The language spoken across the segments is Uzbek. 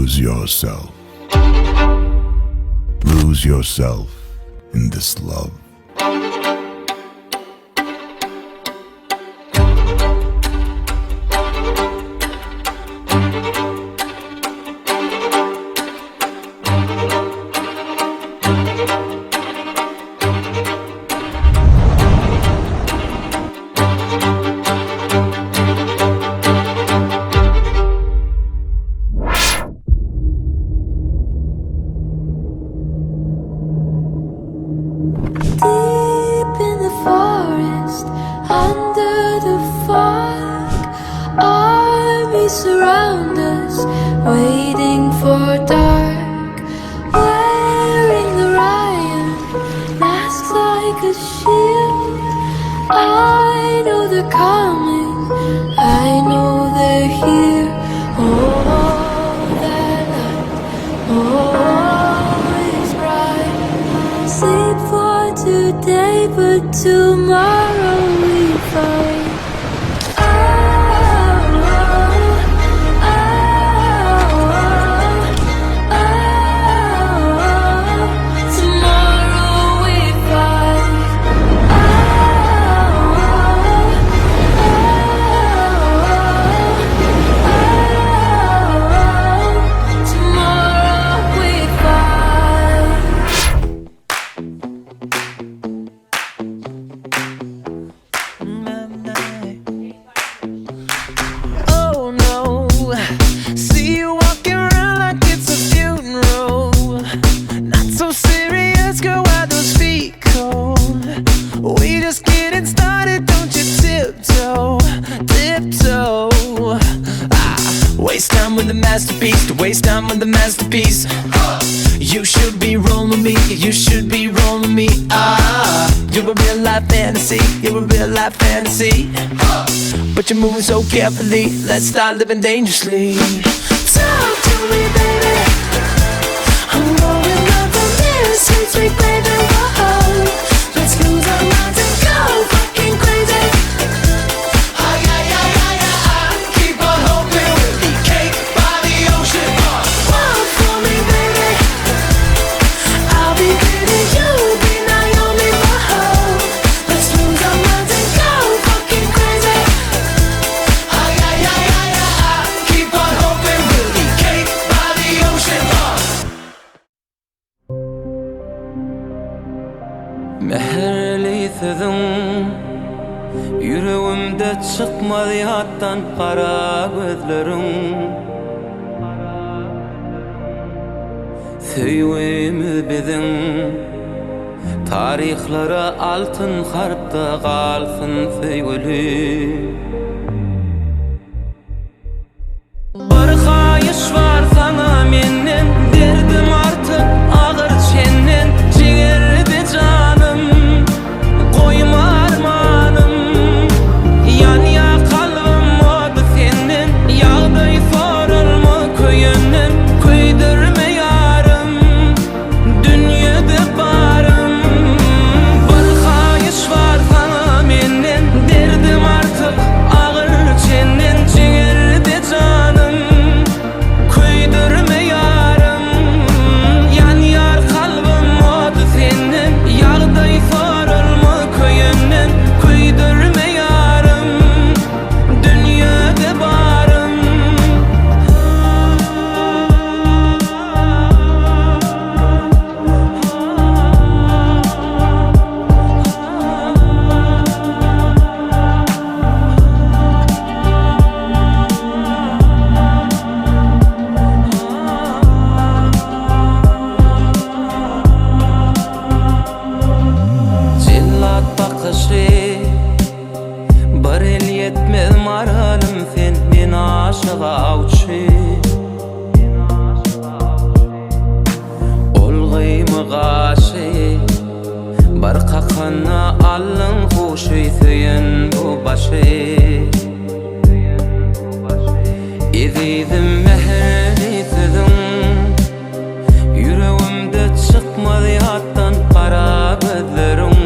Lose yourself. Lose yourself in this love. Deep in the forest, under the fog, armies surround us, waiting for dark. Wearing the riot, masks like a shield. I know they're coming, I know they're here. Oh, that night, oh, it's bright. Sleep for today, but tomorrow we fight. Oh, oh, oh, oh, tomorrow we fight. Oh, oh, oh, tomorrow we fight. Oh no, see you walking around like it's a funeral. Not so serious, girl, why those feet cold? We just getting started, don't you tiptoe, tiptoe. Waste time with the masterpiece, to waste time with the masterpiece. You should be rolling me, you should be rolling me. Ah, you're a real life fantasy, you're a real life fantasy. But you're moving so carefully, let's start living dangerously. Talk to me, baby. I'm going up from here, sweet, sweet baby. Whoa. Let's lose our minds and go fucking crazy. Ay, ay, ay, ay, ay, I keep on hoping we'll be cake by the ocean. Walk for me, baby. I'll be pretty, you'll be Naomi. Whoa. Let's lose our minds and go fucking crazy. Ay, ay, ay, ay, ay, I keep on hoping we'll be cake by the ocean. Mähirli sözüň Yüreğimde çykmaz ýatdan gara gözleriň Söýgimiz biziň Taryhlara altyn harpda galsyn söýgüli Bir haýyş bar sana menden Derdim artık agyr çenden Jigerdi canım Koyma armanım Yanýa kalbim ody senden Ýagdaý sorulma köýenden Köýdürme ýarym Dünýede barym Bir haýyş bar sana menden Derdim artık agyr çenden Jigerdi canım Köýdürme ýarym Ýanýar kalbim ody senden Ýagdaý sorulma köýenden Köýdürme ýarym Dünýede barym Cellat bakışı Bir el yetmez maralım sen men aşık awçy Ol gyýmy gaşy Bir kakana allyň huşy söýen bu başy Ezizim mähirli sözüň Yüreğimde çykmaz ýatdan gara gözleriň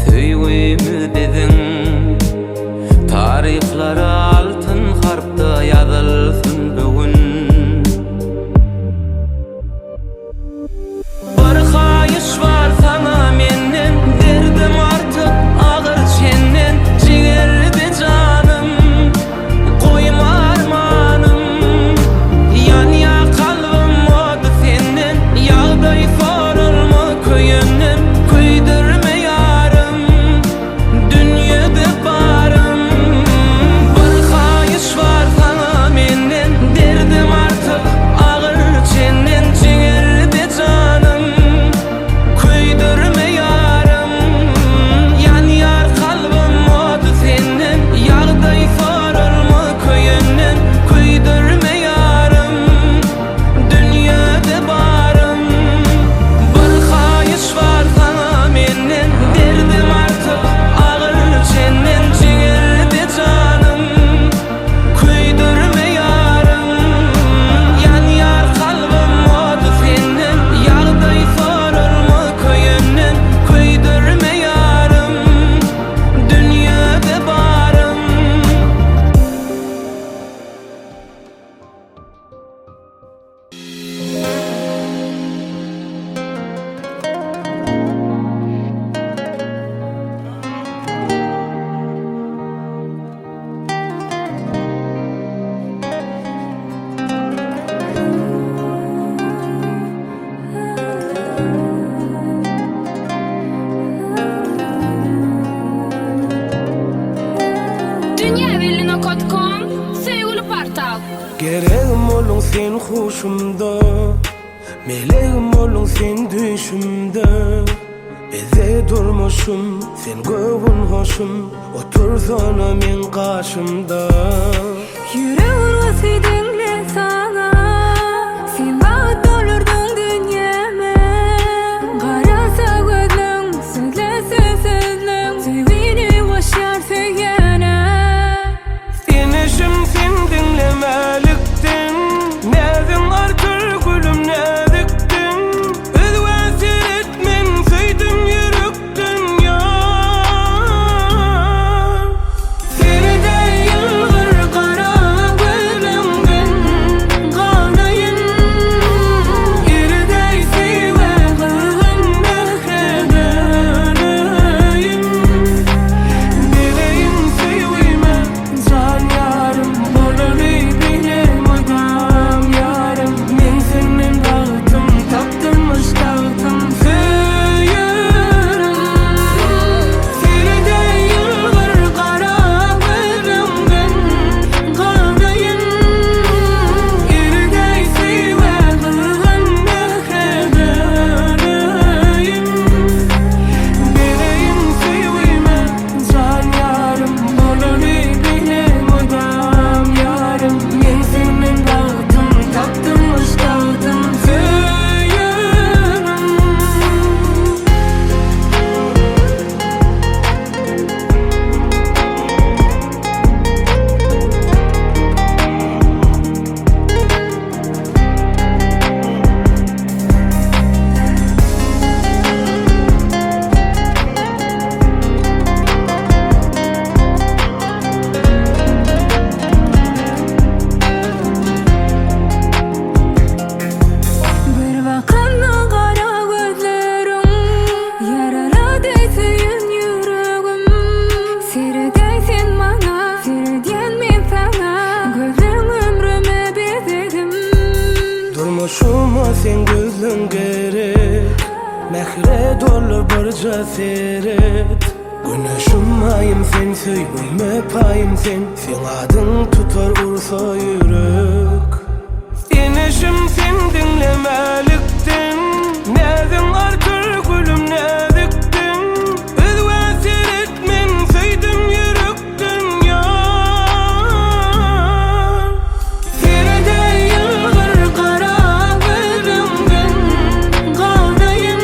Söýgimiz biziň Taryhlara altyn harp .com Söygülü portal. Gereğim olun sen huşumda, meleğim olun sen düşümde. Bize durmuşum, sen göğün hoşum, otursana men karşımda. Yüreğim urgusy diňle sana, Sen bagt olurdun dünyeme. Garasa gözleň, sözlese sözleň, Söygini goşar söýene. Enişim sen dinlemeliktin, Näzin artyr gülüm näziktin. Özge seretmen söydüm yürüktün yar. Seni de yılgır kara gözümden kanayın. Yerde sive kızgın mehre döneyim. Dileğim sevime can yarım, Bolary bilim adam yarım. Men senden bagtym tapdyrmyş tagtym söýerim. Seni de ýylgyr gara gözüňden ganaýyn. Ýerde söýme gyzgyn mähre döneýin. Dileğim söýme can yarım, Bolary bilim adam yarım. Men senden bagtym tapdyrmyş tagtym söýerim. Bir bakanda gara gözleriň Yaraladı söýen ýüregim. Seredeý sen maňa, seredýän men saňa. Gözleň ömrüme bezedim. Durmuşuma sen gözlün gerek, Mehre dolu barca seret. Güneşim ayım sen söygüme payım sen. Sen adın tutar ursa yürek. Enişim sen dinlemeliktin, Näzin artyr gülüm näziktin. Özge seretmen söydüm yürüktün yar. Seni de ýylgyr gara gözüňden ganaýyn.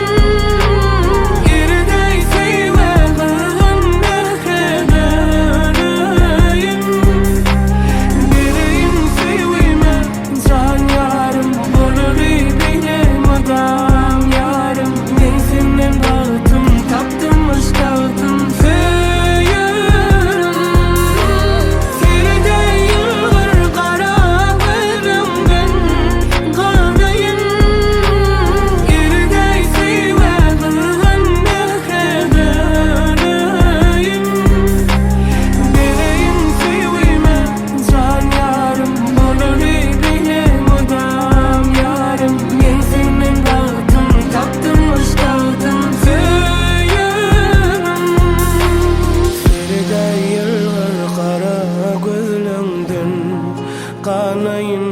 Ýerde söýme gyzgyn mähre döneýin. Dileğim söýme can yarım, Bolary bilim adam yarım. Men senden bagtym tapdymyş tagtym söýerim. Seni de ýylgyr gara gözüňden ganaýyn. Ýerde söýme gyzgyn mähre döneýin. Dileğim söýme can yarım, Bolary bilim adam yarım. Men senden bagtym tapdymyş tagtym söýerim. Seni de ýylgyr gara gözleňden ganaýyn.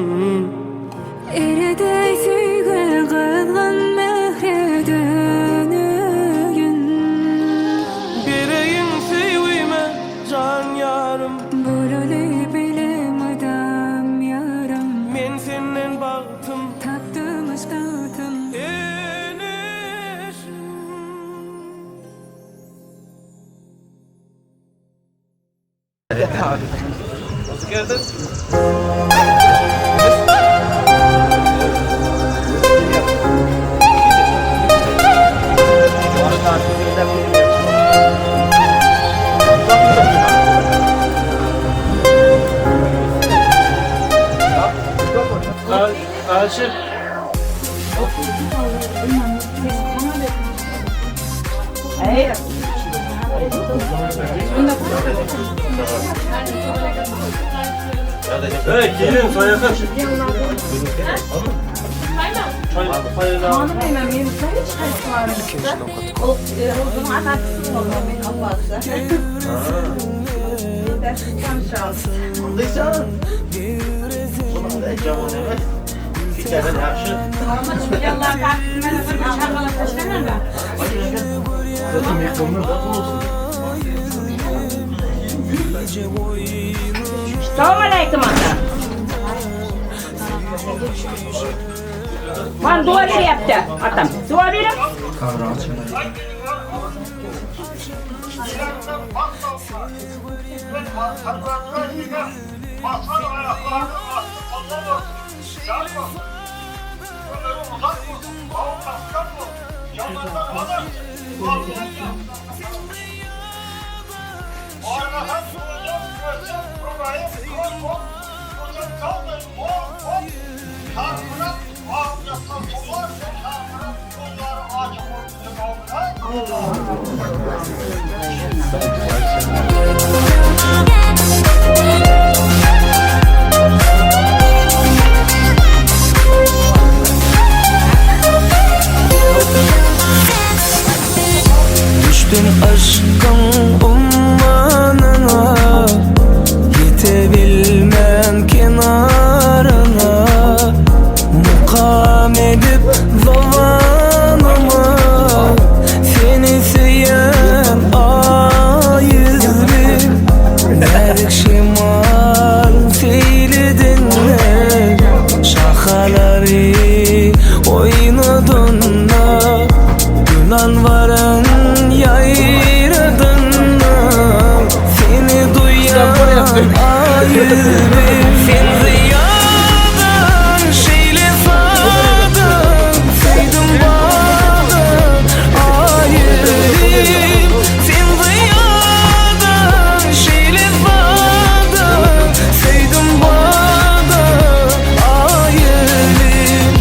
Eredeý söýgi gyzgyn mähre döneýin. Dileğim söýme can yarım, Bolaly bilim adam ýarym. Men senden bagtym Tapdymyş tagtym. Enişim. Evet, gelin soyakın. Assalomu alaykum ota. Man duo beryapti otam. Duo bering. Düştün aşkın ummanına, yetebilmem kenarına. Mukam edip zamanıma, seni seyen ayızbim. Nazik şimal seyledinle, şahaları oynadın da, Yunan varan yayradın da, seni duyan ayızbim. Sen ziyadan şeyle sadan, sevdim bağdan ayırdım. Sen ziyadan şeyle sadan, sevdim bağdan ayırdım.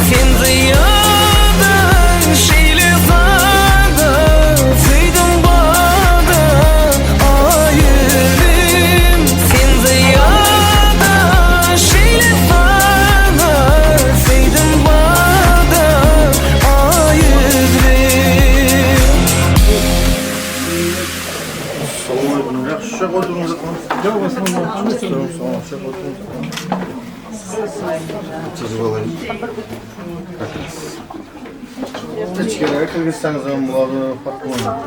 Sen ziyadan şeyle sadan, sevdim bağdan ayırdım. Sen ziyadan şeyle sadan, sevdim bağdan ayırdım. Ichkariga kirgizsangiz ham bo'ladi, farq bo'lmaydi.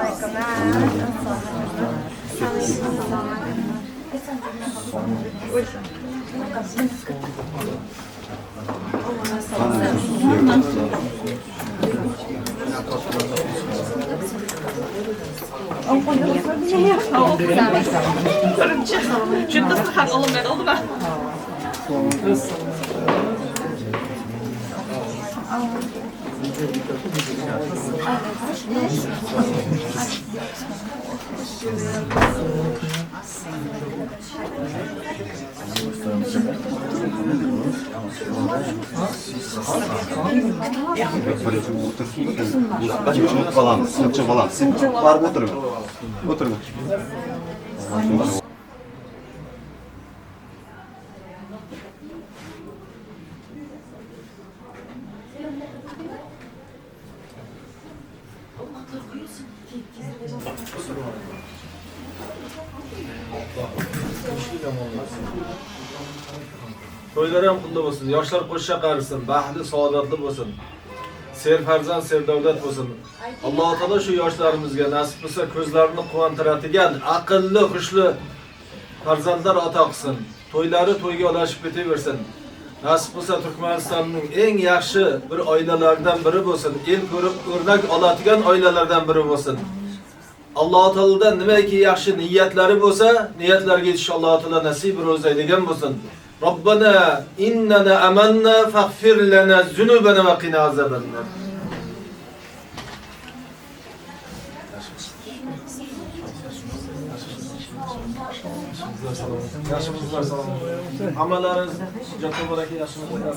Barib o'tiring. O'tiring. To'ylar ham qutli bo'lsin, yoshlar qo'sha qarisin, baxtli, saodatli bo'lsin. Serfarzand, serdavlat bo'lsin. Alloh taolo shu yoshlarimizga nasib qilsa ko'zlarini quvontiradigan, aqlli, hushli farzandlar ato qilsin. To'ylari to'yga ulashib ketaversin. Nasib qilsa Turkmanistonning eng yaxshi bir oilalaridan biri bo'lsin. El ko'rib o'rnak oladigan oilalardan biri bo'lsin. Alloh taolodan nimaki yaxshi niyatlari bo'lsa, niyatlarga yetish Alloh taolo nasib ro'zaylagan bo'lsin. Rabbana innana amanna faghfir lana zunubana va qina azabannar. Yaxshimizlar, salom. Hammalaringiz jannat baraka yaxshimizlar.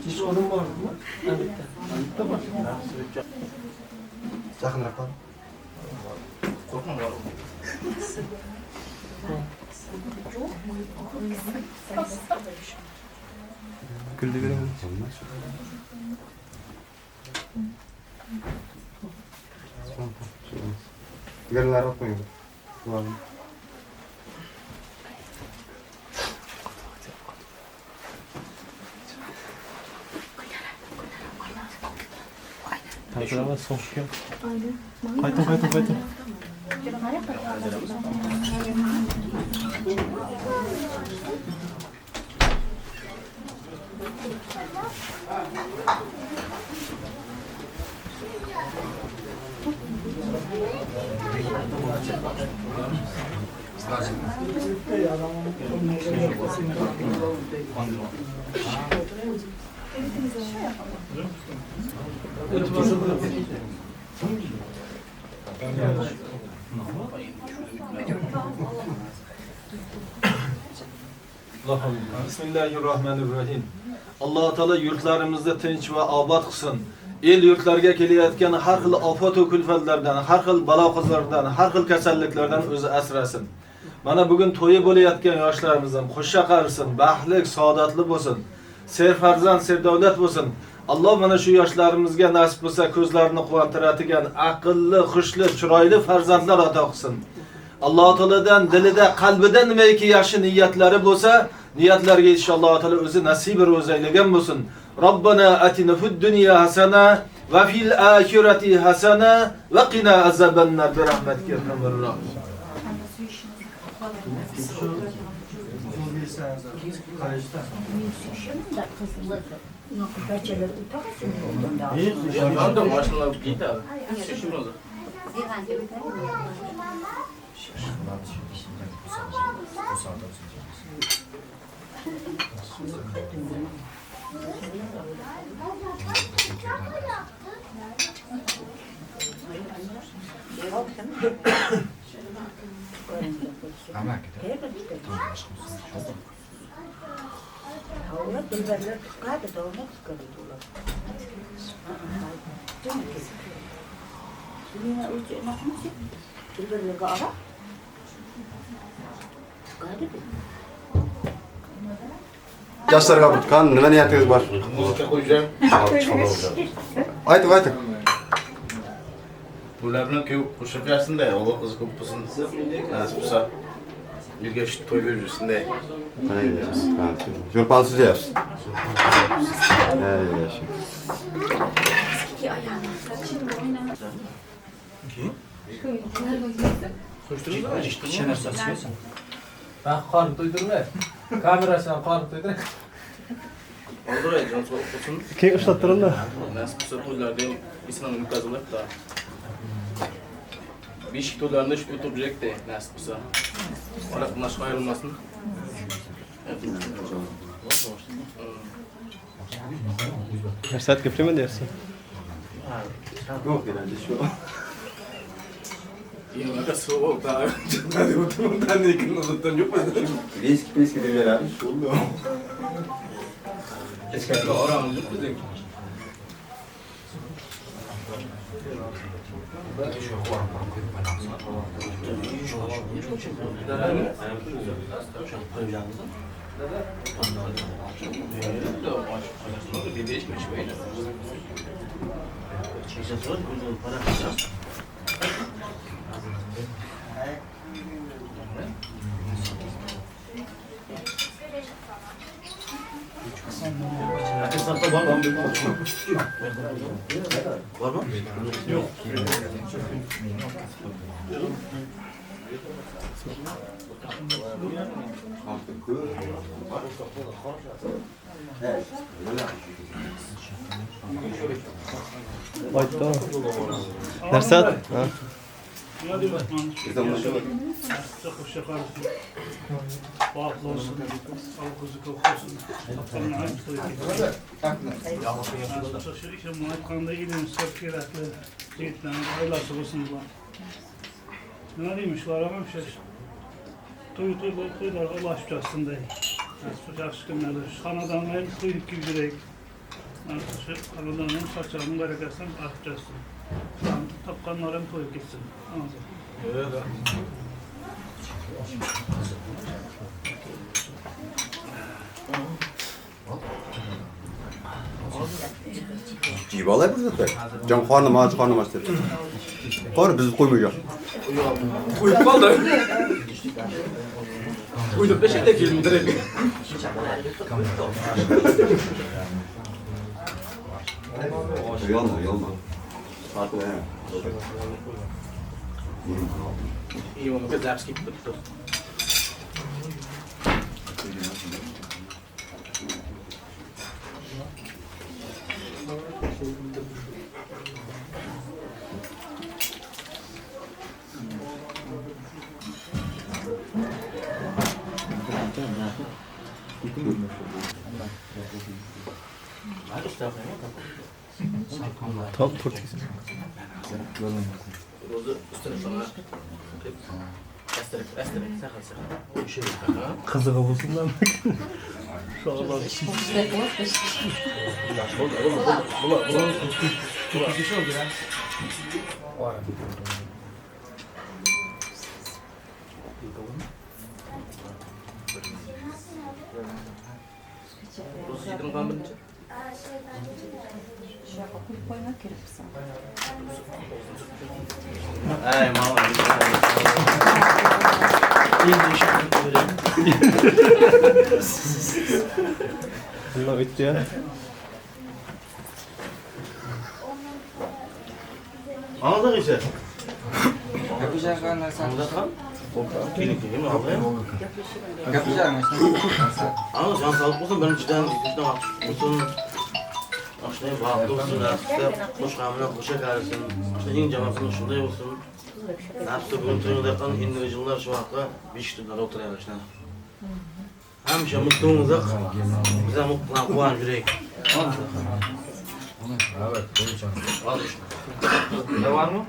Kechqurun bordimi? Albatta. Albatta bor. Yaqinroq qol. Qo'rqma. Kuldi bering. Sigaralar olib qo'ying. Qayting, qayting, qayting. Bismillahirrahmanirrahim. Alloh taolo yurtlarimizni tinch va obod qilsin. El yurtlarga kelayotgan har xil ofat va kulfatlardan, har xil balo-qazolardan, har xil kasalliklardan o'zi asrasin. Mana bugun to'yi bo'layotgan yoshlarimiz ham xushqa qarisin, baxtli, saodatli bo'lsin. Serfarzand, serdavlat bo'lsin. Alloh mana shu yoshlarimizga nasib bo'lsa, ko'zlarini quvontiradigan aqlli, xushli, chiroyli farzandlar ato qilsin. Alloh taolodan dilida, qalbida nimaiki yaxshi niyatlari bo'lsa, niyatlarga yetish Alloh taolo o'zi nasib ro'z aylagan bo'lsin. Robbana atina fid dunya hasana va fil axirati hasana va qina azabannar bi rahmatika ya arhamar rohim. Yoshlarga qani nima niyatingiz bor? Muzika qo'yacağım. Ayting, ayting. Bular bilan ko'p qo'shib bersin-da, Alloh qizi ko'p bo'lsin. Nasib bo'lsa. Yilga shu to'y berib yursin-da. Sho'rpani suzayapsiz. Ben qorin to'ydirmay. Kamerasini ham qorin to'ydiray. Keyin ushlab turinglar. Nasib bo'lsa to'ylarda ham islomni o'tkaziladi-da. Beshik to'ylarida shu o'tirib nasib bo'lsa. Alloh bundan ayrilmasin. Narsat gapirman deyapsan. Yo'q, iloji shu. Viski piski deb beramiz, shu. Narsat? Nima deymişlar ama to'ylarga ulashib jotsın dey. Yaxshi kunlarda xonadonlar to'yib kuydirek. Şu alınanın saçlarının bereketsin, arttırsın. Tapkanların toyu gitsin. Anladın. Evet. Yiyip alay bu zaten. Can karnım aç, karnım aç dedi. Qor bizni qo'ymayacak. Uyup kaldı. Uyudum 5'e geldim direkt. Uyalma, uyalma. Farklı he. İyi onu kız gibi tuttu. Tam Portekiz. Qizig'i bo'lsin lan. Ay Nima bitti ya? Anladık işte. Anladık, can sağlık olsun, benim cidden olsun. Aşnayı bağlı olsun, hoş kamına hoşa karısın, aşnayı jamasının şunday olsun. Nafsi bugün to'yda individuallar şu vaqtda 5 turda o'tiradi aşna. Hamisha mutlu bo'lsak, biz ham quvonib yuraylik. Evet, ne var mı?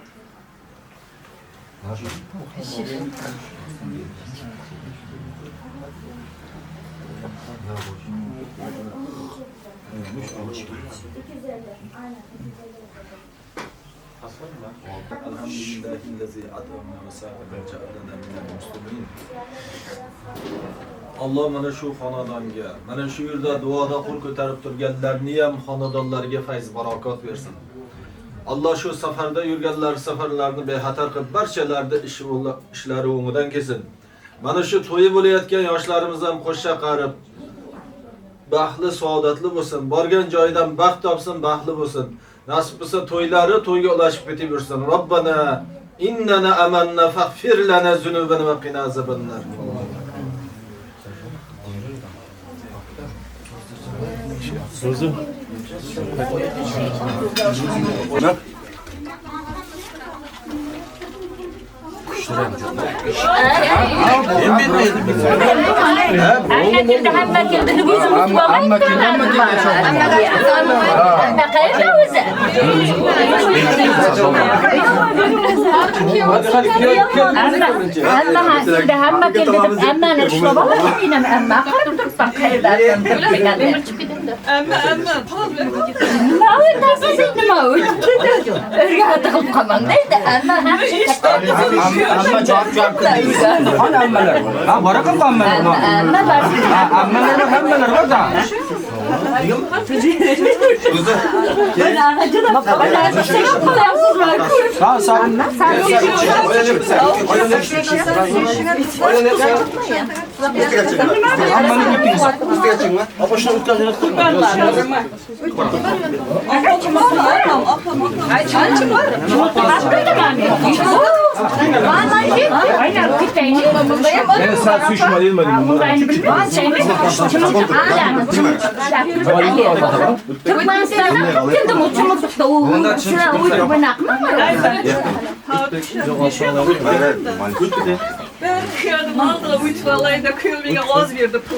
Elhamdülillahi'llezî at'amena ve sâ'aka ce'alena minel muslimin. Alloh mana shu xonadonga, mana shu yerda duoda qo'l ko'tarib turganlarni ham xonadonlarga fayz barakot bersin. Alloh shu safarda yurganlar safarlarini bexatar qilib, barchalarni ishlari o'ngidan kelsin. Mana shu to'yi bo'layotgan yoshlarimiz ham qo'sha qarib, baxtli, saodatli bo'lsin. Borgan joyidan baxt topsin, baxtli bo'lsin. Nasib bo'lsa to'ylari to'yga ulashib ketib yursin. Robbana innana amanna faghfir lana zunubana va qina azabannar. O'zi. Hamma keldi, hamma keldi. Hamma keldi, hamma qayerda o'zi? Hamma keldi deb hammani ushlab olmayman, hamma qarab turibman qayerda. Amma, amma, nima u narsa, nima u? O'rga tiqilib qolmang deydi. Amma Amma cevap cevap Hani ammalar? Ha baraka ammalar. Amma var. Ha ammalar hammalar var da. Sağ sağ. Ben sen su içme değil mi? Ben kıyardım aldılar uyutvalayı da kıyılmaya az verdi pul.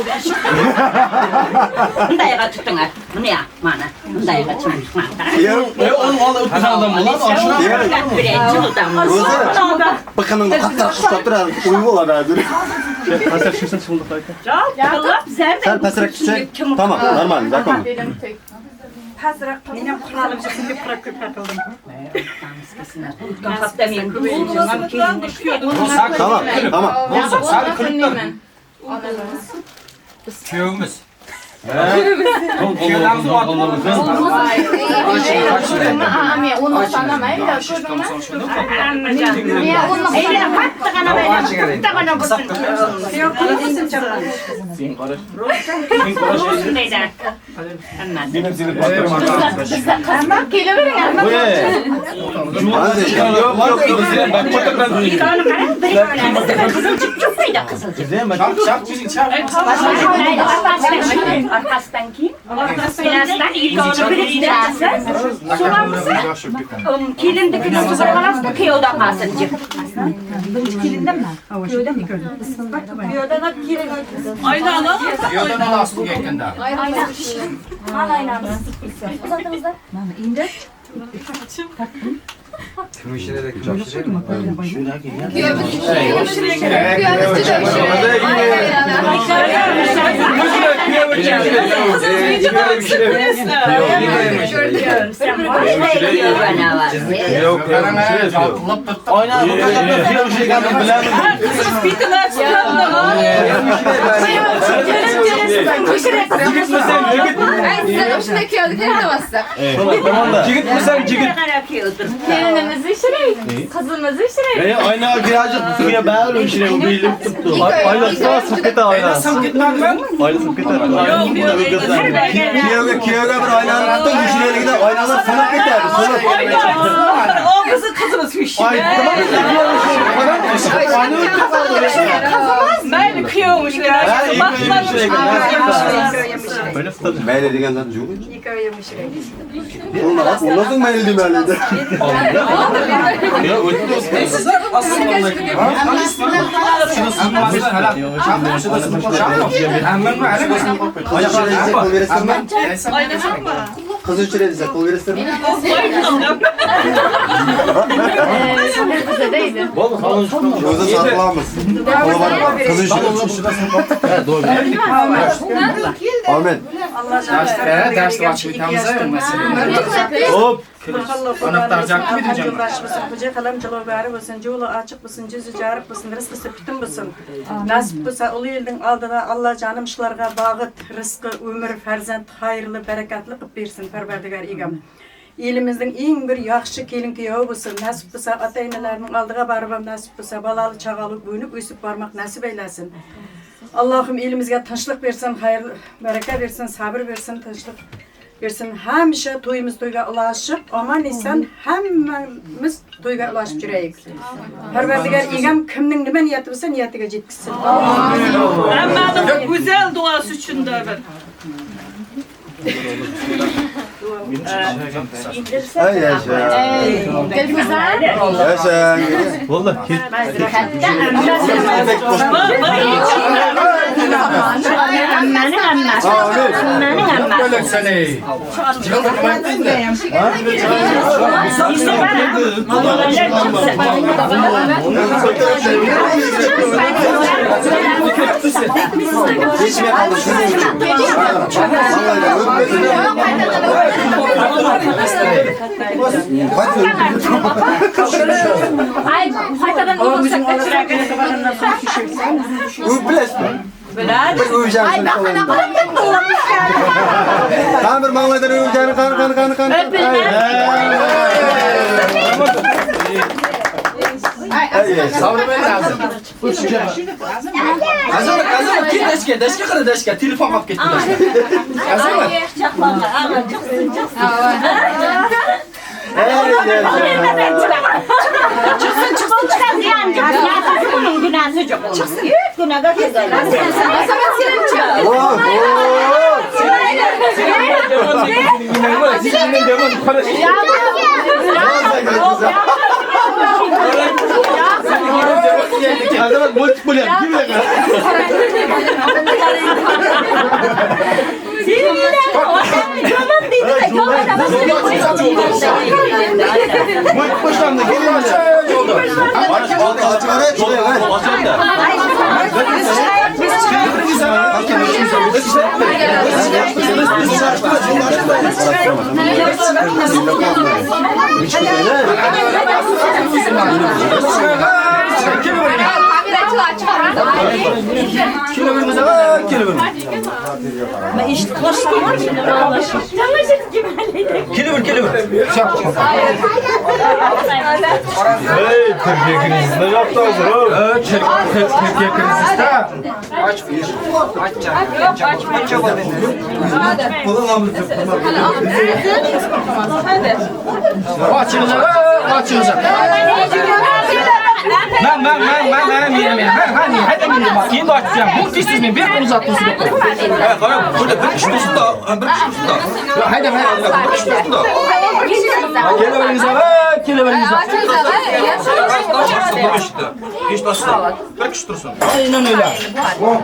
Bundayga tutun bunu ya mana bundayga tutun. Bakın hatta tutar uyum olar hazır. Sen pasrak tutsang, tamam, normal, zakon. Pastroq. Men ham quralim chiqsin deb qurab ko'p qildim. O'tgan hafta men Tamam, tamam. Kuyovimiz. Kuyovimiz Men uni sanamayman, ko'rdingmi? Men uni Bitta bo'lsin. Sen qarash. Benim seni bastırmam. Amma kelavering, amma. Yok yok yok. Bak çatıktan. Qizil jip cho'qmaydi, qizil jip. Orqasidan keyin, orqasidan ikkovini biriktirasiz. So'ramsiz? Kelinnikini sug'urib olasiz, kuyovdan qolsin jip. Birinchi kelindanmi? Kuyovdanmi? Kuyovdan olib kelin. Ayna olamiz. Kuyovdan olasiz bu yakında. Ayna. Mana aynamiz. Uzatingizlar. Mana endi Kelinimiz ishirayik, qizimiz ishirayik. Ayna birazcık suya bağlı işine bu bilip tuttu. Ayna sıkıp keter ayna. Sıkıp ketmedi mi? Ayna sıkıp keter. Yok yok. Kuyovga bir aynani tutun, ishlaydigan aynalar sinib ketadi, sinib. O kızı kızımız hüşme. Ay tamam. Mayli kuyovmuş. Mayli degan zot yo'q. Ondan so'ng mayli demaydi. Ya o'tdi. Qo'l berasizmi? Qiz uchiradi desa qo'l berasizmi? O'zi saqlamiz. Qiz Amin. Hop. Anahtar bo'lsin, yo'li ochiq bo'lsin, yuzi joriq bo'lsin, rizqisi butun bo'lsin. Nasib bo'lsa ulu yilning oldida Alloh jonim shularga bag'it, rizqi, umr, farzand, xayrli, barakatli qilib bersin Parvardigor egam. Elimizning eng bir yaxshi kelin kuyov bo'lsin, nasib bo'lsa ota-onalarning oldiga borib ham nasib bo'lsa bolali chaqali bo'nib o'sib bormoq nasib aylasin. Allohim elimizga tinchlik bersin, xayr, baraka bersin, sabr bersin, tinchlik bersin. Hamisha to'yimiz to'yga ulashib, omon eson hammamiz to'yga ulashib yuraylik. Parvardigor egam kimning nima niyati bo'lsa niyatiga yetkazsin. Hammaning go'zal duosi uchun da bir. Ay yaşa. Yaşa. Vallahi. Ay, qaytadan Ay, qani bir manglaydan o'pgani, qani qani qani qani. Azam, Azam, ket dashga, dashga qara, dashga, telefon qolib ketdi dashga. Azam. Chiqsin, chiqsin, chiqsin, buning gunosi yo'q. Chiqsin, gunoga ketadi. Azamat multik bo'lyapti, kim bilan? Multik boshlandi, kelinglar. Hey, Türkiye krizinde yaptı hazır oğlum. Türkiye krizinde. Aç bir. Aç canım. Açınız, açınız. Ben ben endi ochsam, bu tez men berib uzatdim sizga. Ha, qarang, burada bir kishi tursin da, bir kishi tursin da. Hayda, bir kishi tursin da. Kelaveringiz, kelaveringiz. Eshit ochsin. Bir kishi tursin. Aynan öyle.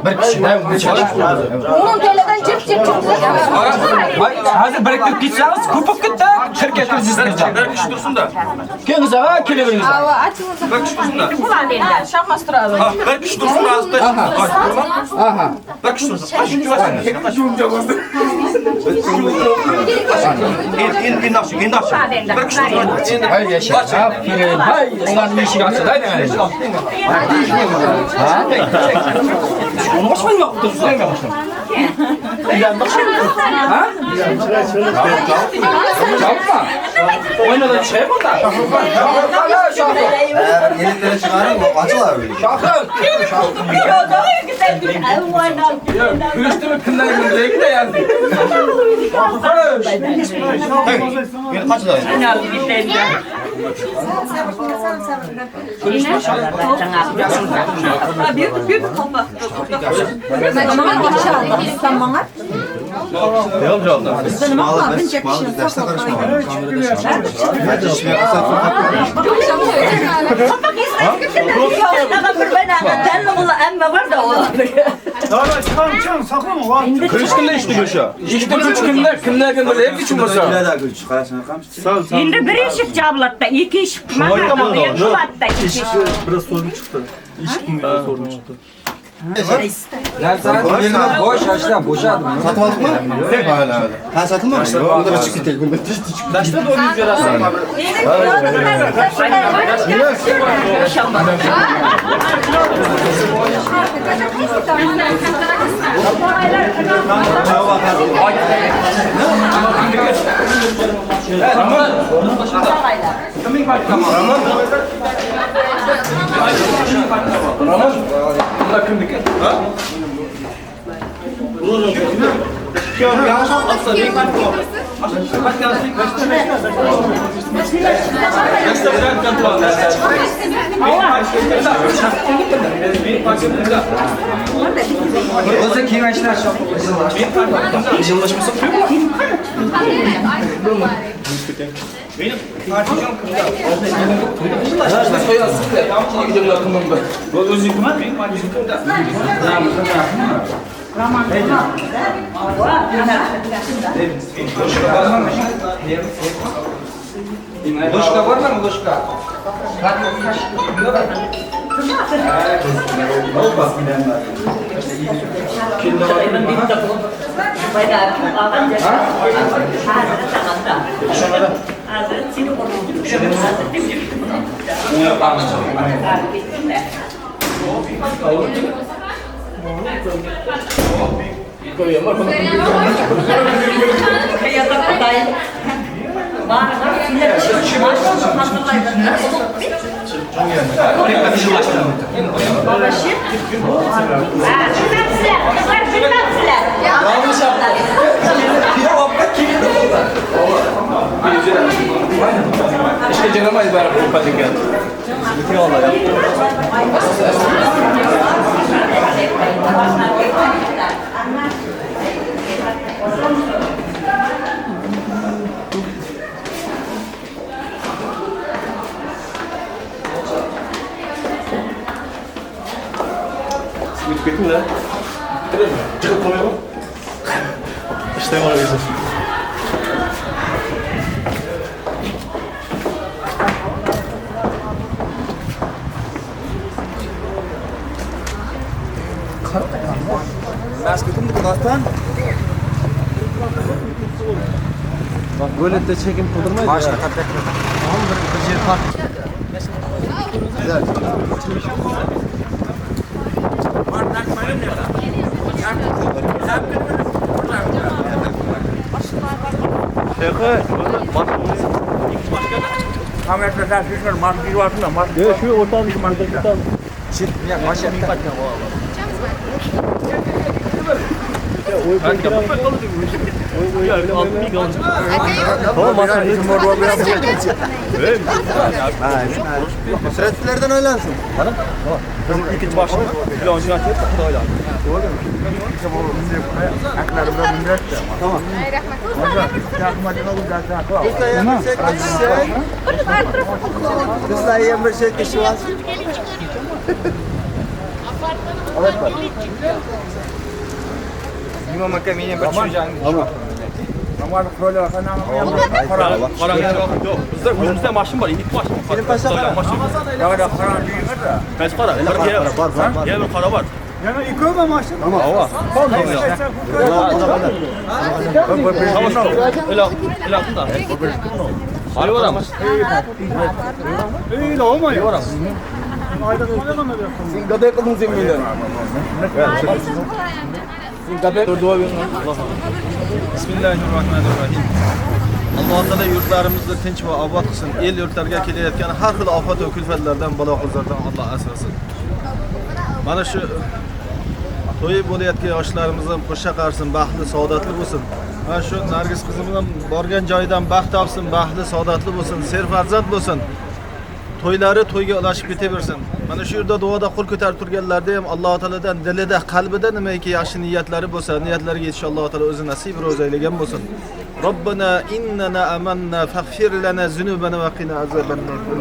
Bir kishi, 10 TL'dan chip chip chiqsa. Hozir biriktirib ketsangiz, ko'p bo'lib ketdi. Türkiye krizisida. Bir kishi tursin da. Kelingiz, kelaveringiz. Bir kishi tursin da. Shahmas turadi. Ha, bir kishi tursin hozir. Aha. Bir kishi tursin. Qash Endi oching. Bir kishi tursin. Hay yasha. Aferin. Hay, ularning eshigi ochildi. Hayda. Ha? Uni ochmayman, tursin. Ha? Yapma. Oynadan şey mi da? Yeniklere çıkarın, açıl abi. Şahın. Görüştü mü kimler de yani. Yeni kaç lira? Bir qalpaq. Kırışkınla içti göşe. İşte üç kimler, kimlerden böyle hep için bolsa. Endi bir eshik jobiladi, ikki eshik qiladi. Biraz sorun çıktı. İşkin biraz sorun çıktı. Boş açlar, boşadım. Satın aldık mı? Hala hala. Ha satılmamış. Bunda bir çıktı tek. Bunda çıktı. Taşta doğru yüz yarası. Bunlar kimniki? Ha? O'zi kengashlar Yıllaşması Benim Ложка var mı ложка? İşte canamayız bari bu patika. Gittin mi? Çıkıp konuyor mu? İşte var bizim. Maske kimniki Dastan? Bak böyle de çekim kıldırmayız. Başla tabii. Tamam bir şey park. Güzel. Şu ortam Sretlerden oylansın. Tamam. İkinci başını bilancını açıp oylansın. Tamam. Yo'q, bizda o'zimizda mashina bor, ikki mashina. Senin paşa qara. Qaysi qara? Bor, bor, bor. Yana bir qora bor. Yana ikkovi mashina. Tamam. Ava. Öyle olmuyor. Sen gaday qilding sen meni. Sen gaday Dua bering. Bismillahirrohmanirrohim. Alloh taolo yurtlarimizni tinch va obod qilsin. El yurtlarga kelayotgan har xil ofat va kulfatlardan, balo-qazordan Alloh asrasin. Mana shu to'yi bo'layotgan yoshlarimiz ham qo'sha qarsin, baxtli, saodatli bo'lsin. Mana shu Nargiz qizimiz ham borgan joyidan baxt topsin, baxtli, saodatli bo'lsin, serfarzand bo'lsin. To'ylari to'yga ulashib ketaversin. Mana shu yerda duoda qo'l ko'tarib turganlarda ham Alloh taolodan dilida, qalbida nimaiki yaxshi niyatlari bo'lsa, niyatlariga yetish Alloh taolo o'zi nasib ro'z aylagan bo'lsin. Robbana innana amanna faghfir lana zunubana va qina azabannar. Bir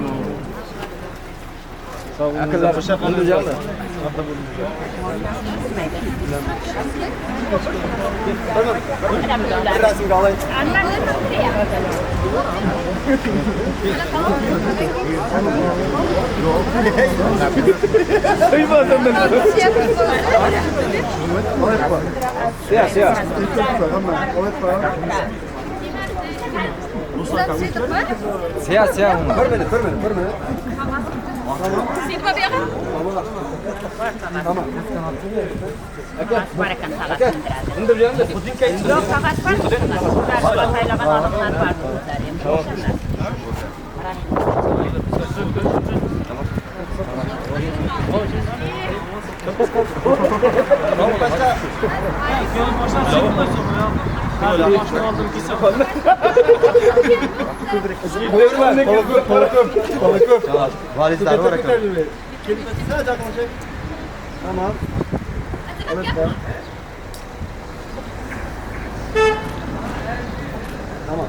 minut. Tamam. Valizler var ekan. Tamam. Tamam.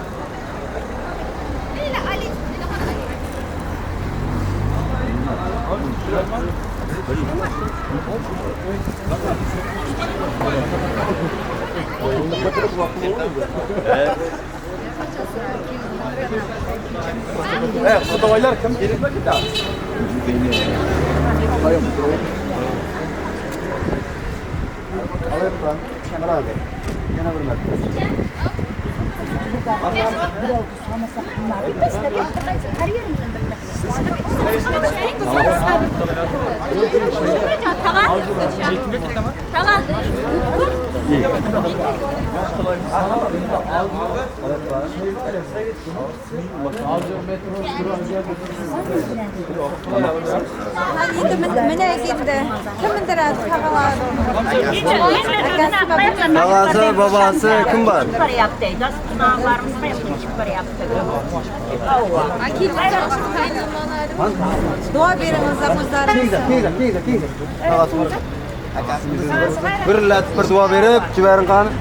Xudoylar kim? Yana bir marta. Tog'asi, babasi kim bor? Dua beramiz o'zlarimizga. Tog'asi bor. Bir lat bir dua berib, jibaring qani.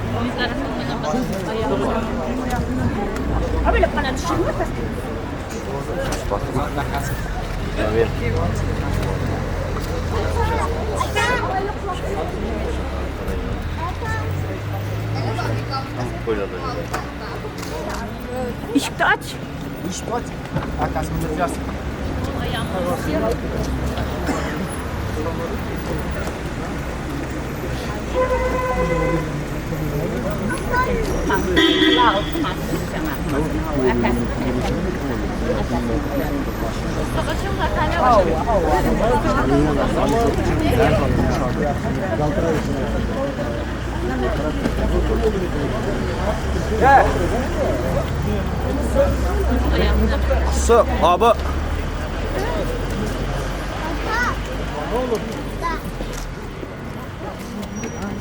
Eshikni och. Eshikni och. Akasini bilasiz. Su abi.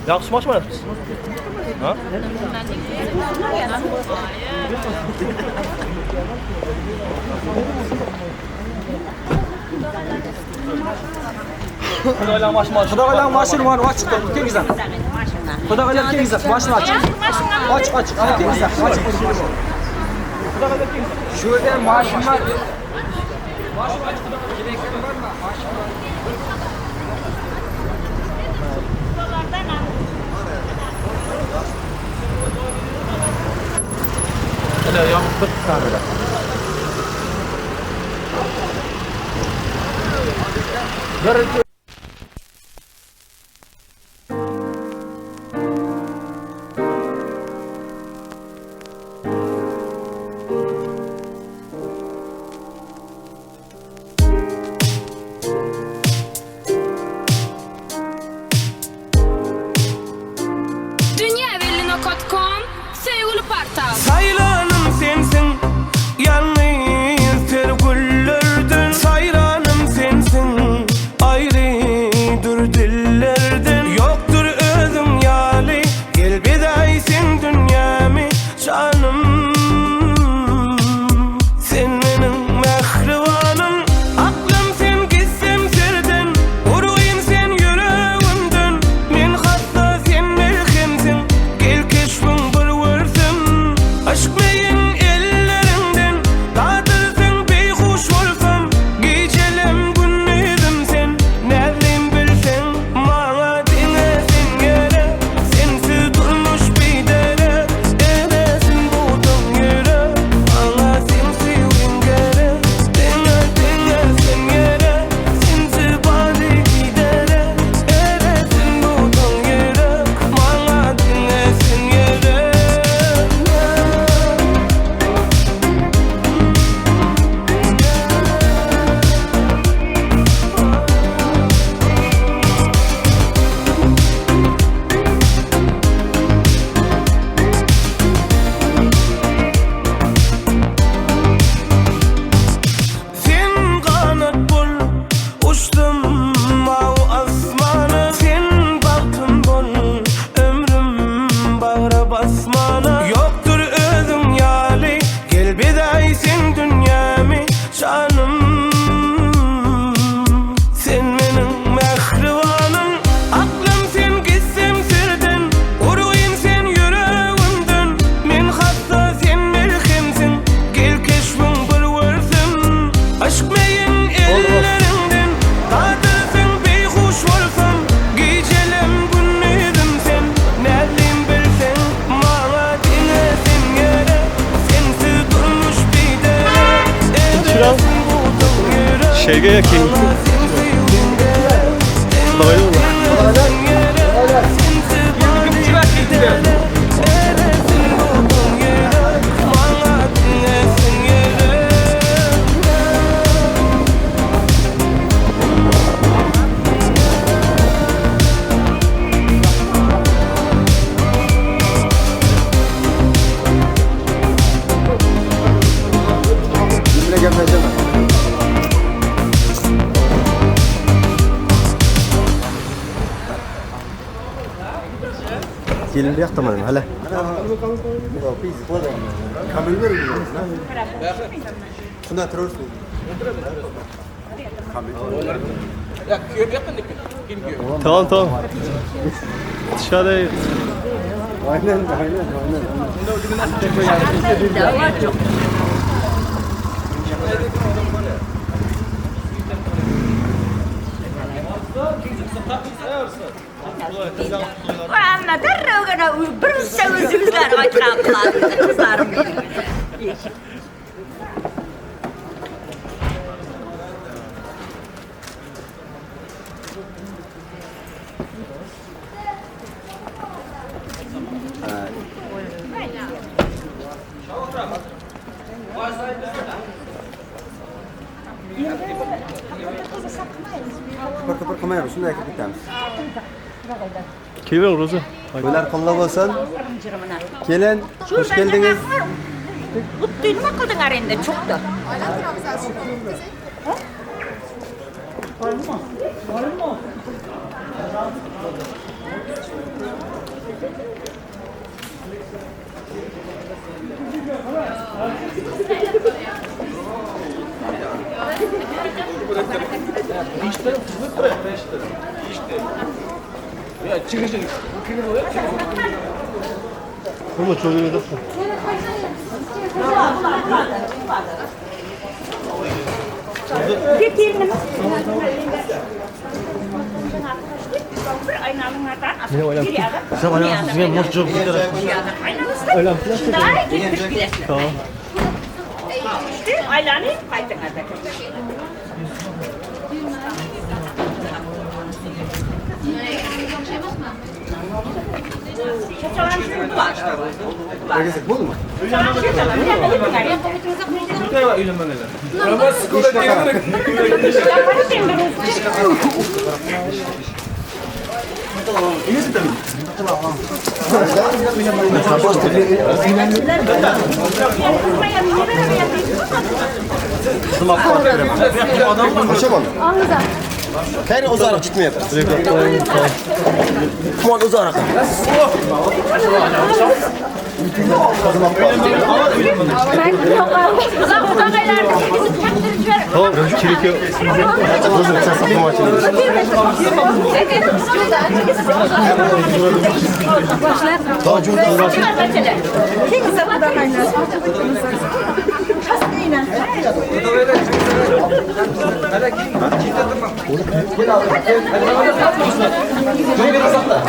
Yaxshi maç mı yaptınız? Ha? Xudoylar mashina var, açık da kengizlar. Xudoylar kengizlar, mashina açık. Açık açık, kengizlar, açık. Şu yerda mashina var. Mashina açık, kerak var mı? Mashina. Dünyabelli.com Sevgili portal. Saylanım sensin, yalnız ter güllerden. Sayranım sensin, ayrıdır dillerden. Yoktur özüm yali, gel bir daysin dünyamı canım. Sen benim mehribanım, aklım sen gitsem serden. Uruyum sen yüreğimden, men hatta sen melhemsin. Gel keşfin bir görsem, aşk meyin ellerinden. Tadırsın beyhuş olsam, gecelem gündüzüm sen. Nereden bilsen, bana dine sen gerek. Sensiz durmuş bir dere, eresin buldum yere. Bana sensin gerek, dene dene sen gerek. Sensiz bari gidere, eresin buldum yere. Bana dine sen gerek. Sen kanat bul, uçtum mav asmana. Sen baktın bul, ömrüm bağra basmana. Yoktur özüm yali, gel bir daysin dünyamı canım. Sen benim mehribanım, aklım sen gitsem serden. Uruyum sen yüreğimden, men hatta sen melhemsin. Gel keşfin bir görsem, aşk meyin ellerinden. Tadırsın beyhuş olsam, gecelem gündüzüm sen. Nereden bilsen, bana dine sen gerek. Sensiz durmuş bir dere, eresin buldum yere. Şeyge yakın. Kelin bu yoqda mana hali. Shundan turaversin. Tamam tamam. Dışarı. Aynen aynen aynen. Amma darrovgina bir o'zimizlar aytgan qiladi qizlarim. qilmaymiz, shunday kirib ketamiz. Keling Ro'za. To'ylar qutlug' bo'lsin. Kelin, xush keldingiz. Xuddi nima qildinglar endi cho'qdi. Ama çocuğu da. Aylanib qaytinglar. Herkes bo'ldi mi? Kayri uzoqroq gitmayapti. Kumon uzoqroq.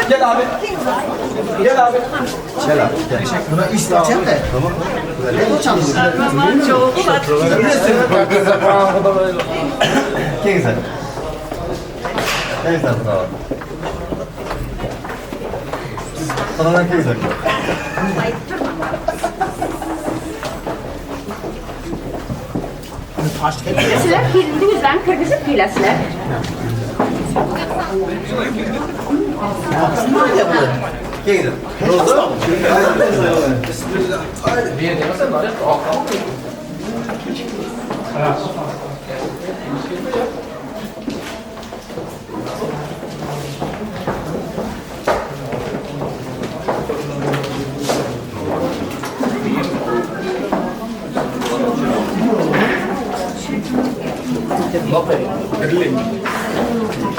Gel abi. Gel abi. Gel abi. Buna isteyeceğim de. Tamam. Kengizlar. Kengizlar. Sanadan kengizlar. Sizlar kelinni o'zlaring kirgizib kelasizlar. Kengizlar.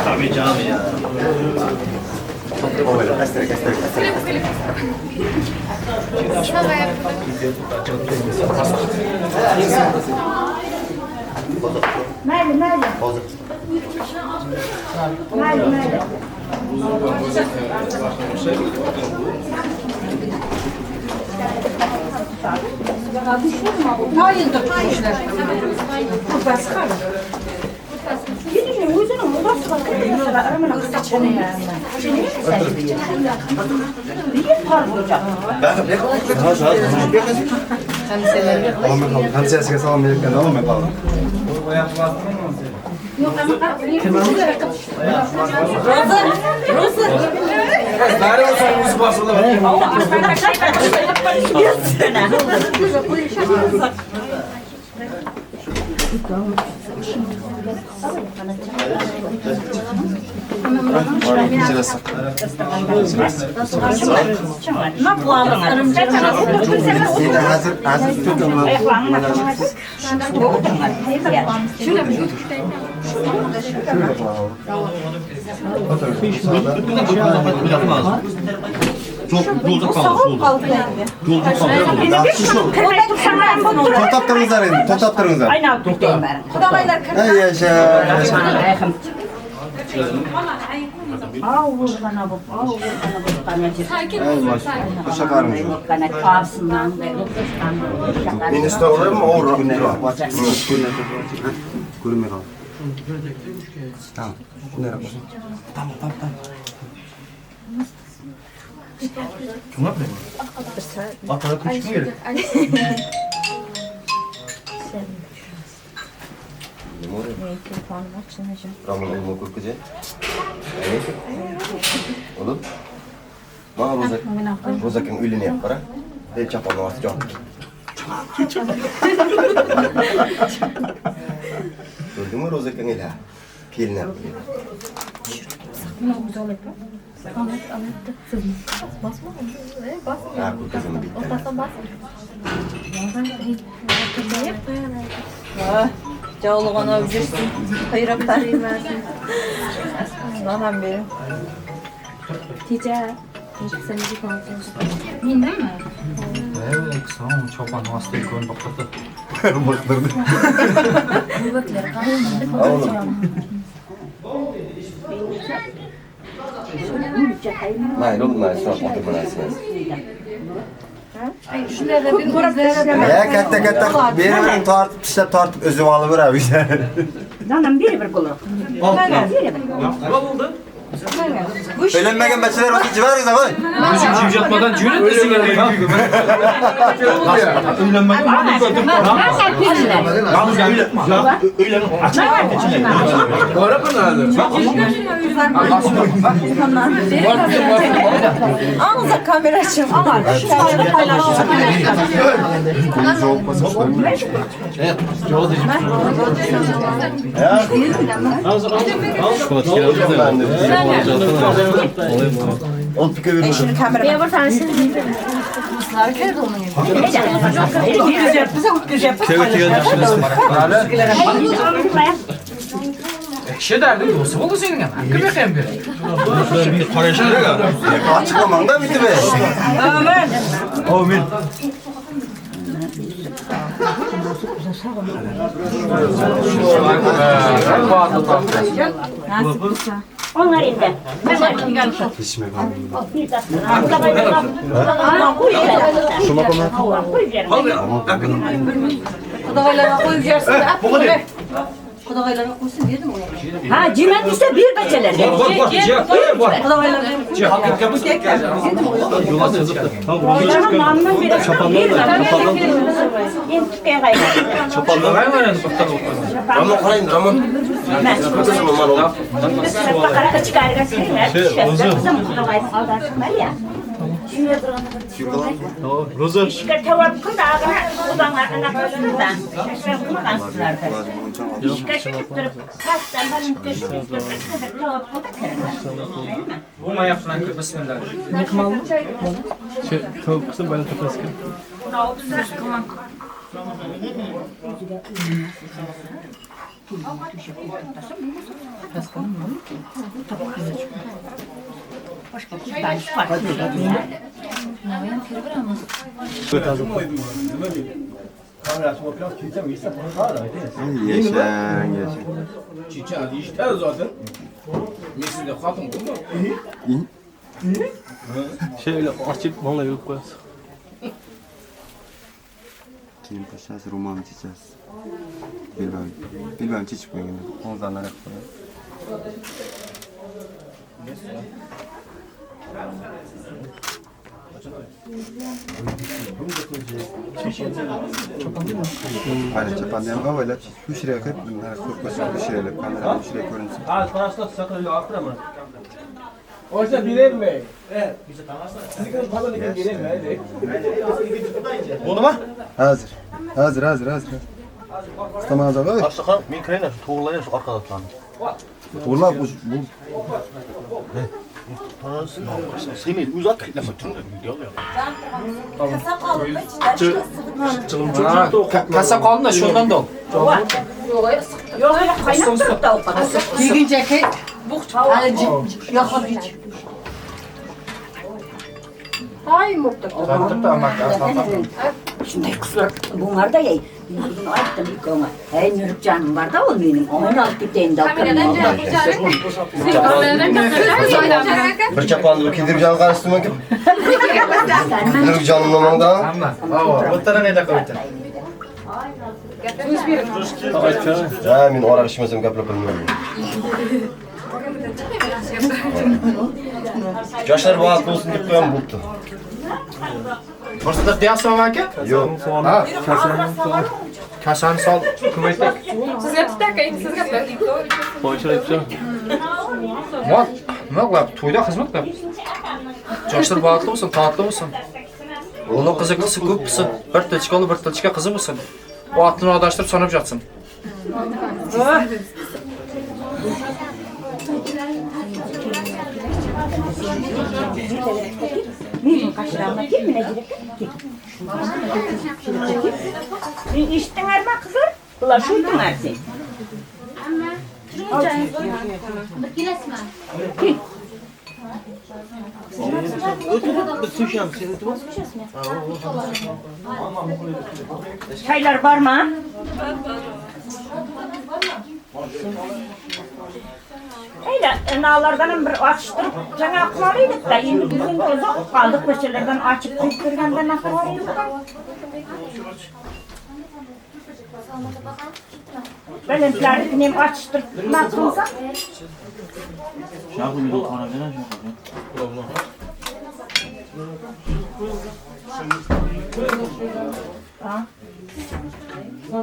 Tabii canım ya. Mayli, mayli. Mayli, mayli. Hamsiyasiga salom bergan olmay qoldim. To'xtab turinglar endi, to'xtab turinglar. Ey yasha. Men istaveraymi, og'riq. Ko'rinmay qoldi. Tamam. Shunday bo'lsin. Tamam, tamam, tamam. Orqada ko'chish kerak. Ramon olma ko'rkaja. Oğlum. Bana Roza, Rozak'ın ülünü yap para. Deyip çapanın orası can. Gördün mü Rozak'ın ile? Kelini yap. Ha, bu kızını bitti. Жаулыгына жүрсүн, кыйрактар. Анан бери. Kecha mendami? Chopan ostida ko'rinib boqtirdi. Boqtirdi. Buvaklar qani? Mayli, oğlum, mayli, so'rab o'tirmaysiz. Shunday Ya katta katta beri tortib, tishlab tortib o'zim olib beramiz. Nanam beri bir qo'li. Nima bo'ldi? Öğlenmegen bachalar olsa jibaringiz qo'y. O'zing jim yotmadan jo'nat degan. Ağza kamera açın. Kishi darding do'sti bo'ldi sening ham. Kim ham beradi? Açıklamam da bitti be. Amin. Amin. Onlar indi. Qudag'aylarga qo'ysin dedim ularga. Ha, jimat desa bir bachalarga. Ramon qarang, Ramon. Roza. Bismillah. Şey, tavuk kısım böyle tepesi. Yaşa, yaşa. Şöyle açıp vallahi yok koyasın. Keyin tashlasiz, ro'molni chechasiz. Bilmem, bilmem chechib qo'ygan. Qo'ng'izlarni qilib qo'yadi. Aynen chapanni ham avaylab hushriga qilib, bundan qo'yib qo'ysa, hushrilab, kamera hushriga ko'rinsin. Oysa bilinme. Evet. Bo'ldimi? Hazır. Hazır, hazır, hazır. Istamaz abi. Oqsoqol, men kiraylar, to'g'rilaylar shu orqada turadi. To'g'rilab bu Kasa qoldi, shundan da ol. Yo'q, qaynab turibdi ovqat. Yeguncha yoqib ich. Ay murta. Shunday qizlar bunlarda ey, bugün aytdim ikkovga. Ey Nurikjonim bor-da, u mening ongini olib ketayin deb. Bir chaponni kiydirib jon qarasizmi kim? Nurikjonim nomingdan. Ha, men aroq ichmasam gaplab bilmayman. Yoshlar baxtli bo'lsin deb qo'yam bo'pti. Fursatda deyapsizmi aka? Yo'q. Ha, kasani sol, Sizga tutaka, sizga Boychilar aytsa. Mol. Nima qilyapti? To'yda xizmat qilyapmiz. Yoshlar baxtli bo'lsin, toatli bo'lsin. O'g'li qizi qilsin, ko'p bo'lsin. Bir tilchika o'g'li, bir tilchika qizi bo'lsin. O atini adashtirib sanab yotsin. Mening qashiramga kel, mana yerga kel. Sen eshitdinglarmi qizlar? Bular shu aytdilar sen. Amma, bir kelasizmi? Kel. Çaylar var mı? Öyle, analardan bir açtırıp жаңа қылар едік та, енді біз енді ұзақ қалдық көшелерден açıp qo'yib berganda naqar var edik. Belentlarni nem açtırıp nima qilsa?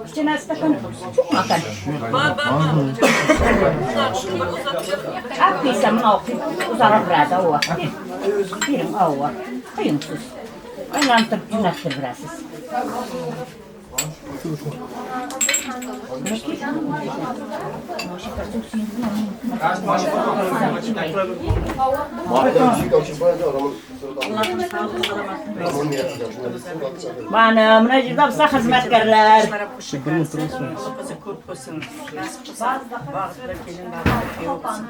Kichkina stakan cho'qmakan. Bor, bor, bor. Akmisa mına uzatib beradi, ova. Bering, ova. Qo'yingsiz. Aylantirib jo'nattirib berasiz. Mana mına yerda bizga xizmatkorlar. Qizi ko'p bo'lsin, nasib qilsa, baxtli kelin, baxtli kuyov bo'lsin.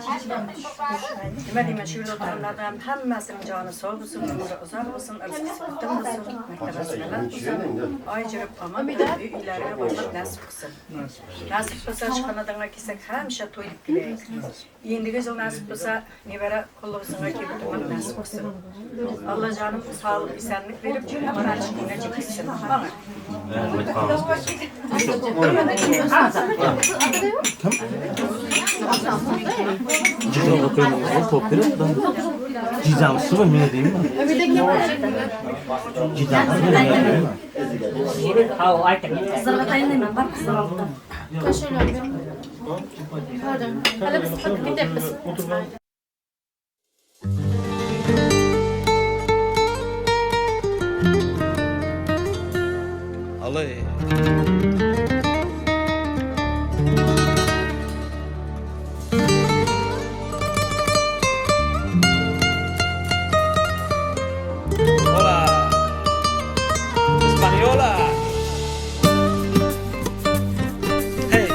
Nima deyman, shu yerda o'tirganlardan ham hammasining joni sog' bo'lsin, umri uzoq bo'lsin, rizqi bitim bo'lsin, martabasi baland bo'lsin. Oy jirib omon uy-uylariga borib nasib qilsin. Nasib qilsa, ishxonadanga kelsak hamisha to'y deb kelaylik. Endigi yil nasib qilsa, nevara qo'llig'izga kelib o'tirmak nasib qilsin. Alloh jonim sog'lik, esanlik berib, mana shu kunga yetkazsin. Qizlarga tayinlayman, bor qizlar oldi. Hali biz ketyapmiz. Hola. Española. Hey.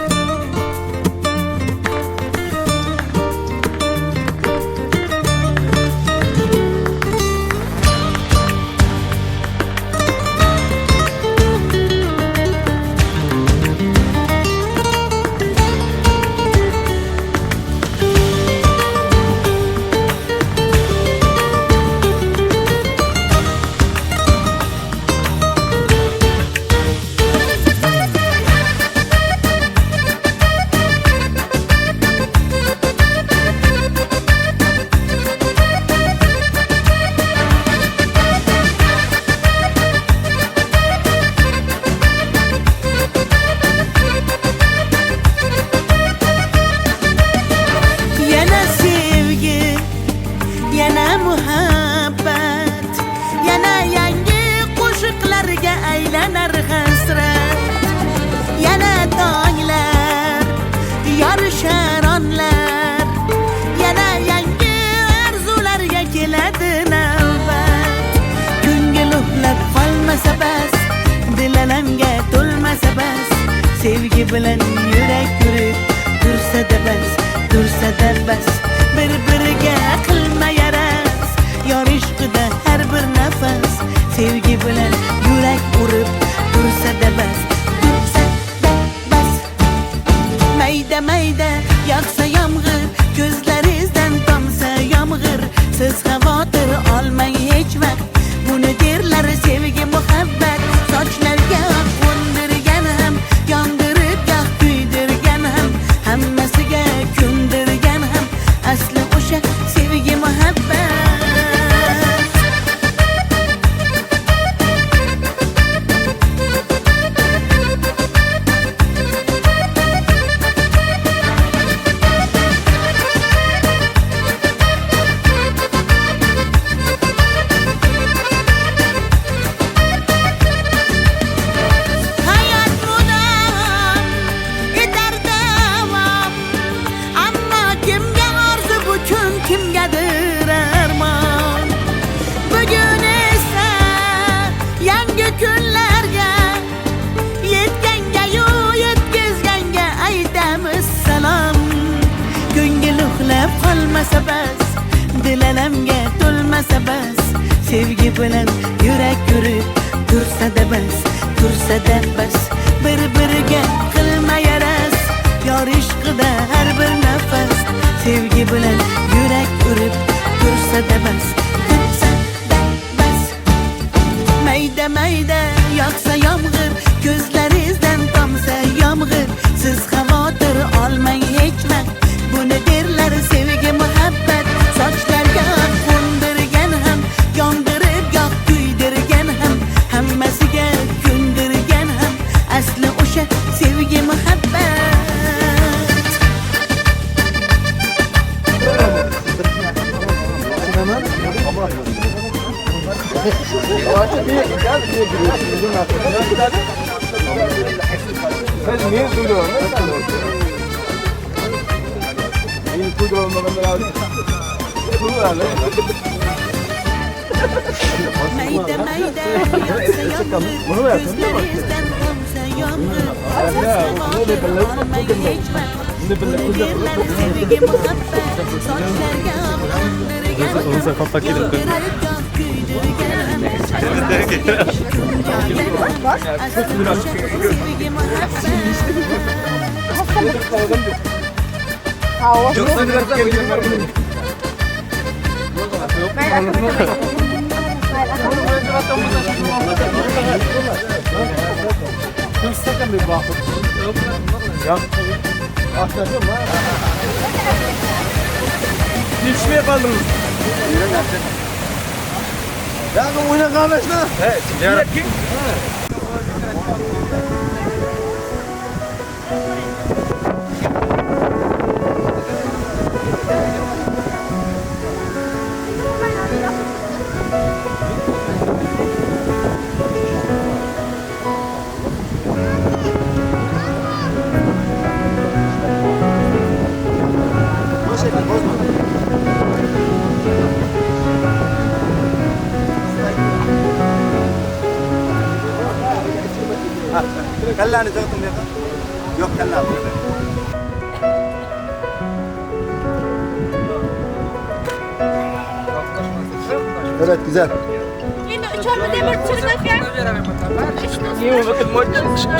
Yana sevgi, yana muhabbat, yana yangi qo'shiqlarga aylanar hasrat, yana tonglar, yorishar onlar, yana yangi orzularga keladi navbat. Ko'ngil uxlab qolmasa bas, dil alamga to'lmasa bas, sevgi bilan yurak yurib tursa-da bas, tursa-da bas, bir-biriga qilma yaras, yor ishqida har bir nafas, sevgi bilan yurak urib tursa-da bas, tursa-da bas. Mayda mayda yog'sa yomg'ir, ko'zlaringizdan tomsa yomg'ir, siz xavotir olmang hech vaqt, buni derlar sevgi muhabbat, sochlarga qo'ndirgan ham, yondirib goh kuydirgan ham, hammasiga ko'ndirgan ham, asli o'sha sevgi muhabbat. to'lmasa bas, dil alamga to'lmasa bas, sevgi bilan yurak yurib tursa-da bas, tursa-da bas, bir-biriga qilma yaras, yor ishqida har bir nafas, sevgi bilan yurak urib tursa-da bas, tursa-da bas. Mayda mayda yog'sa yomg'ir, ko'zlaringizdan tomsa yomg'ir, siz xavotir olmang hech vaqt, buni derlar sevgi muhabbat, sochlarga qo'ndirgan ham, yondirib yoq kuydirgan ham, hammasiga ko'ndirgan ham, asli o'sha sevgi muhabbat. Sen niye duyuyorsun? Niye duyuyorsun? Mayda mayda yog'sa yomg'ir, ko'zlaringizdan tomsa yomg'ir, siz xavotir olmang hech vaqt, buni derlar sevgi muhabbat, sochlarga qo'ndirgan ham, yondirib yoq kuydirgan ham, asli o'sha sevgi muhabbat. Yetishmay qoldingiz. Yaqin o'ynab qolmasdan. He, kim? Kallani jig'dim bu yoqqa. Yo'q, kalla. Evet, güzel.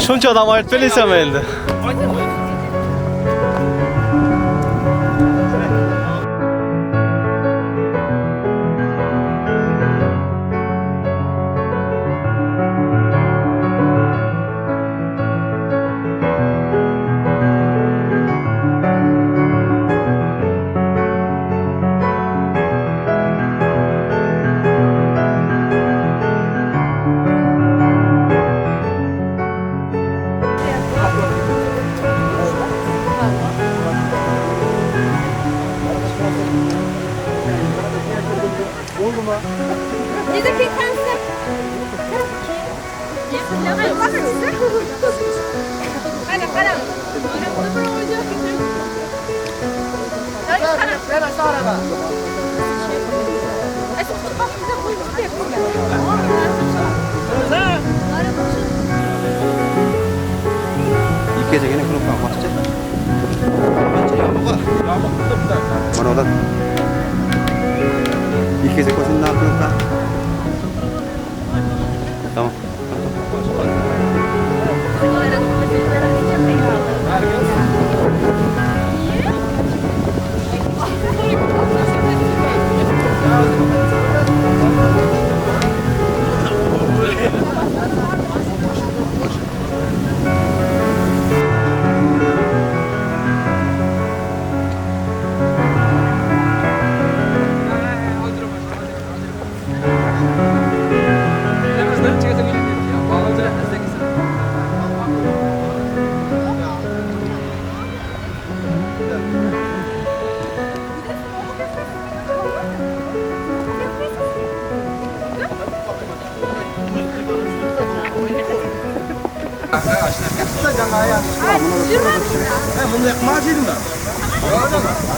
Shuncha odam aytib beraysanmi endi? Ikki gene knopka boschi. Mana ular. Ikki ko'sindan knopka. Tamam.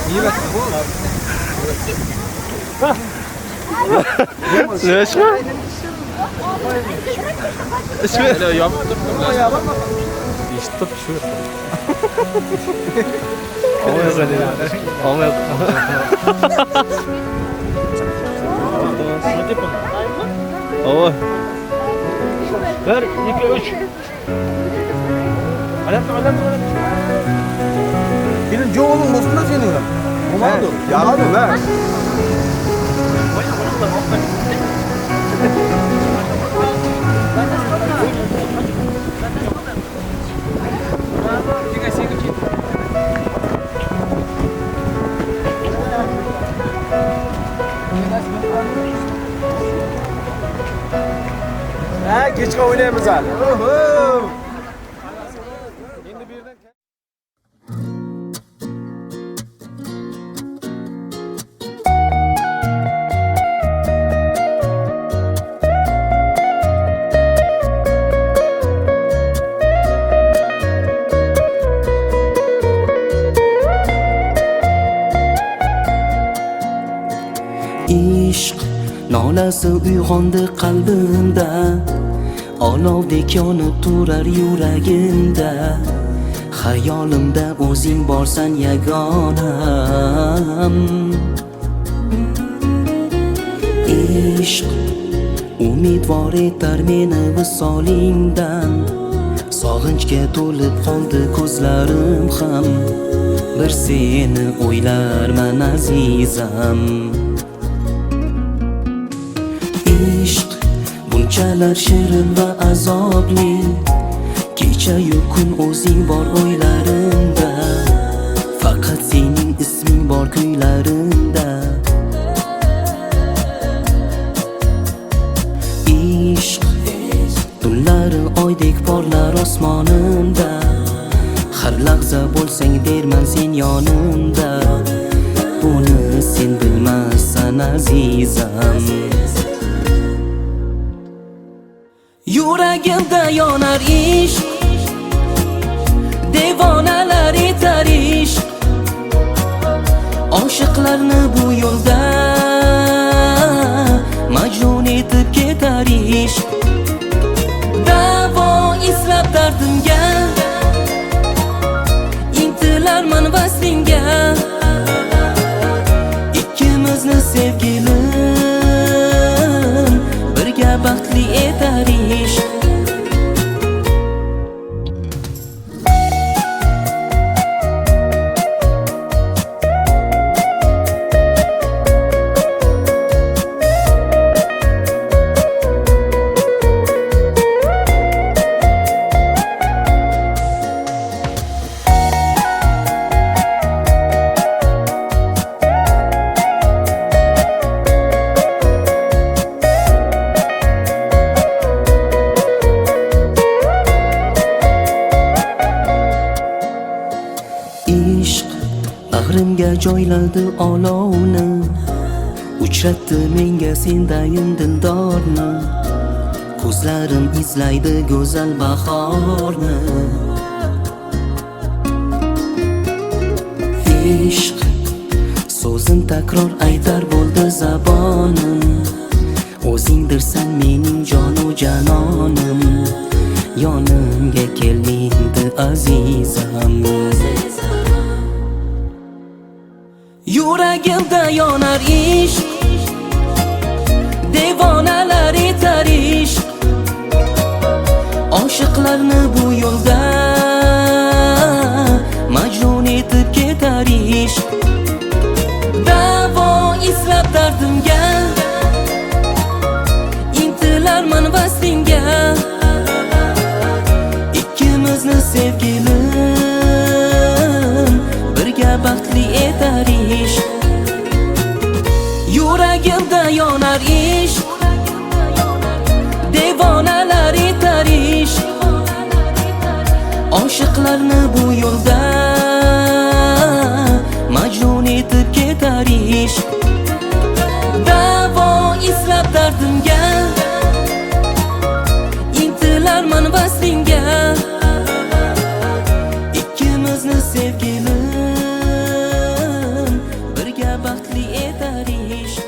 Nima? Ismi? Eshitib shu. Ova. 1 2 3. Aylanma, aylanma, aylanma. Senin jo'g'ing bo'lsin da sening ham. Bo'lmadi. Yaradi, ha. Ha, kechga o'ynaymiz hali. Endi bu yerdan Ishq nolasi uyg'ondi qalbimda, olovdek yonib turar yuragimda. Xayolimda o'zing borsan yagonam. Ishq umidvor etar meni visolingdan, sog'inchga to'lib qoldi ko'zlarim ham. Bir seni o'ylarman azizam. Ishq bunchalar shirin va azobli, kecha-yu kun o'zing bor o'ylarimda, faqat sening isming bor kuylarimda. Ishq tunlari oydek porlar osmonimda, har lahza bo'lsang derman sen yonimda. Buni sen bilmassan azizam. Yuragimda yonar ishq, devonalar etar ishq, oshiqlarni bu yo'lda majnun etib ketar ishq. Davo izlab dardimga, intilarman vaslingga, ikkimizni sevgilim birga baxtli etar ishq. Ishq bag'rimga joyladi olovni, uchratdi menga sendayin dildorni. Ko'zlarim izlaydi go'zal bahorni. Ishq so'zin takror aytar bo'ldi zabonim, o'zingdirsan mening jonu janonim. Yonimga kel endi azizam. Yuragimda yonar ishq, devonalar etar ishq, oshiqlarni bu yo'lda majnun etib ketar ishq. Davo izlab dardimga, intilarman vaslingga, ikkimizni sevgilim birga baxtli etar ishq. Yuragimda yonar ishq, devonalar etar ishq, oshiqlarni bu yo'lda majnun etib ketar ishq. Davo izlab dardimga, intilarman vaslingga, ikkimizni sevgilim birga baxtli etar ishq.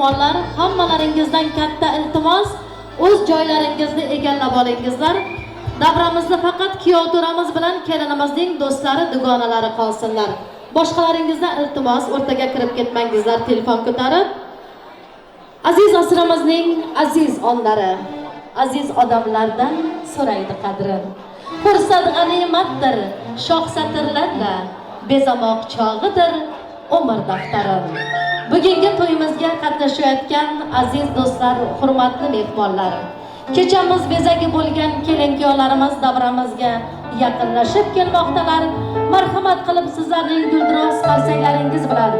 mehmonlar, hammalaringizdan katta iltimos, o'z joylaringizni egallab olingizlar. Davramizda faqat kuyov to'ramiz bilan kelinimizning do'stlari, dugonalari qolsinlar. Boshqalaringizdan iltimos, o'rtaga kirib ketmangizlar telefon ko'tarib. Aziz asrimizning aziz onlari, aziz odamlardan so'raydi qadrin. Fursat g'animatdir, shoh satrlarla bezamoq chog'idir umr daftarin. Bugungi to'yimizga qatnashayotgan aziz do'stlar, hurmatli mehmonlar, kechamiz bezagi bo'lgan kelin-kuyovlarimiz davramizga yaqinlashib kelmoqdalar. Marhamat qilib sizlarning guldiroz qarsaklaringiz bilan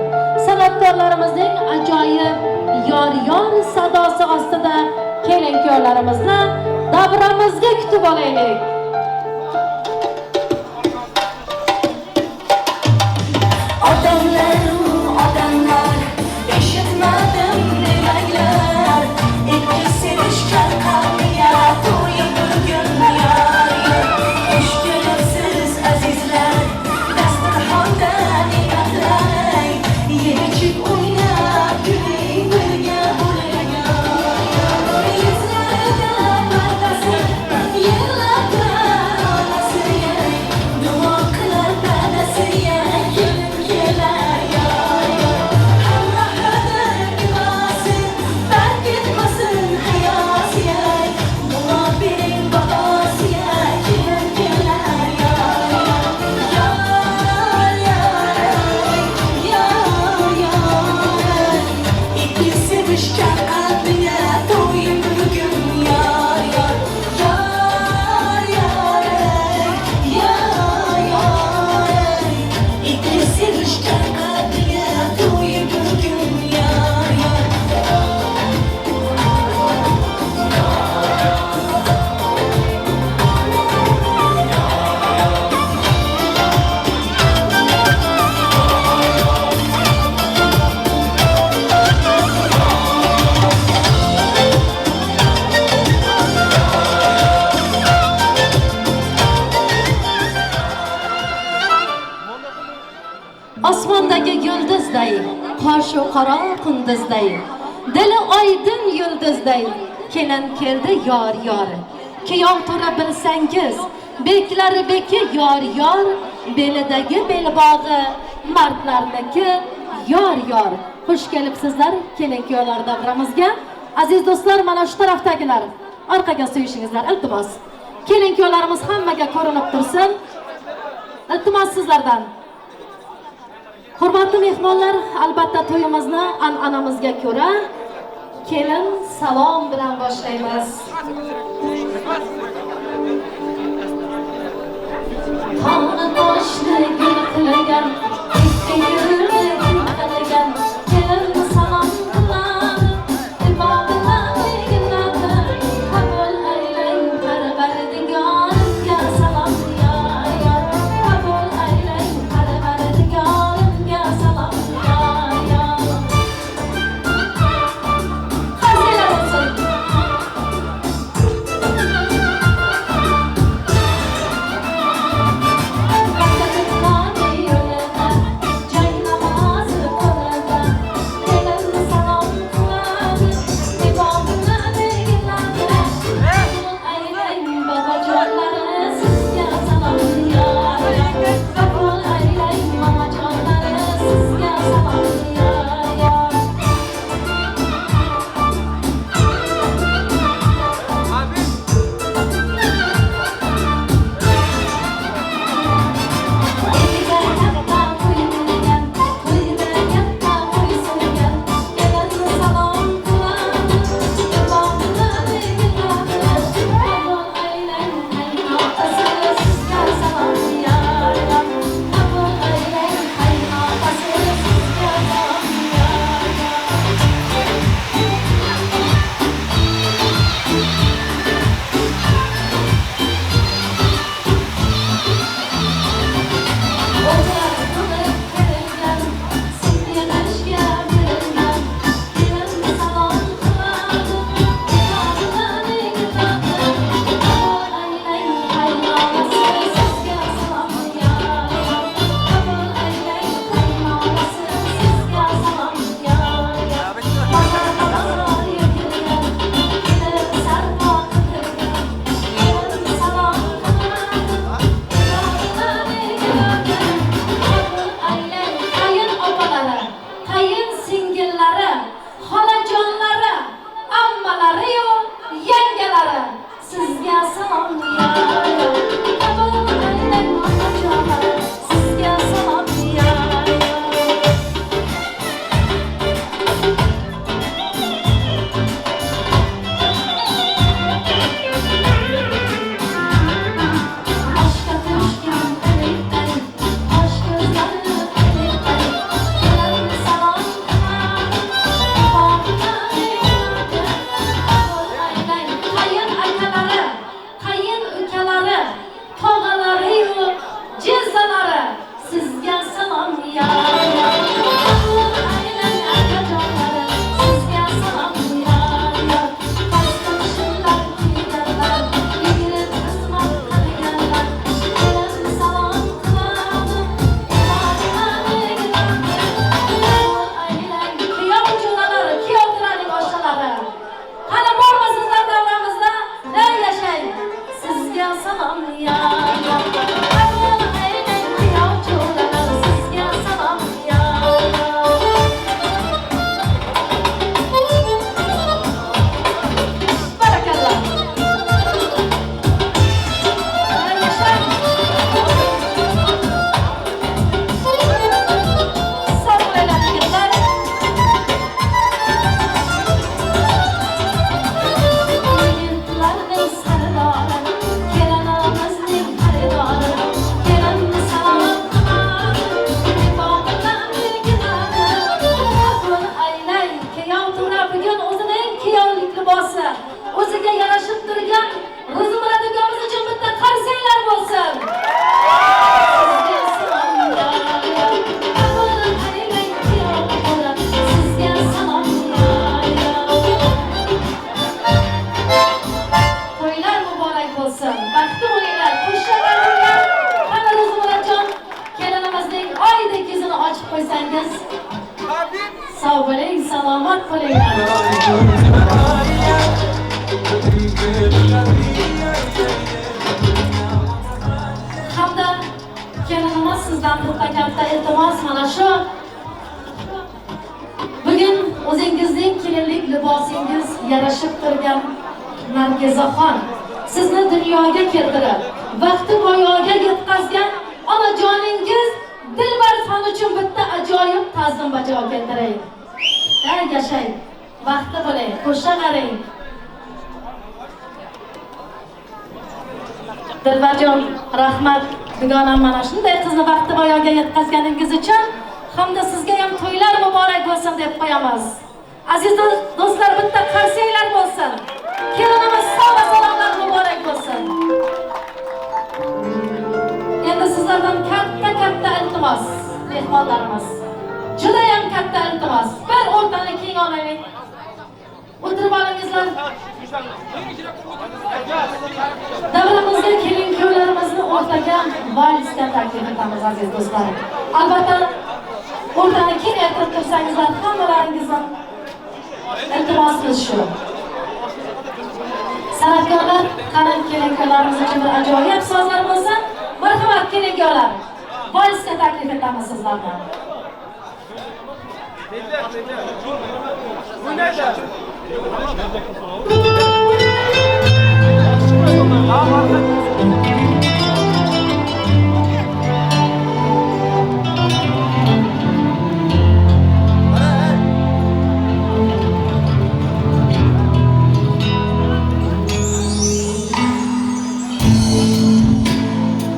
san'atkorlarimizning ajoyib yor-yor sadosi ostida kelin-kuyovlarimizni davramizga kutib olaylik. Odamlar, odamlar, eshitmadim demanglar. Ikki sevishgan qalbiga to'yib bugun yor yor. Xush kelibsiz azizlar, dasturxonda ne'matlar. Yeb-ichib o'ynab kuling birga bo'ling yor yor. Yuzlarida pardasi, yig'lab turar onasi. Duo qilar dadasiga kelin kelar yor yor. Hamrohidir ibosi, tark etmasin hayosiya. Duo bering bobosiga, kelin kelar yor yor. Yor yor, yor yor. Ikki sevishgan qalbiga to'yib bugun yor yor. Yor yor, yor yor. Ikki sevishgan qalbiga to'yib bugun yor yor. Osmondagi yulduzday, qoshu qaro qunduzday, dili oydin yulduzday, kelin keldi yor yor. Kuyov to'ra bilsangiz, beklar beki yor yor, belidagi belbog'i mardlarniki yor yor. Xush kelibsizlar kelin kuyovlar davramizga. Aziz do'stlar, mana shu tarafdagilar orqaga suyishingizlar iltimos. Kelin kuyovlarimiz hammaga ko'rinib tursin. Iltimos sizlardan. Hurmatli mehmonlar, albatta to'yimizni an'anamizga ko'ra kelin salom bilan boshlaymiz. Tog'ni toshni gul qilgan, ikki gulni gul qilgan, kelin salom qiladi, ibo bilan eginadi. Qabul aylang parvardigorimga salom yor yor. Qabul aylang parvardigorimga salom yor yor. Qarsaklar bo'lsin. Yo'lida Sog' bo'ling, salomat bo'linglar. Hamda kelinimiz sizdan bitta katta iltimos, mana shu bugun o'zingizning kelinlik libosingiz yarashib turgan Nargizaxon sizni dunyoga keltirib, vaqti boyoga yetkazgan onajoningiz Dilbarxon uchun bitta ajoyib ta'zim bajo keltiring. Yashang, baxtli bo'ling, qo'sha qarang. Dilbarjon, rahmat dugonam, mana shunday qizni vaqti boyoga yetkazganingiz uchun hamda sizga ham to'ylar muborak bo'lsin deb qo'yamiz. Aziz do'stlar, bitta qarsanglar bo'lsin. Kelinimiz sog' va salomat muborak bo'lsin. Endi sizlardan katta-katta iltimos, mehmonlarimiz. Juda ham katta iltimos. Bir o'rtani keng olaylik. O'tirib olingizlar. Davramizga kelin kuyovlarimizni o'rtaga valsga taklif etamiz aziz do'stlar. Albatta o'rtani kengaytirib tursangizlar hammalaringizdan iltimosimiz shu. San'atkorlar, qarang, kelin kuyovlarimiz uchun bir ajoyib sozlar bo'lsin. Marhamat kelin kuyovlar. Valsga taklif etamiz sizlarni.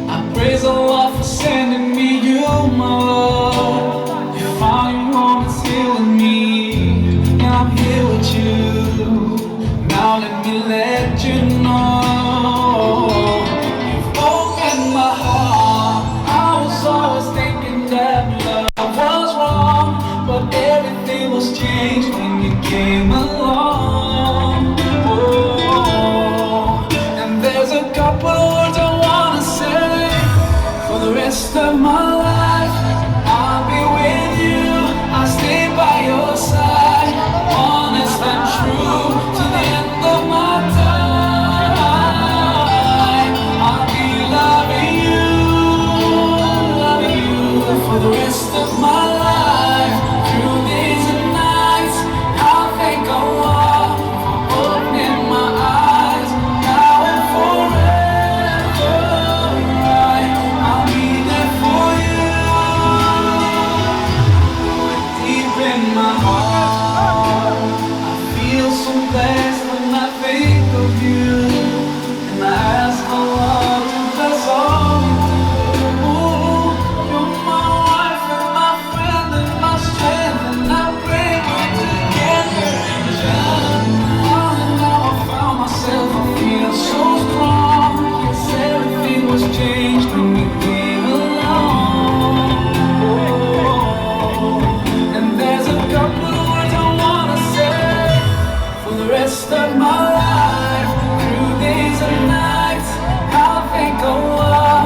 I praise Allah for sending me you, my love. You found your moments here with me, and I'm here with you. Now let me let you know you've opened my heart. I was always thinking that love was wrong, but everything was changed when you came along. Oh, and there's a couple words I wanna say. For the rest of my life, I'll be with you. I'll stay by your side, honest and true to the end of my time. I'll be loving you for the rest of my life. Through days and nights, I'll thank Allah for opening my eyes. Now and forever, I'll be there for you. Deep in my heart, I feel so blessed when I think of you. And I ask Allah to bless all you do. You're my wife and my friend and my strength, and I pray we're together in Jannah. And now I found myself, I feel so strong. Yes, everything was changed when you came along. Oh, and there's a couple of words I wanna say for the rest of my life. Through days and nights, I'll thank Allah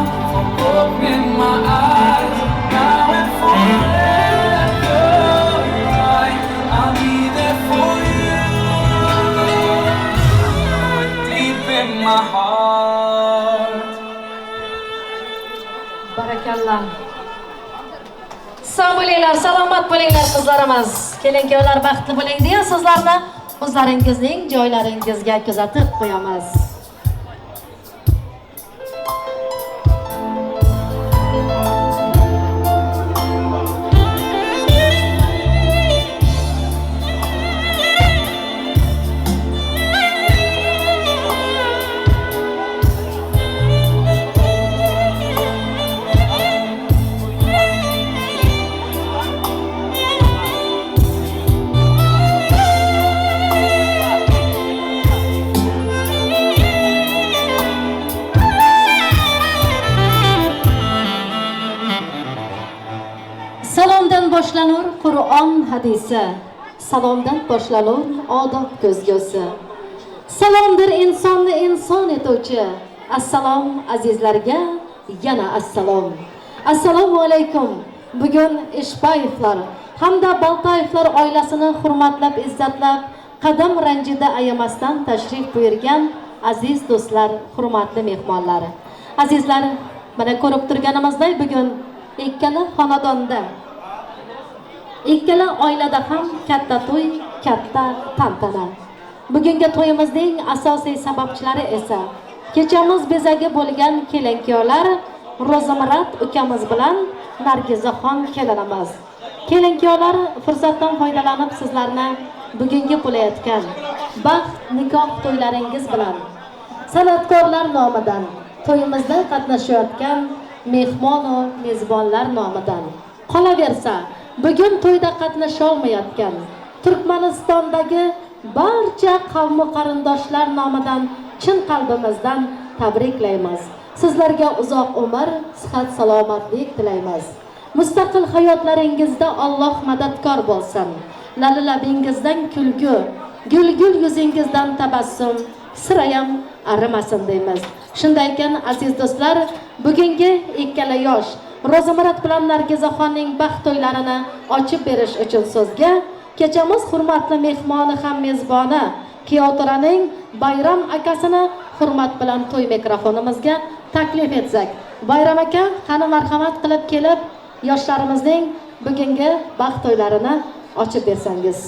for opening my eyes. Now and forever, I'll be there for you. Deep in my heart. Barakallah. Sog' bo'linglar, salomat bo'linglar qizlarimiz. Kelin kuyovlar baxtli bo'ling deya sizlarni o'zlaringizning joylaringizga kuzatib qo'yamiz. Salomdan boshlanur Qur'on hadisi, salomdan boshlanur odob ko'zgusi. Salomdir insonni inson etuvchi. Assalom azizlarga yana assalom. Assalomu alaykum. Bugun Eshbayevlar hamda Boltoyevlar oilasini hurmatlab, izzatlab, qadam ranjida ayamasdan tashrif buyurgan aziz do'stlar, hurmatli mehmonlar. Azizlar, mana ko'rib turganimizday bugun ikkala xonadonda, ikkala oilada ham katta to'y, katta tantana. Bugungi to'yimizning asosiy sababchilari esa kechamiz bezagi bo'lgan kelin-kuyovlar Ro'zimurat ukamiz bilan Nargizaxon kelinimiz. Kelin-kuyovlar, fursatdan foydalanib sizlarni bugungi bo'layotgan baxt nikoh to'ylaringiz bilan san'atkorlar nomidan, to'yimizda qatnashayotgan mehmon va mezbonlar nomidan, qolaversa bugun to'yda qatnasha olmayotgan Turkmanistondagi barcha qavm qarindoshlar nomidan chin qalbimizdan tabriklaymiz. Sizlarga uzoq umr, sihat, salomatlik tilaymiz. Mustaqil hayotlaringizda Alloh madadkor bo'lsin. Lalabingizdan kulgu, gulgul yuzingizdan tabassum sirayam arimasin deymiz. Shunday ekan, aziz do'stlar, bugungi ikkala yosh Ro'zimurat bilan Nargizaxonning baxt to'ylarini ochib berish uchun so'zga kechamiz hurmatli mehmoni ham mezboni Kuyovto'raning Bayram akasini hurmat bilan to'y mikrofonimizga taklif etsak. Bayram aka, qani marhamat qilib kelib yoshlarimizning bugungi baxt to'ylarini ochib bersangiz.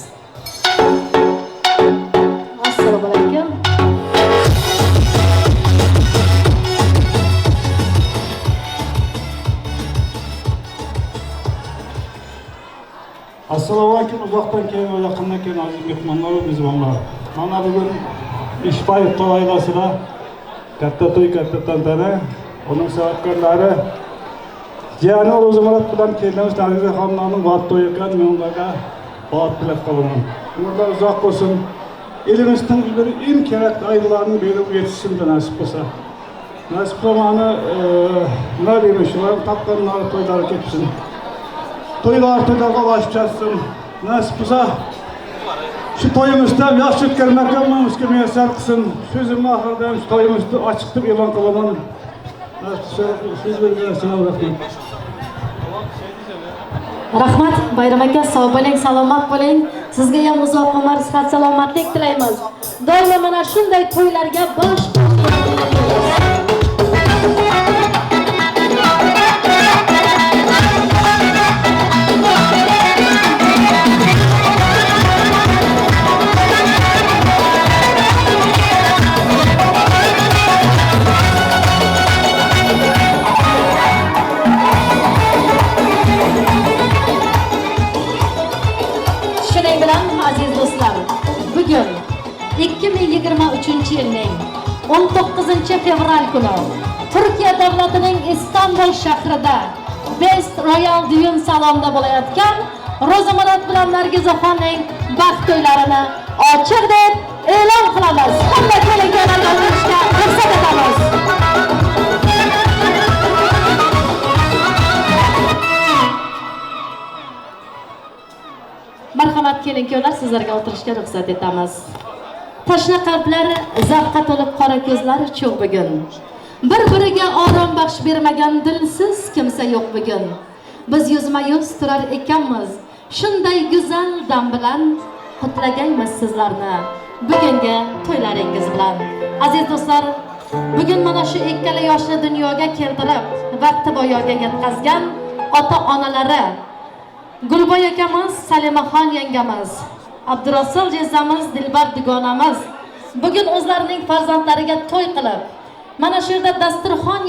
Assalomu alaykum. Assalomu alaykum, uzoqdan kelgan va yaqindan kelgan aziz mehmonlar va mezbonlar. Mana bugun Ishbayevlar oilasida katta to'y, katta tantana. Uning sababkorlari jiyani Ro'zimurat bilan kelinimiz Nargizaxonning baxt to'yi ekan. Men ularga baxt tilab qolaman. Umrlar uzoq bo'lsin. Elimizning bir eng kerakli oilalarining biri yetishsin nasib bo'lsa. Nasib bo'lmani nima deymiz, shular topganlari to'ylari ketsin. To'ylar to'ylarga ulashib chatsin. Nasib bo'lsa shu to'yimizda yaxshi o'tkazmakka hammamizga muyassar qilsin. So'zimni oxirida ham shu to'yimizni ochiq deb e'lon qilaman. So'z bergan rahmat. Rahmat Bayram aka, sog' bo'ling, salomat bo'ling. Sizga ham uzoq umr, sihat, salomatlik tilaymiz. Doimo mana shunday to'ylarga bosh aziz do'stlar, bugun 2023-yilning 19 fevral kuni Turkiya davlatining Istanbul shahrida Best Royal düğün salonida bo'layotgan Ro'zimurat bilan Nargizaxonning baxt to'ylarini ochiq deb e'lon qilamiz. Hamma kelin-kuyovlarga o'tirishga ruxsat etamiz. Marhamat kelin-kuyovlar, sizlarga o'tirishga ruxsat etamiz. Tashna qalblar zavqqa to'lib, qora ko'zlar cho'g' bugun. Bir-biriga orom baxsh bermagan dilsiz kimsa yo'q bugun. Biz yuzma-yuz turar ekanmiz, shunday go'zal dam bilan qutlaganmiz sizlarni bugungi to'ylaringiz bilan. Aziz do'stlar, bugun mana shu ikkala yoshni dunyoga keltirib, vaqti boyoga yetkazgan ota-onalari Gulboy akamiz, Salimaxon yangamiz, Abdurasul jezamiz, Dilbar dugonamiz bugun o'zlarining farzandlariga to'y qilib, mana shu yerda dasturxon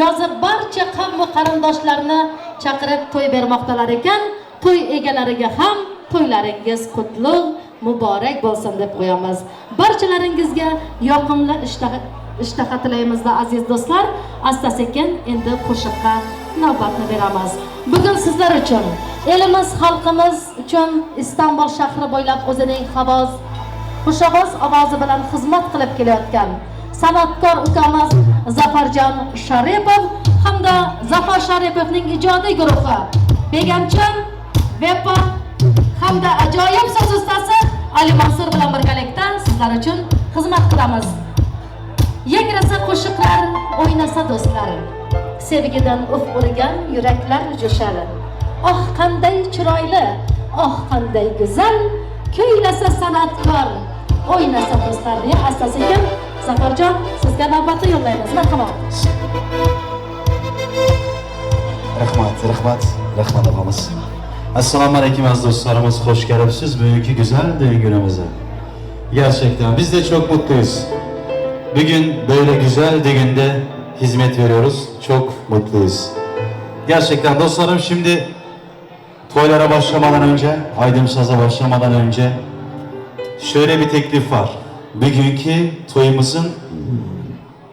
yozib barcha qavm va qarindoshlarni chaqirib to'y bermoqdalar ekan. To'y egalariga ham to'ylaringiz qutlug' muborak bo'lsin deb qo'yamiz. Barchalaringizga yoqimli ishtaha tilaymiz aziz do'stlar. Asta-sekin endi qo'shiqqa navbatni beramiz. Bugun sizlar uchun, elimiz, xalqimiz uchun Istanbul shahri bo'ylab o'zining xushovoz ovozi bilan xizmat qilib kelayotgan san'atkor ukamiz Zafarjon Sharipov hamda Zafar Sharipovning ijodiy guruhi Begamchan, Vepa hamda ajoyib so'z ustasi Ali Mansur bilan birgalikda sizlar uchun xizmat qilamiz. Yangrasa qo'shiqlar, o'ynasa do'stlar, sevgidan uf urgan yuraklar jo'shar. Oh, qanday chiroyli, Oh qanday go'zal, kuylasa san'atkor, o'ynasa do'stlar deya asta sekin Zafarjon sizga navbatni yo'llaymiz. Marhamat. Rahmat, rahmat, rahmat opamiz. Assalomu alaykum aziz dostlarımız, hoş geldiniz bugünkü güzel düğün günümüze. Gerçekten biz de çok mutluyuz. Bugün böyle güzel düğünde hizmet veriyoruz, çok mutluyuz. Gerçekten dostlarım, şimdi toylara başlamadan önce, Aydın Saz'a başlamadan önce şöyle bir teklif var. Bugünkü toyumuzun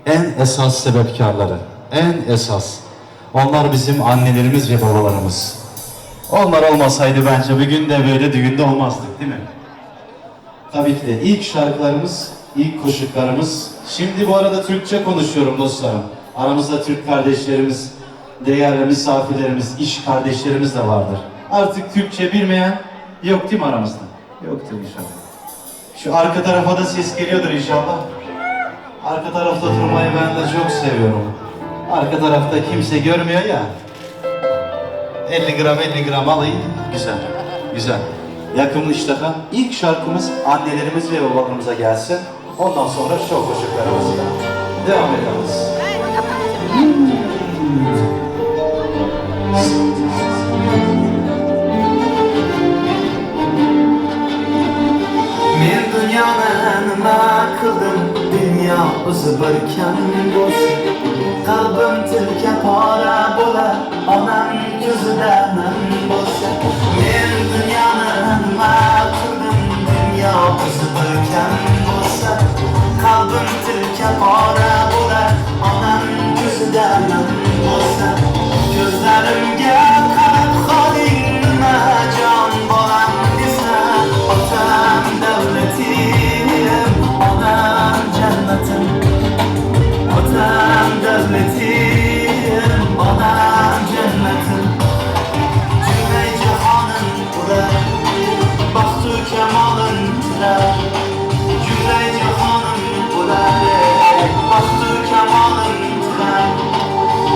en esas sebepkarları, en esas. Onlar bizim annelerimiz ve babalarımız. Onlar olmasaydı bence bugün de böyle düğünde olmazdık, değil mi? Tabii ki de ilk şarkılarımız, ilk koşuklarımız. Şimdi bu arada Türkçe konuşuyorum dostlarım. Aramızda Türk kardeşlerimiz, değerli misafirlerimiz, iş kardeşlerimiz de vardır. Artık Türkçe bilmeyen yok değil mi aramızda? Yoktur inşallah. Şu arka tarafa da ses geliyordur inşallah. Arka tarafta oturmayı ben de çok seviyorum. Arka tarafta kimse görmüyor ya. 50 gram 50 gram alayım. Güzel, güzel. Yakımlı iştaha. İlk şarkımız annelerimiz ve babalarımıza gelsin. Ondan sonra şov koşuklarımızla devam ederiz. Men dunyoni nima qildim, dunyo o'zi bir kam bo'lsa, qalbim tilka pora bo'lar, onam ko'zida nam bo'lsa. Men dunyoni nima qildim, dunyo o'zi bir kam bo'lsa, qalbim tilka pora bo'lar, onam ko'zida nam bo'lsa. Ko'zlarimga qarab qoling, nima jon bolam desa, otam davlatim, onam jannatim. Otam davlatim, onam jannatim. Cümle jahonim ular, baxtu kamolim tilar. Cümle jahonim ular, baxtu kamolim tilar.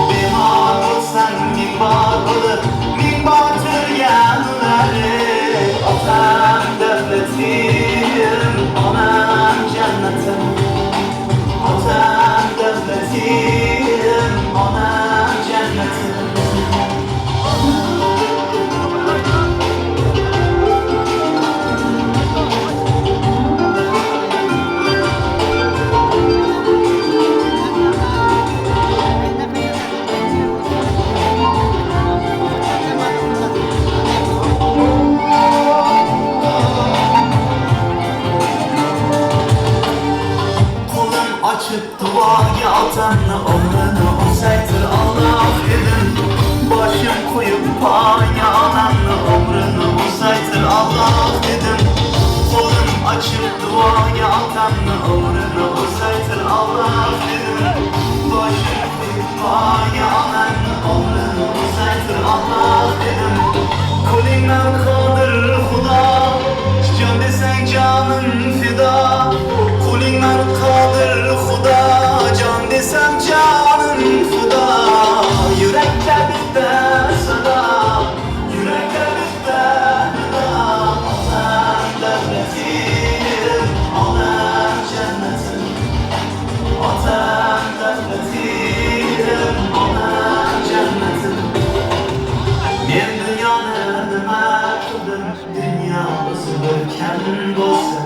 Bemor bo'lsam ming bor bo'lib, ming bor turgan ular. Otam davlatim, onam jannatim. Otam davlatim, onam jannatim. Açıp duaga otamni umrini uzaytir Alloh dedim. Boshim qo'yib poyga onamni umrini uzaytir Alloh dedim. Qo'lim açıp duoga otamni umrini uzaytir Alloh dedim. Boshim qo'yib poyga onamni umrini uzaytir Alloh dedim. Qo'lingdan qodir Xudo, jon desang jonim fido. Qo'lingdan qodir Xudo, jon desam jonim fido. Yurakda bitta sado, yurakda bitta nido. Otam davlatim, onam jannatim. Otam davlatim, onam jannatim. Men dunyoni nima qildim, dunyo o'zi bir kam bo'lsa,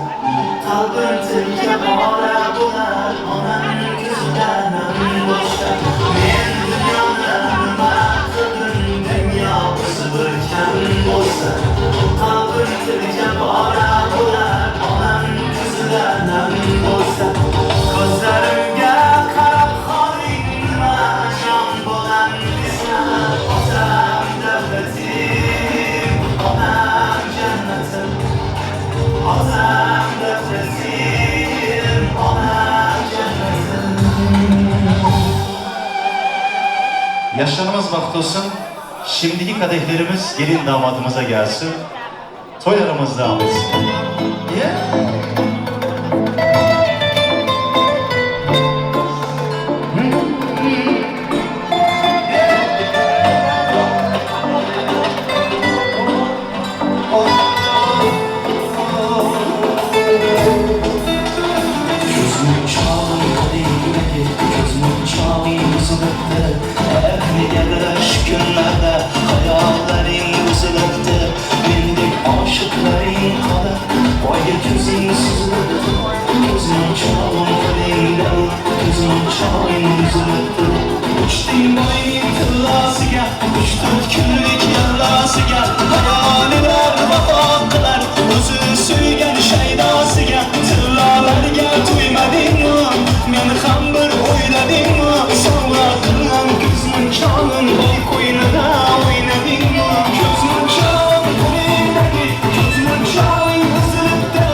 qalbim tilka pora bo'lar, onam ko'zida nam bo'lsa. Men dunyoni nima qildim, dunyo o'zi bir kam bo'lsa, qalbim tilka pora bo'lar, onam ko'zida nam bo'lsa. Ko'zlarimga qarab qoling, nima jon bolam desa, otam davlatim, onam jannatim. Otam davlatim, onam jannatim. Yaşlarımız bahtı olsun. Şimdiki kadehlerimiz gelin damadımıza gelsin. Toylarımız devam etsin. Yeah. Oh. Ko'zing suzilibdi, ko'z munchog'im qo'lingda, ko'z munchog'ing uzilibdi. Uchding boyning tillosiga, 3-4 kunlik yallosiga, hayolilar vafo qilar o'zi suygan shaydosiga. Tillolarga to'ymadingmi, meni ham bir o'yladingmi? Sovg'a qilgan ko'z munchog'im boy qo'ynida o'ynadingmi? Ko'z munchog'im qo'lingdagi, ko'z munchog'ing uzilibdi.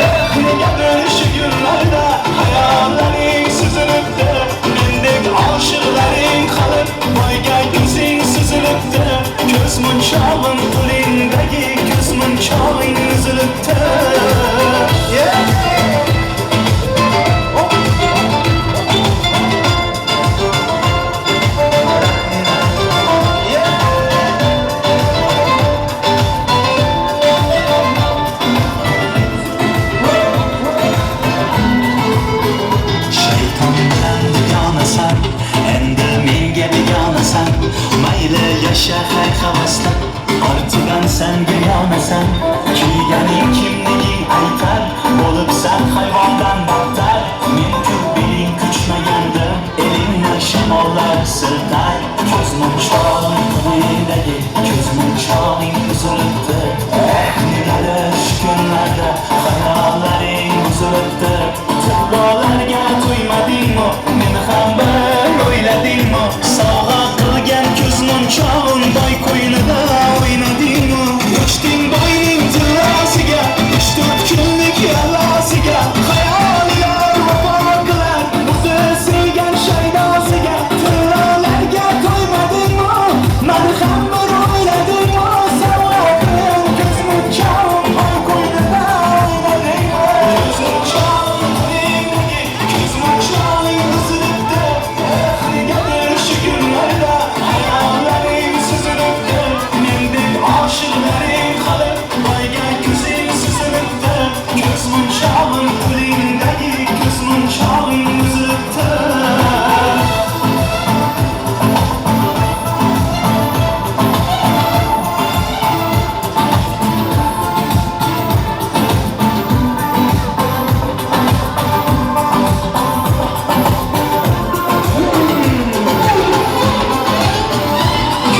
Eh, negadir shu kunlarda hayollaring suzilibdi. Mendek oshiqlaring qolib, boyga ko'zing suzilibdi. Ko'z munchog'im qo'lingdagi, ko'z munchog'ing uzilibdi. Shayton bilan dugonasan, endi menga begonasan. Mayli yasha hay havasda, ortidan senga yonasan. Kuyganing kimliging aytar, bo'libsan hayvondan battar. Men ko'p beling kuchmaganda, elingni shamollar siltar. Ko'z munchog'ing qo'lingdagi, ko'z munchog'ing uzilibdi. Eh, negadir shu kunlarda xayollaring buzilibdi. Tillolarga to'ymadingmi, meni ham bir o'yladingmi? Sovg'a qilgan ko'z munchog'im boy qo'ynida o'ynadingmi? Uchding boyning tillosiga, 3-4 kunlik yallosiga, xayolilar vafo qilar o'zi sevgan shaydosiga. Tillolarga to'ymadingmi, meni ham bir o'yladingmi? Sovg'a qilgan ko'z munchog'im boy qo'ynida o'ynadingmi? Ko'z munchog'im qo'lingdagi, ko'z munchog'ing uzilibdi. Eh, negadir shu kunlarda hayollaring suzilibdi. Mendek oshiqlaring qolib, boyga ko'zing suzilibdi. Ko'z munchog'im qo'lingdagi, ko'z munchog'ing uzilibdi.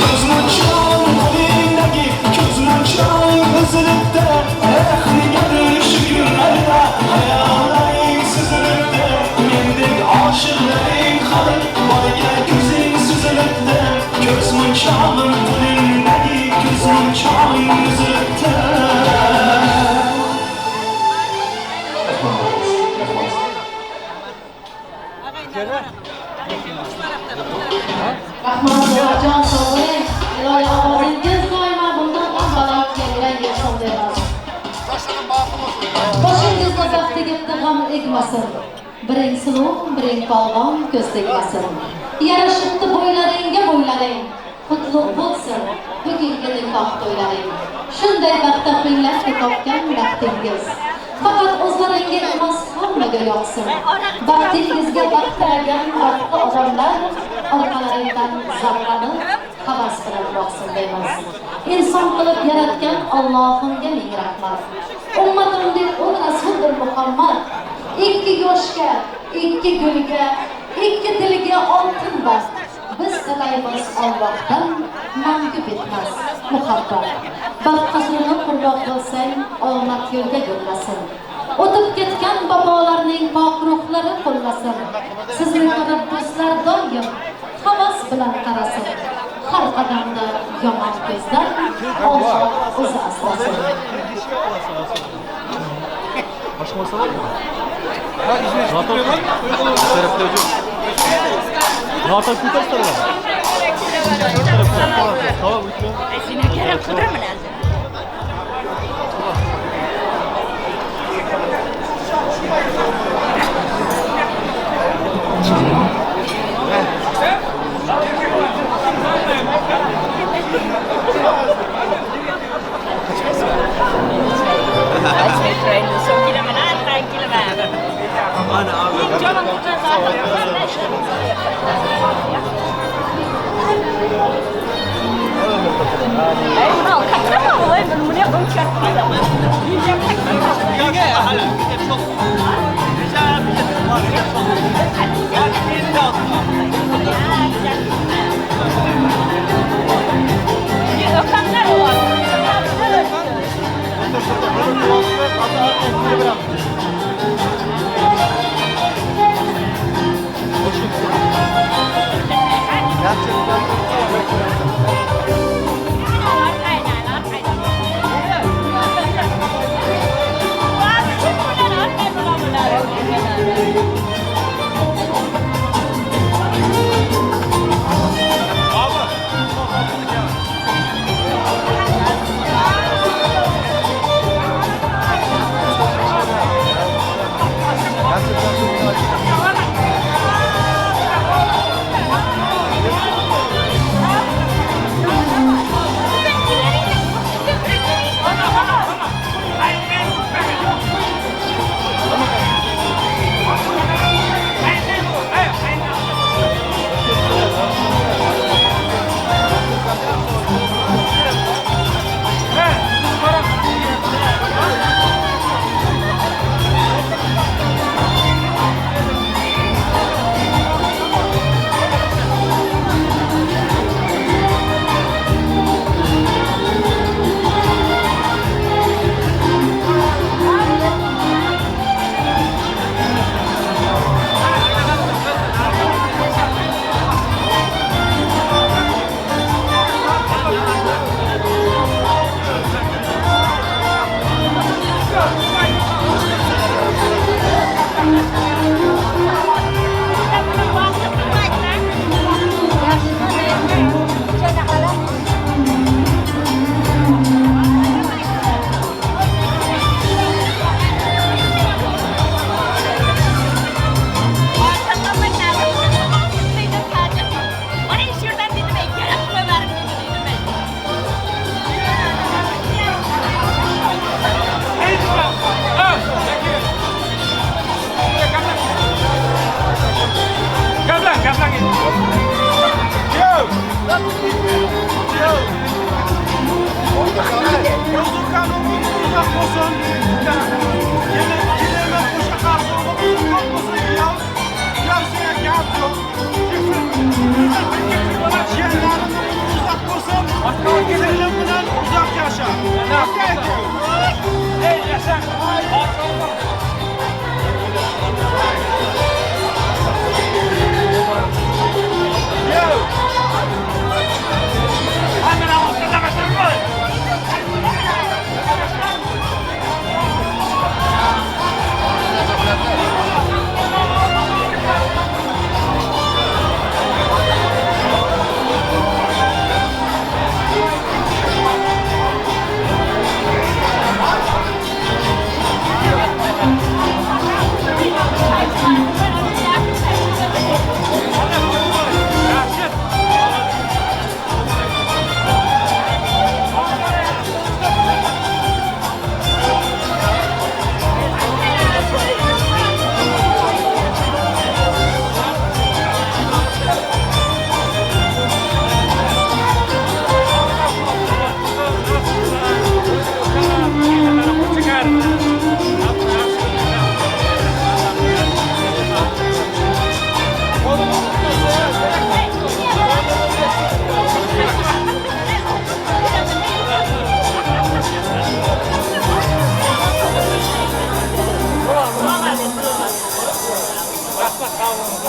Ko'z munchog'im qo'lingdagi, ko'z munchog'ing uzilibdi. Eh, negadir shu kunlarda hayollaring suzilibdi. Mendek oshiqlaring qolib, boyga ko'zing suzilibdi. Ko'z munchog'im qo'lingdagi, ko'z munchog'ing uzilibdi. Rahmat bobojon, sog' bo'ling. Iloyo ovozingiz doimo bundan ham baland yangrang yursin deymiz. Boshingizda baxt tegibdi, g'am egmasin. Biring suluv, biring polvon, ko'z tegmasin. Yarashibdi bo'ylaringga bo'ylaring. Qutlug' bo'lsin bugungi nikoh to'ylaring. Shunday baxt topinglarki topgan baxtingiz. Faqat o'zlaringga emas, hammaga yoqsin. Baxtingizga baxt tilagan baxtli odamlar orqalaringdan zavqlanib, havas bilan boqsin deymiz. Inson qilib yaratgan Allohimga ming rahmat. Ummatim deb o'n rasuldir Muhammad. 2 yoshga, 2 gulga, 2 dilga oltin baxt. Biz tilaymiz Allohdan mangu bitmas muhabbat. Baxt qasrini qurmoq bo'lsang, omad yo'lga yo'llasin. O'tib ketgan bobolarning pok ruhlari qo'llasin. Sizni ko'rib do'stlar doim havas bilan qarasin. Har qadamda yomon ko'zdan Alloh o'zi asrasin. Başka masa var mı?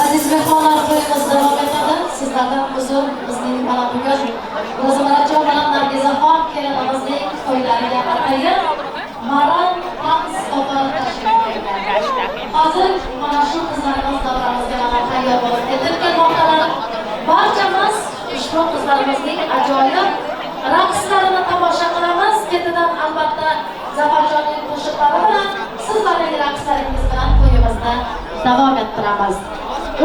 Aziz mehmonlar, to'yimiz davom etadi. Sizlardan uzr, bizning mana bugun Ro'zimarajon bilan Nargizaxon kelinimizning to'ylariga atayin Maron raqs topar tashrif buyurgan. Hozir mana shu qizlarimiz davramizga mana tayyor bo'lib yetib kelmoqdalar. Barchamiz ushbu qizlarimizning ajoyib raqslarini tomosha qilamiz. Ketidan albatta Zafarjonning qo'shiqlari bilan sizlarning raqslaringiz bilan to'yimizni davom ettiramiz.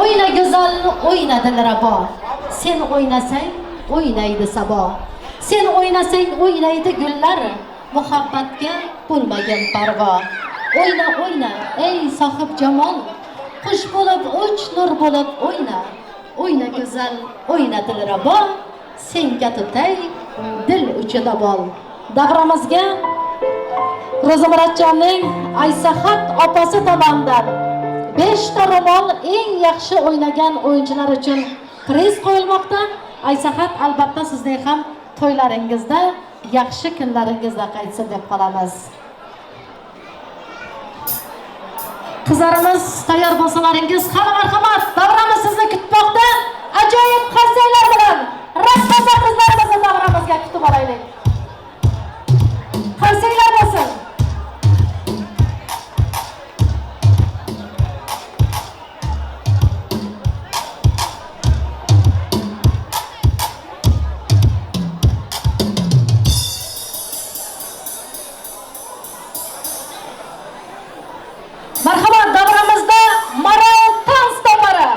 O'yna go'zal, o'yna dilrabo. Sen o'ynasang, o'ynaydi sabo. Sen o'ynasang, o'ynaydi gullar. Muhabbatga bo'lmagan parvo. O'yna, o'yna, ey sohib jamol. Qush bo'lib uch, nur bo'lib o'yna. O'yna go'zal, o'yna dilrabo. Senga tutay Dil uchida bol. Davramizga Ro'zimurodjonning Aysahat opasi tomonidan 5 ta ro'mol eng yaxshi o'ynagan o'yinchilar uchun priz qo'yilmoqda. Aysahat, albatta sizning ham to'ylaringizda, yaxshi kunlaringizda qaytsin deb qolamiz. Qizlarimiz tayyor bo'lsalaringiz, hali marhamat, davramiz sizni kutmoqda. Ajoyib qarsaklar bilan raqqosa qizlarimizni davramizga kutib olaylik. Qarsaklar bo'lsin. Marhamat, davramizda Maral Tans topari.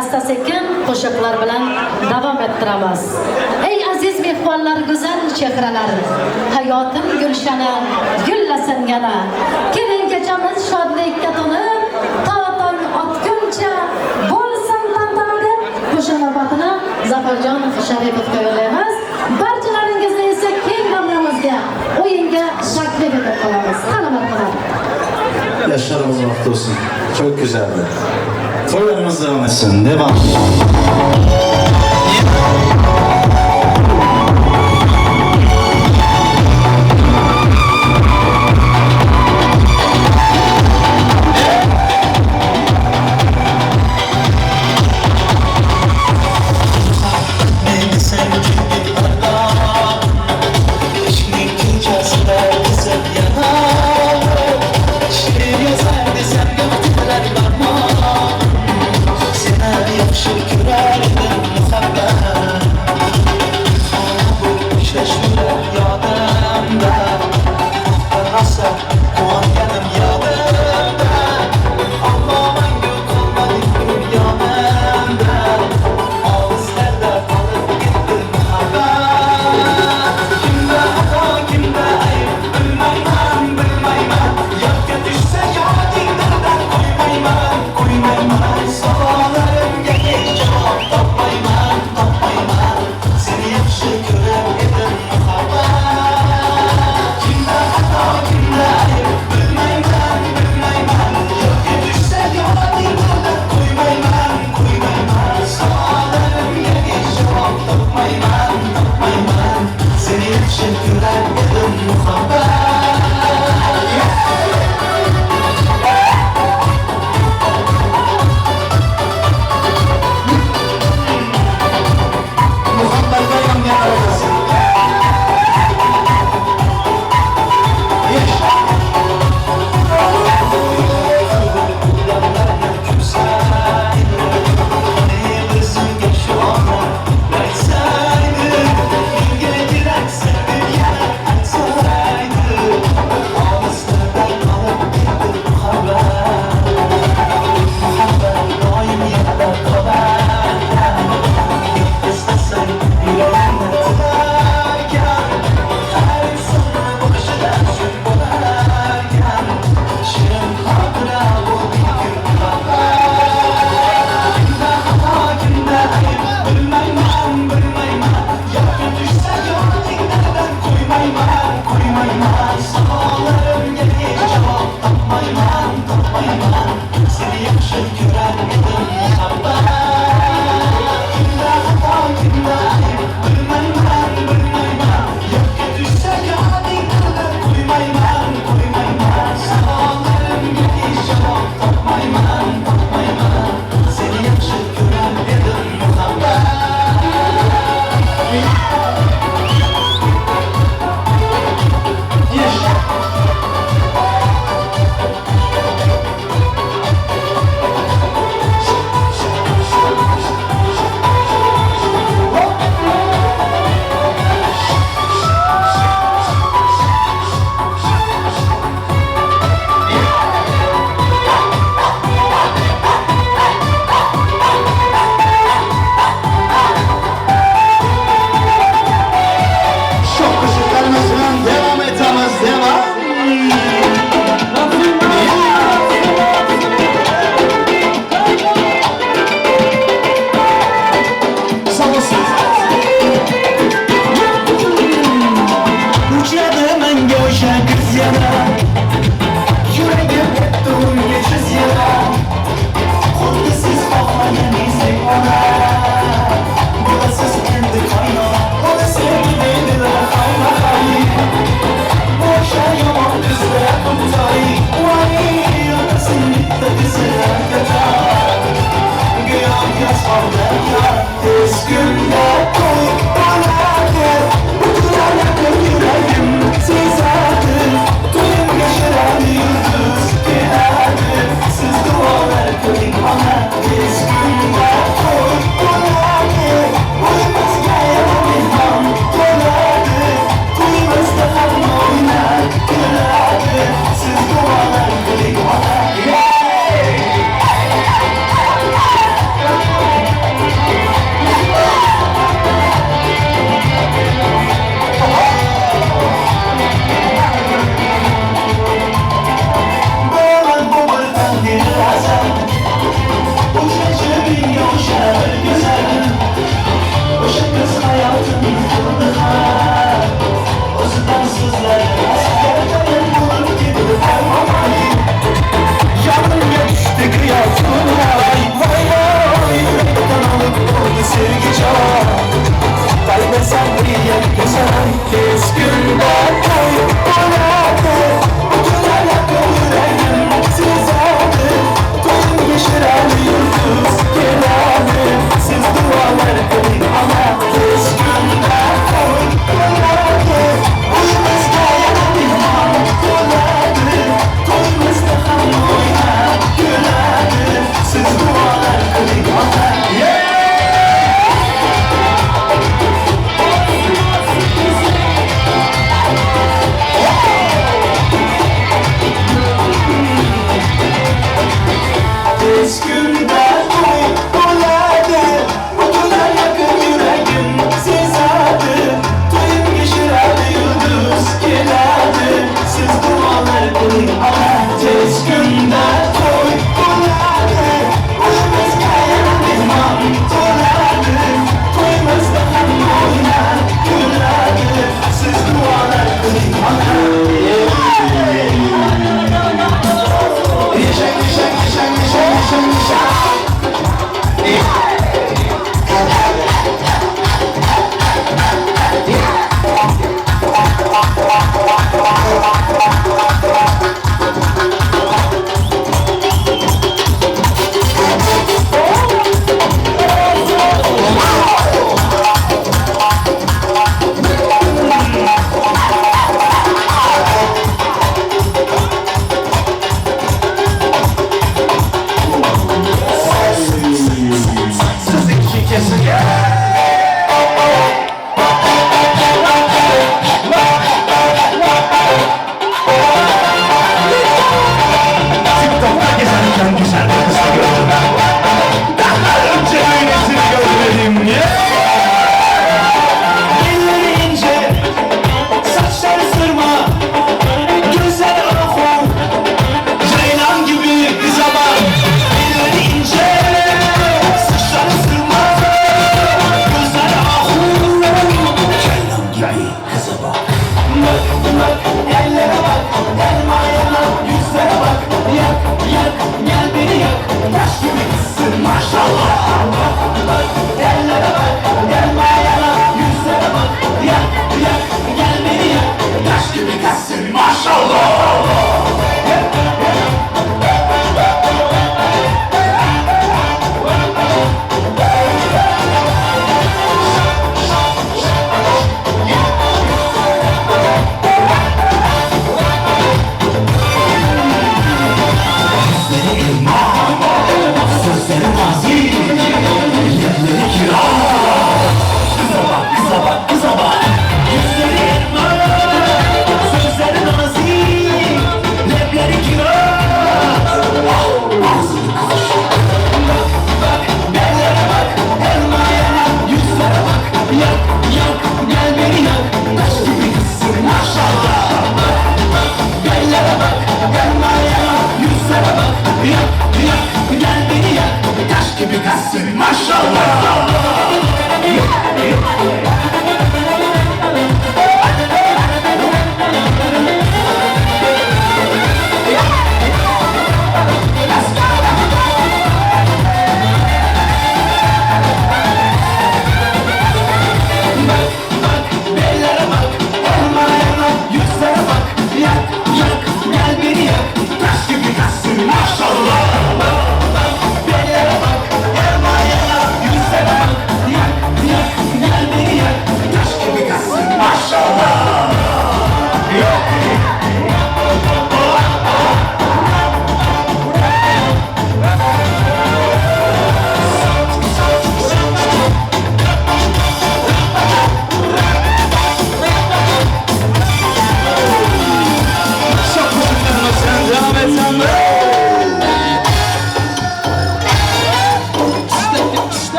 Asta-sekin qo'shiqlar bilan davom ettiramiz. Ey aziz mehmonlar, go'zal chehralar, hayotim gulshani gullasin yana. Keling kechamiz shodlikka to'lib, to tong otguncha bo'lsin tantana deb qo'shiq navbatini Zafarjon Sharipovga yo'llaymiz. Barchalaringizni esa keng davramizga o'yinga taklif etib qolamiz. Qani marhamat. Yaşlarımız mutlu olsun. Çok güzeldi. Toylarımız devam etsin. Devam.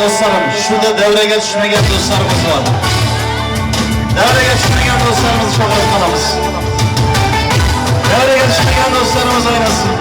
Dostlarım, şurada devreye tushmagan dostlarımız var. Devreye tushmagan dostlarımızı chaqirib qolamiz. Devreye tushmagan dostlarımız oynasın.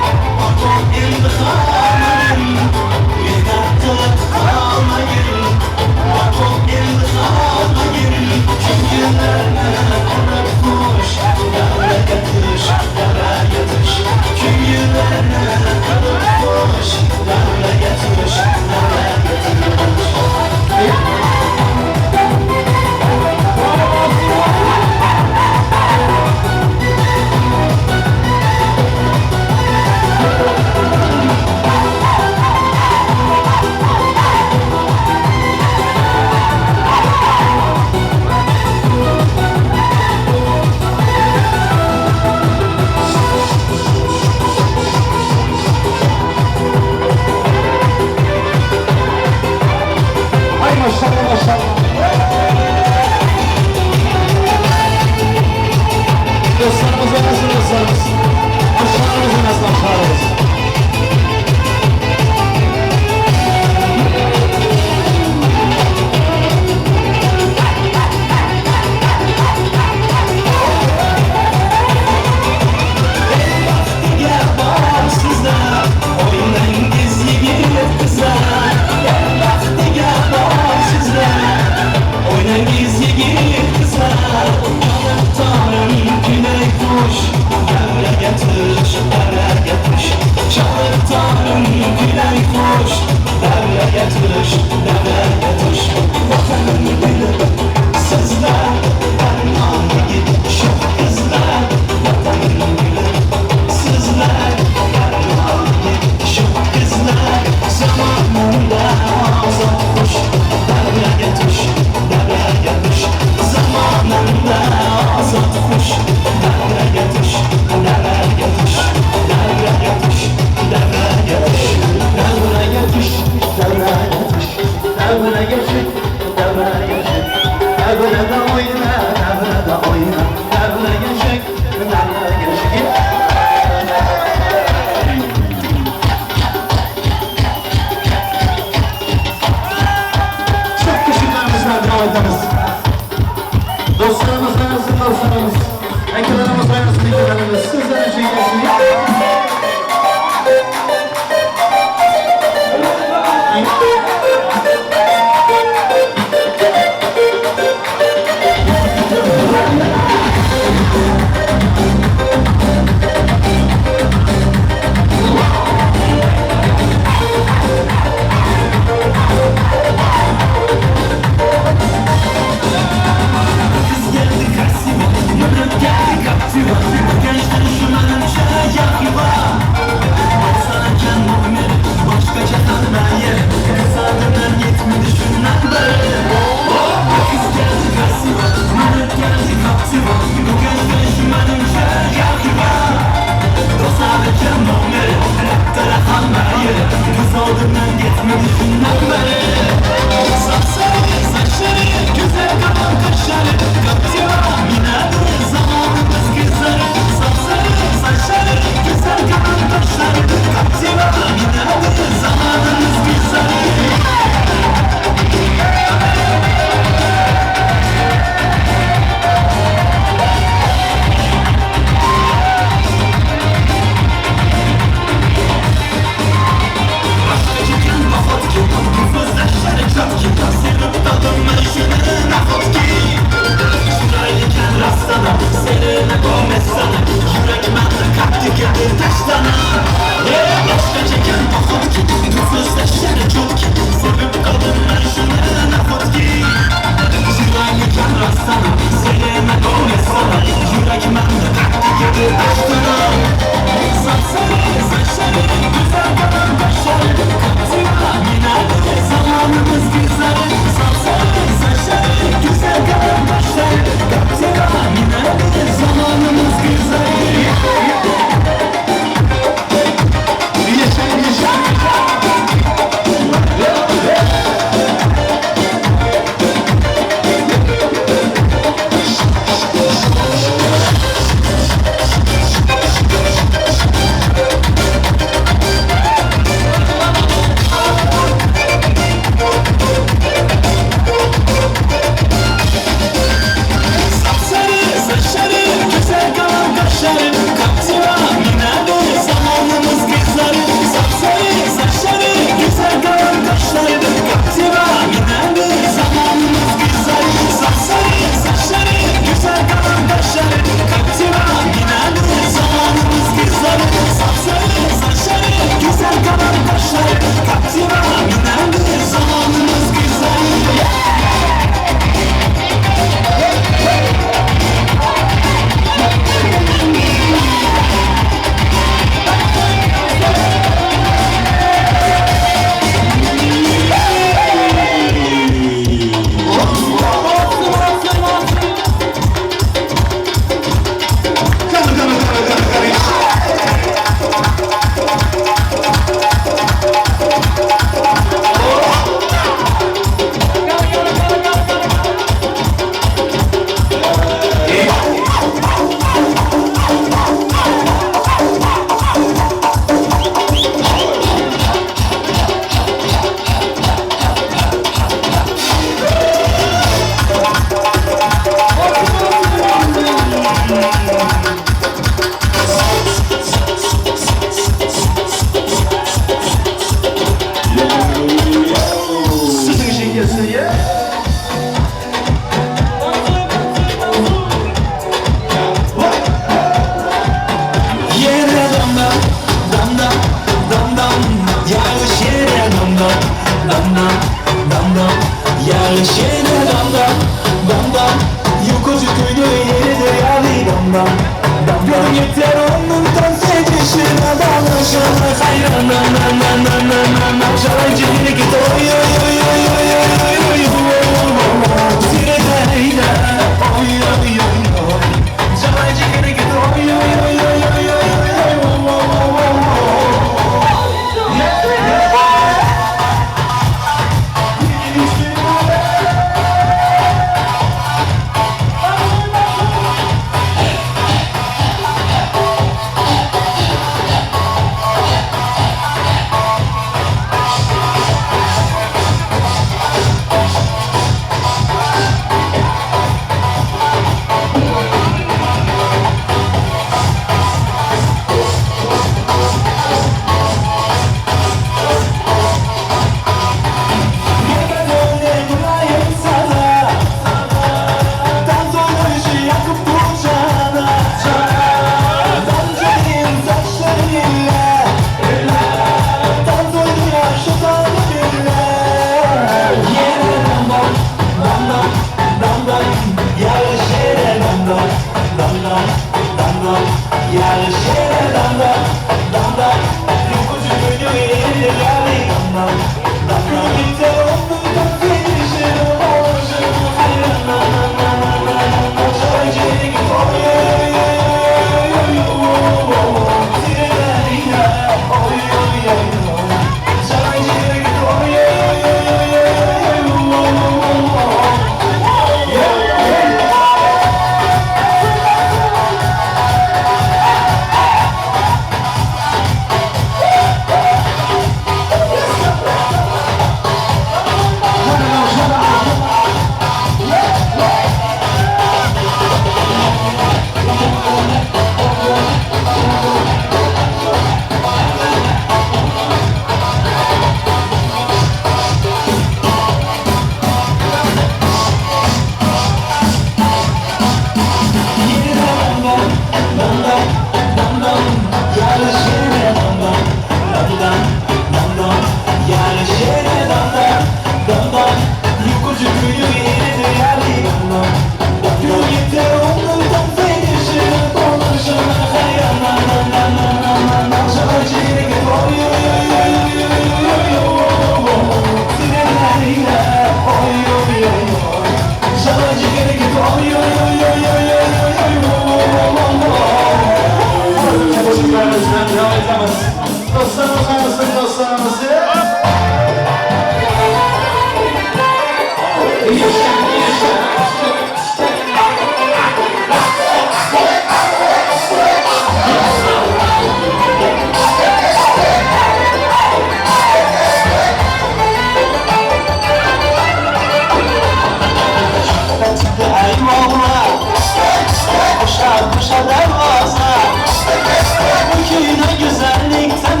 Güzellikten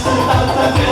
Para, para, para.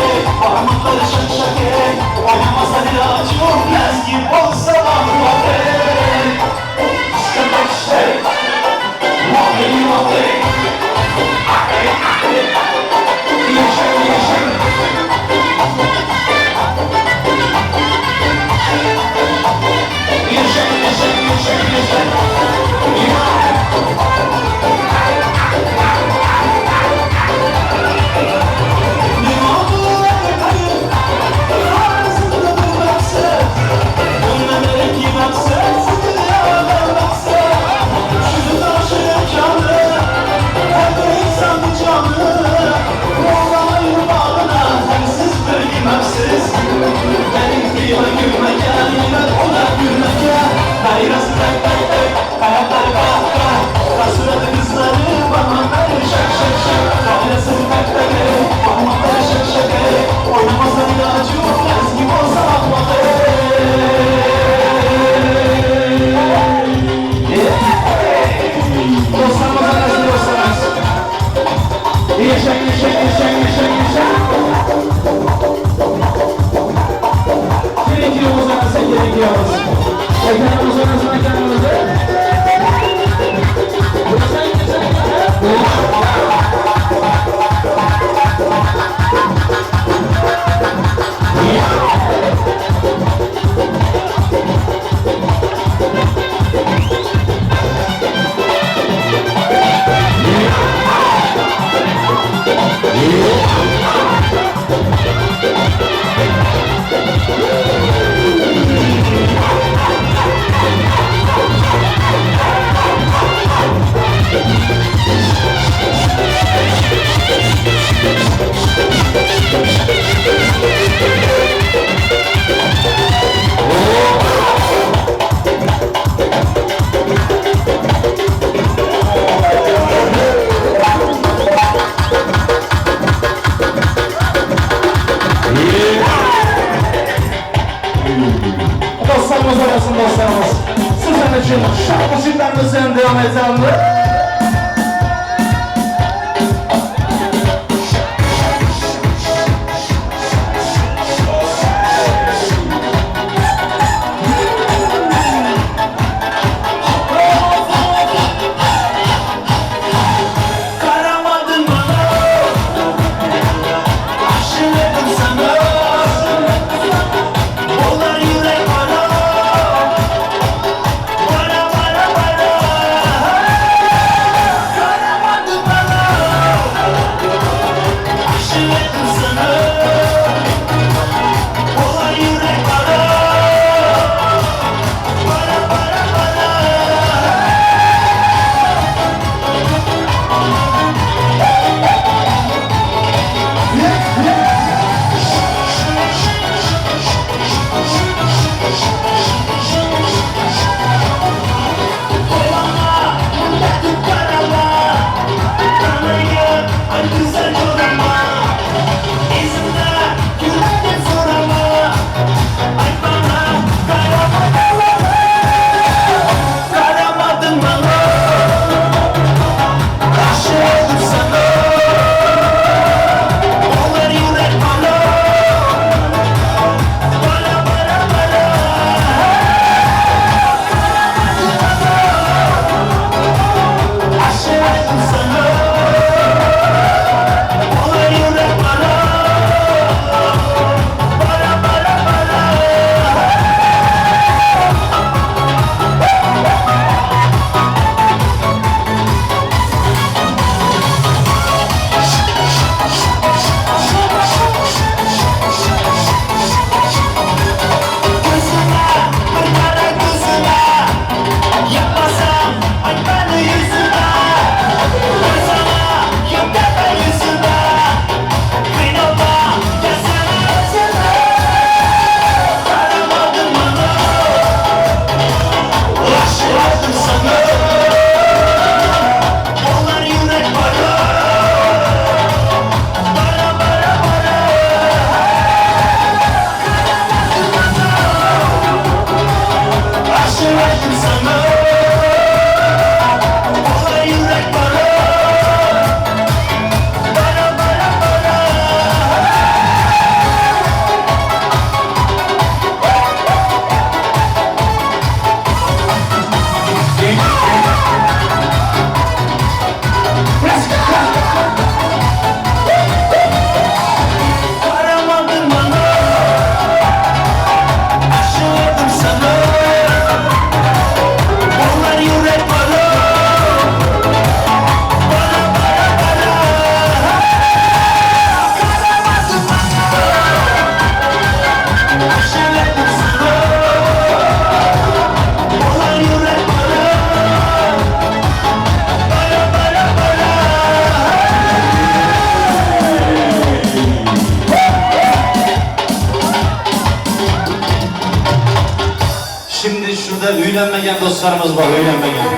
Uylanmagan do'stlarimiz bor, uylanmagan.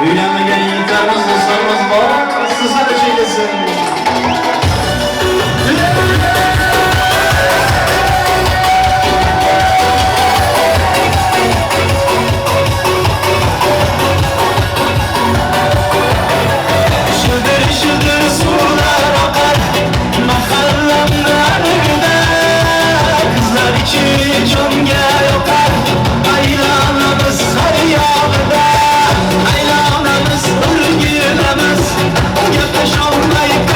Uylanmagan yigitlarimiz, do'stlarimiz bor. Sizlar chekilsin. Şıldır şıldır sular akar mahallemde, kızlar içi çonga yokar, aylanamız hayalda, aylanamız ırgınamız, gaplaşolmay.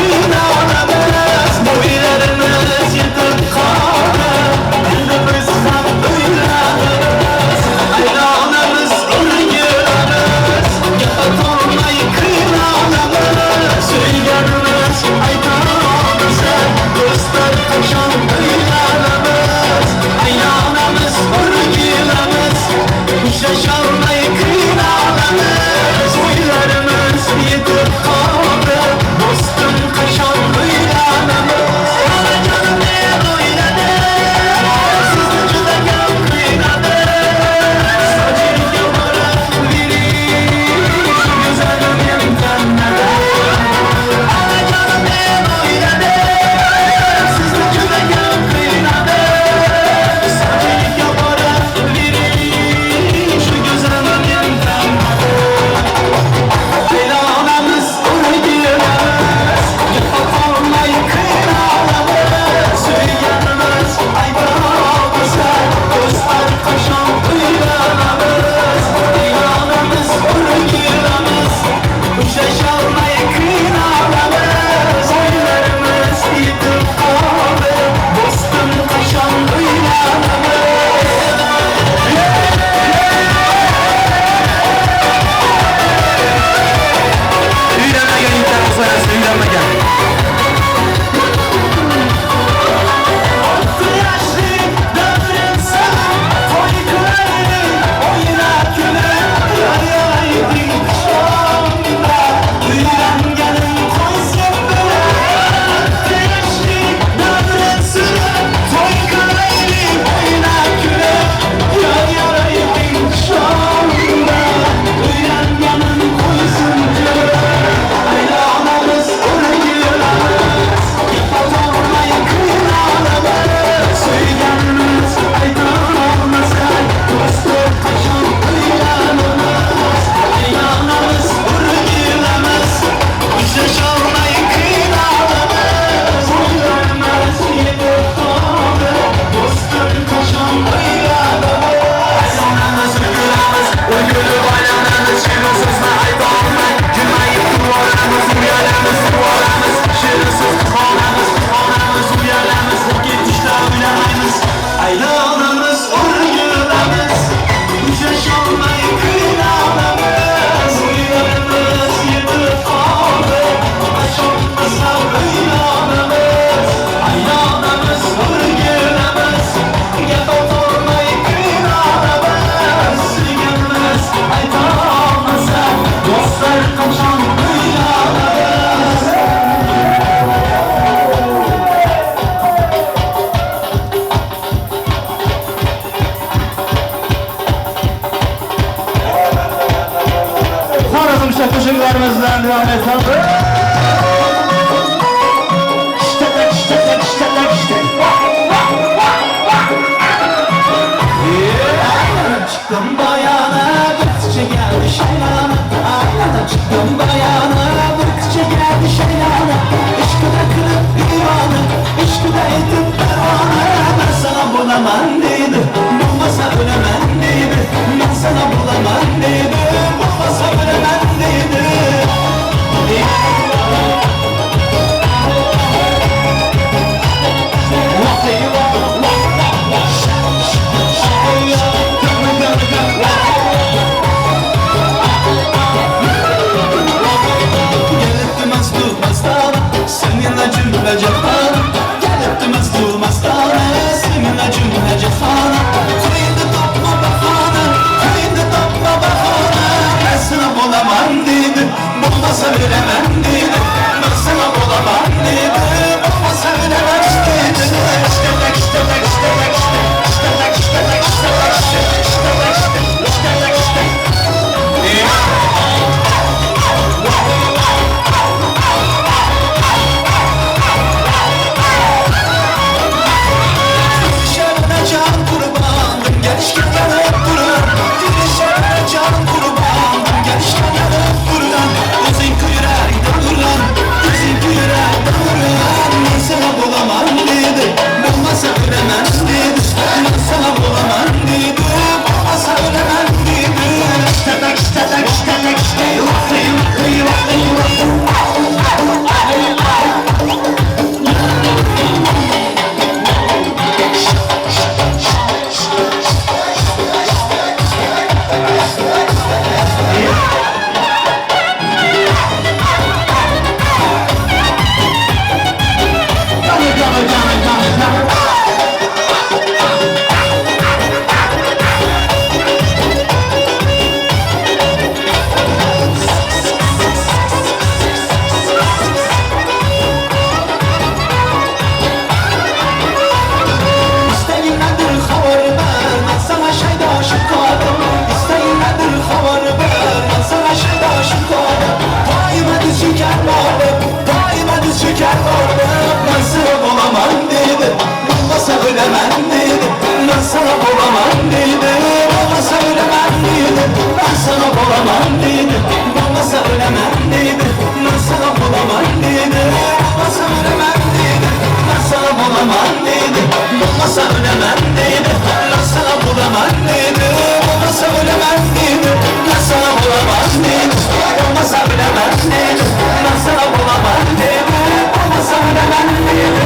Aman dedi, olmasa ölemem dedi. Ben sana bulamam dedi, olmasa ölemem dedi. Ben sana bulamam dedi, olmasa ölemem dedi. Ben sana bulamam dedi, olmasa ölemem dedi.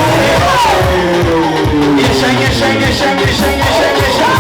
Yaşa yaşa yaşa yaşa yaşa yaşa.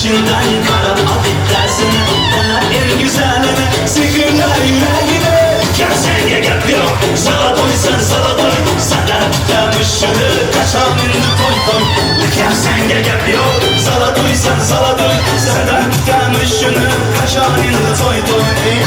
Shunday qarab bittasini tanlab eng go'zalini sehrlar yuragini. Ukam senga gap yo'q, zolotoysan zolotoy, sandan kutamiz shuni qachon endi to'y to'y. Ukam senga gap yo'q, zolotoysan zolotoy, sandan kutamiz shuni qachon endi to'y to'y.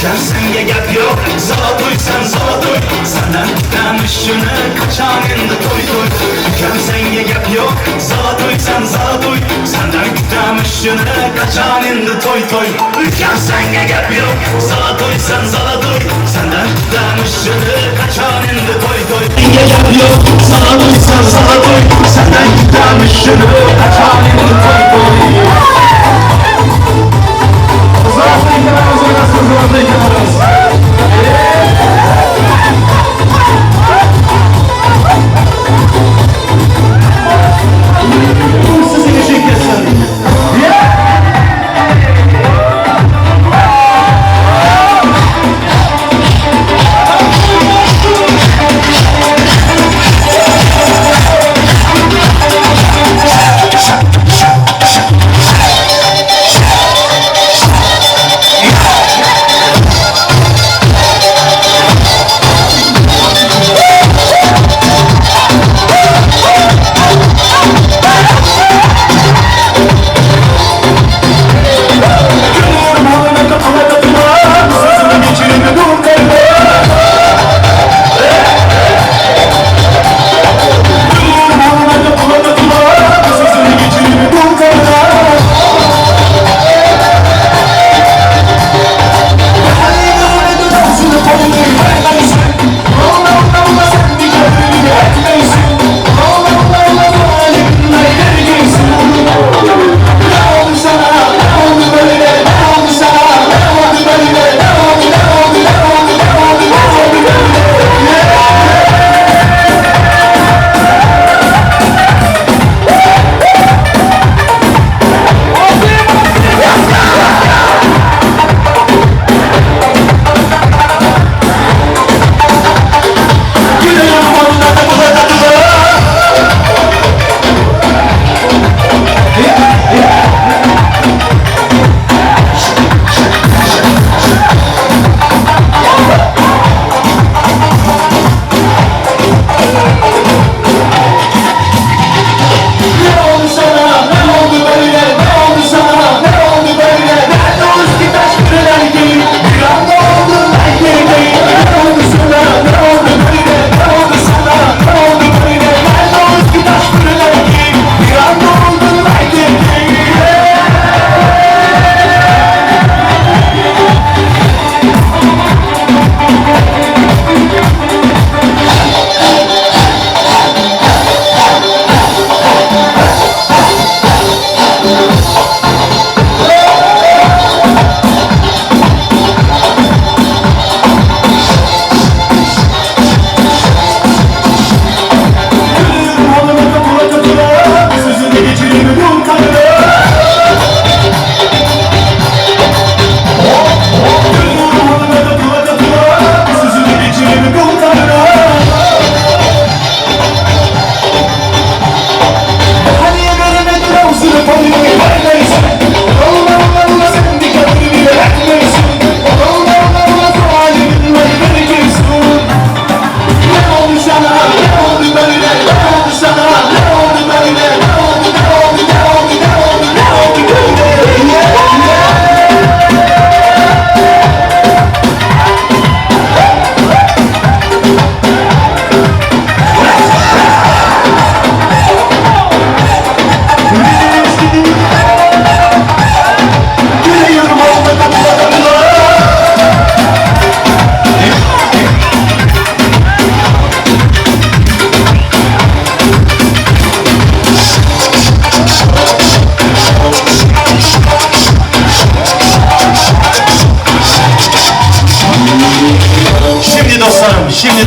Ukam senga gap yo'q, zolotoysan zolotoy, sandan kutamiz shuni qachon endi to'y to'y. Ukam senga gap yo'q, zolotoysan zolotoy, sandan kutamiz shuni qachon endi to'y to'y. Ukam senga gap yo'q, zolotoysan zolotoy, sandan kutamiz shuni qachon endi to'y to'y. Senga gap yo'q, zolotoysan zolotoy, sandan kutamiz shuni qachon endi to'y to'y.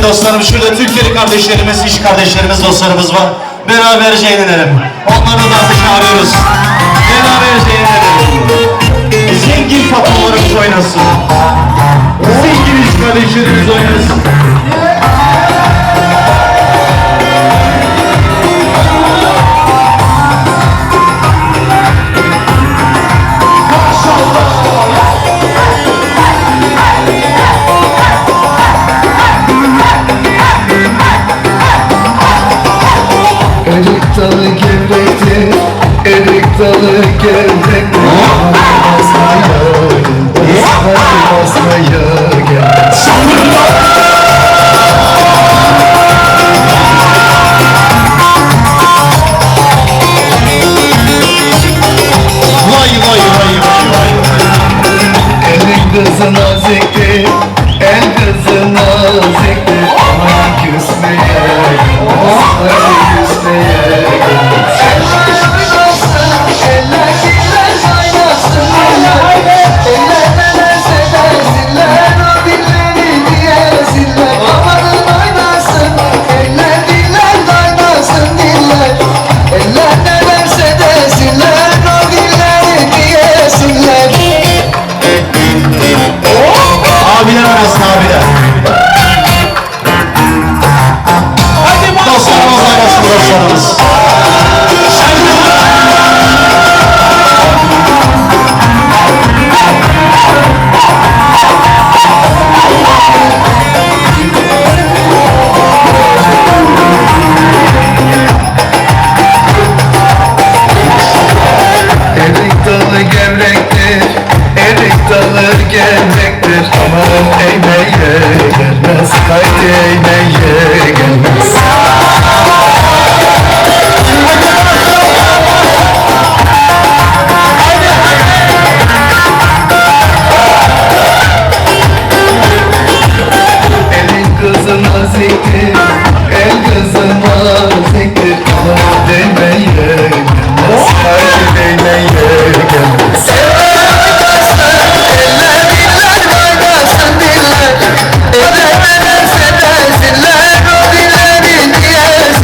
Dostlarım, şurada Türkiye'li kardeşlerimiz, iş kardeşlerimiz, dostlarımız var. Beraberce eğlenelim. Onları da çağırıyoruz. Beraberce eğlenelim. Zengin patronlarımız oynasın. Zengin iş kardeşlerimiz oynasın. Erik dalı gevrekti, erik dalı gevrekti. Basmaya gelmez, hadi basmaya gelmez. Vay vay vay vay vay. Elin kızı nazikti, el kızı nazikti. Aman küsmeye gelmez, hadi küsmeye gelmez. Eller diller kaynasın, eller nelerse dersinler, o dilleri diyesinler. Amanın oynasın, eller diller kaynasın diller. Eller nelerse desinler, o dilleri diyesinler. Abiler arasın abiler. Dostlarımız arasın dostlarımız. Erik dalı gevrektir, erik dalı gevrektir. Aman eymeye gelmez, haydi eymeye gelmez. Elin kızı naziktir, el kızı naziktir. Aman değmeye gelmez, haydi değmeye gelmez. Eller diller kaynasın diller, eller nelerse desinler, o dilleri diyesinler.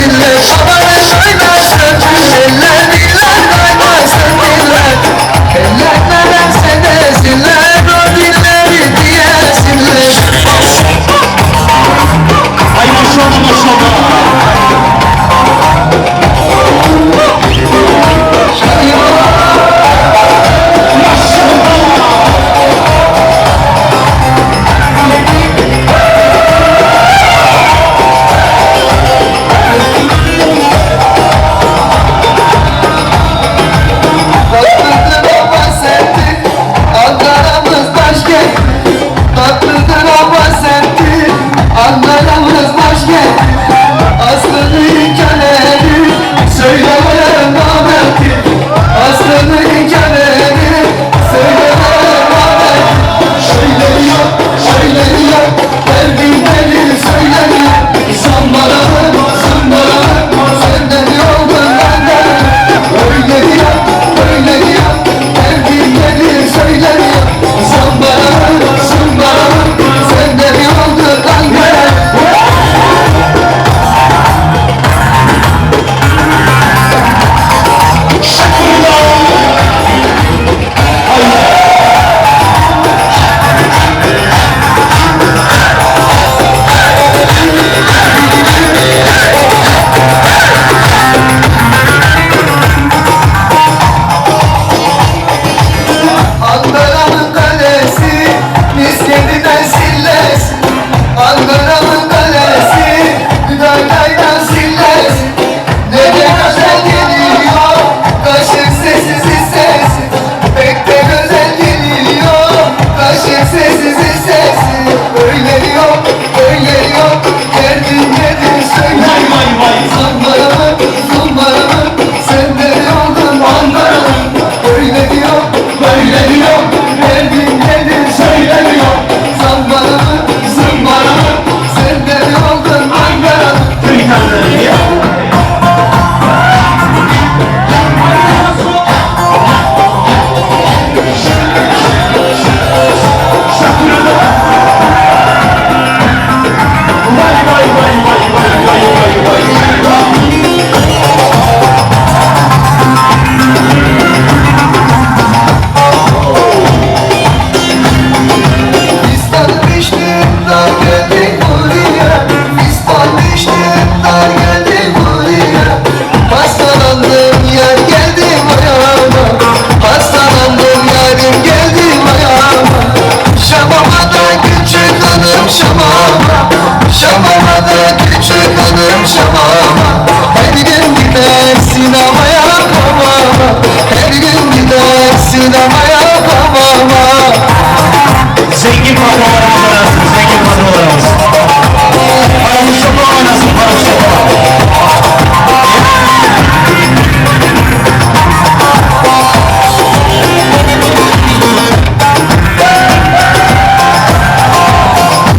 Zengin patronlarımız oynasın, zengin patronlarımız. Paramız çok oynasın, paramız çok.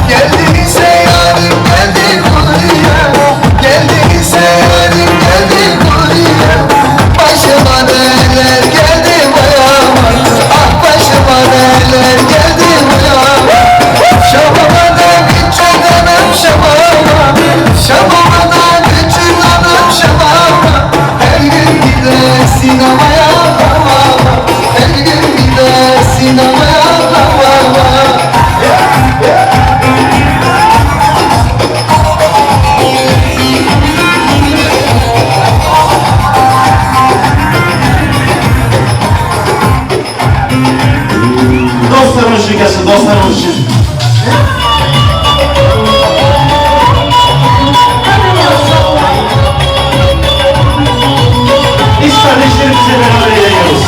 Geldiyse yarim geldi buraya, geldiyse yarim geldi buraya. Başıma neler geldi bayama, ah başıma neler geldi bayama. Şabama da küçük hanım şabama, şabama da küçük hanım şabama. Her gün gider sinemaya hamama, her gün gider sinemaya hamama. Dostlarımız için gelsin, dostlarımız için. Biz kardeşlerimizle beraber eğleniyoruz.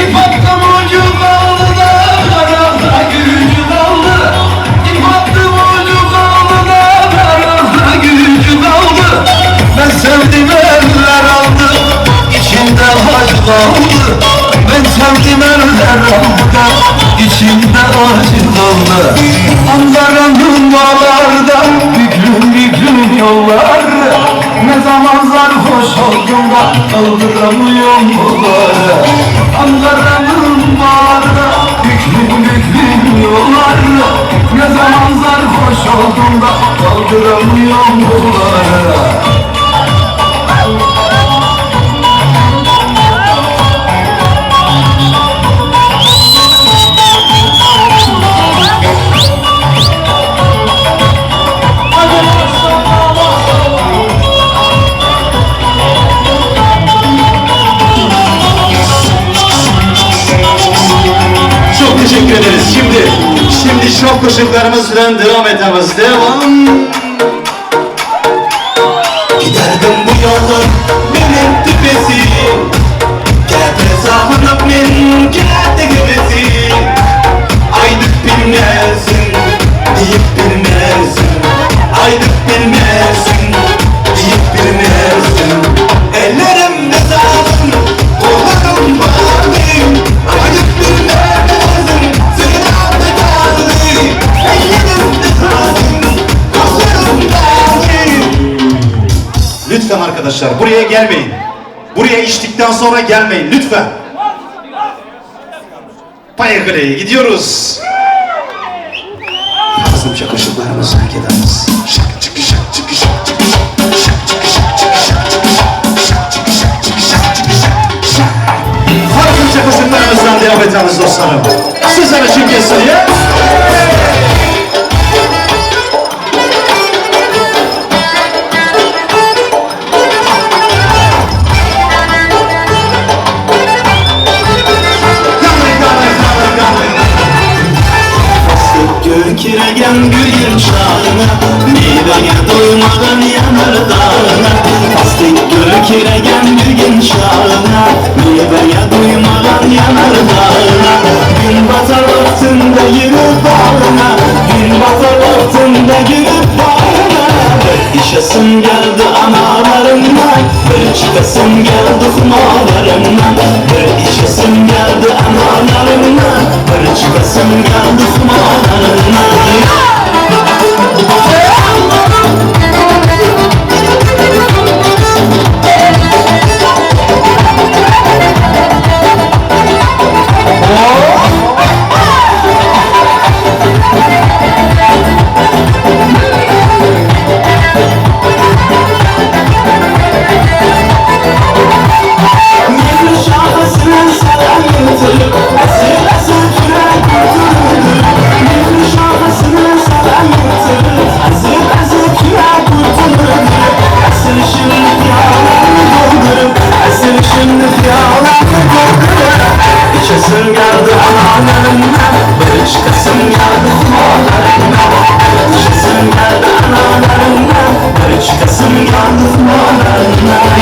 İp attım ucu kaldı da karanlığa gücü kaldı. İp attım ucu kaldı da karanlığa gücü kaldı. Ben sevdim eller aldı, içimde acı kaldı. Ben sevdim eller aldı da içimde acı kaldı. Ankara'nın dağlarda büklüm büklüm yollar. Ne zaman sarhoş oldum da kaldıramıyorum kolları. Ankara'nın bağlarda büklüm büklüm yollar. Ne zaman sarhoş oldum da kaldıramıyorum kolları. Çok teşekkür ederiz. Şimdi şok koşuklarımızla devam ederiz. Devam. Giderdim bu yolun benim tepesi. Gel hesabını benim kendi gibisi. Aydık bilmezsin, deyip bilmezsin. Aydık bilmezsin, deyip bilmezsin. Ellerimde sağlım, kollarım bağlı. Aydık bilmezsin, seni anlatazlı. Ellerimde sağlım, kollarım bağlı. Lütfen arkadaşlar buraya gelmeyin. Buraya içtikten sonra gelmeyin lütfen. Поехали, gidiyoruz. Hazımca koşullarımızı hak ederiz. Şak çık şak çık şak çık şak çık şak çık şak çık şak çık şak çık şak çık şak şak. Hazımca koşullarımızdan devam ederiz dostlarım. Sizler için kesin ya. Kiragan gül çağına, meyveye doymadan yanar dağına. Pastik gül kiragan gül çağına, meyveye doymadan yanar dağına. Gün batar vaktinde girip bağına, gün batar vaktinde girip bağına. Bir işesim geldi analarından, bir çıkasım geldi humalarından. Bir işesim geldi analarından, bir çıkasım geldi humalarından. Asıl asıl türe kurtulur. İçesim geldi analarından, bir çıkasım geldi humarlarından. Bir içesim geldi analarından, bir çıkasım geldi humarlarından.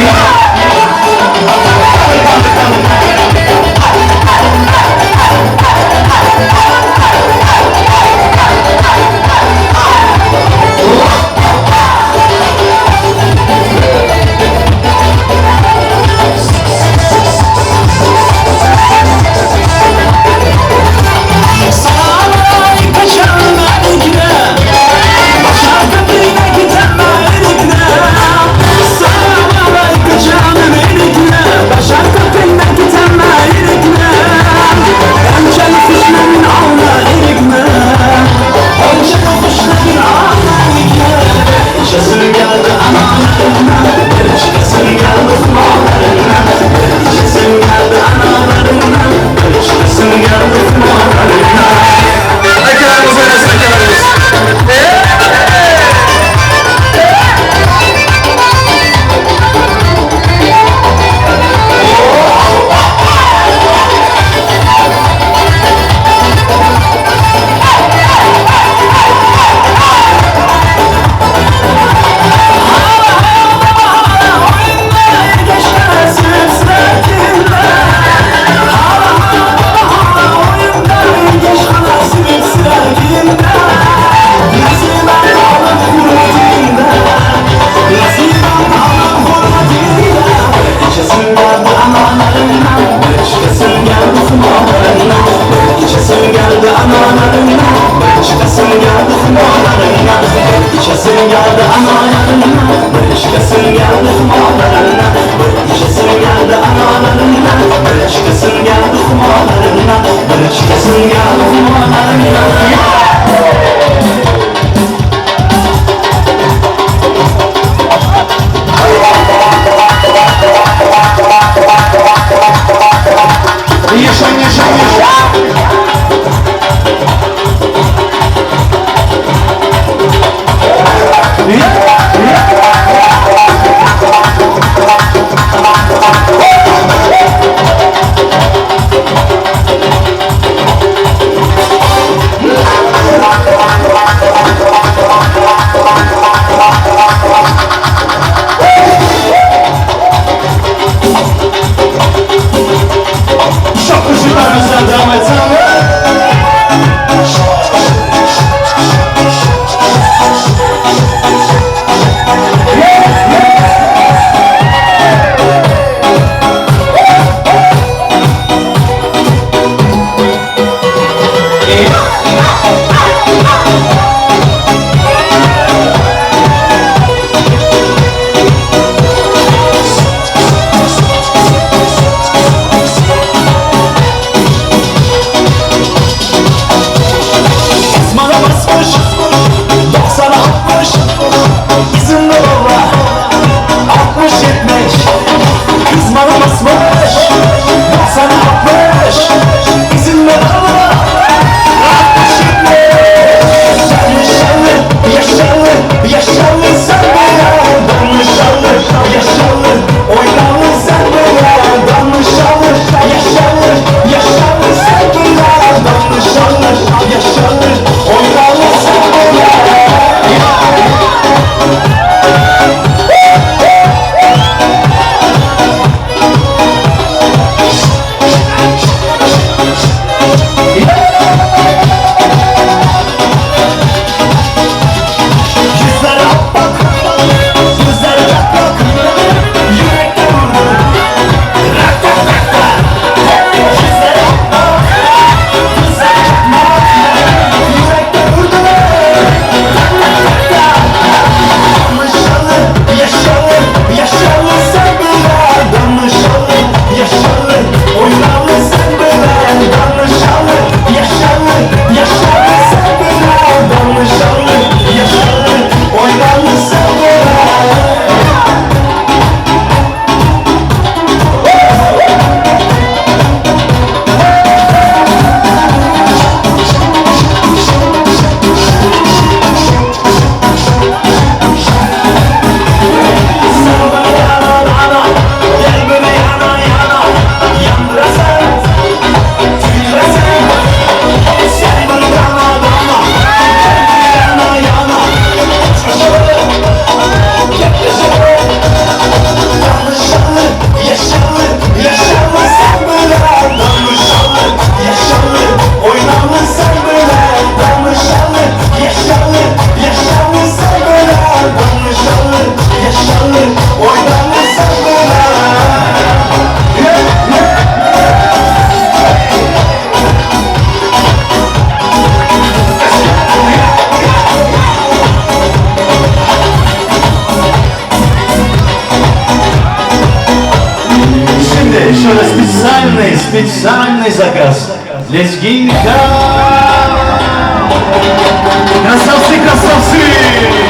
Lezginka! Красавцы, красавцы!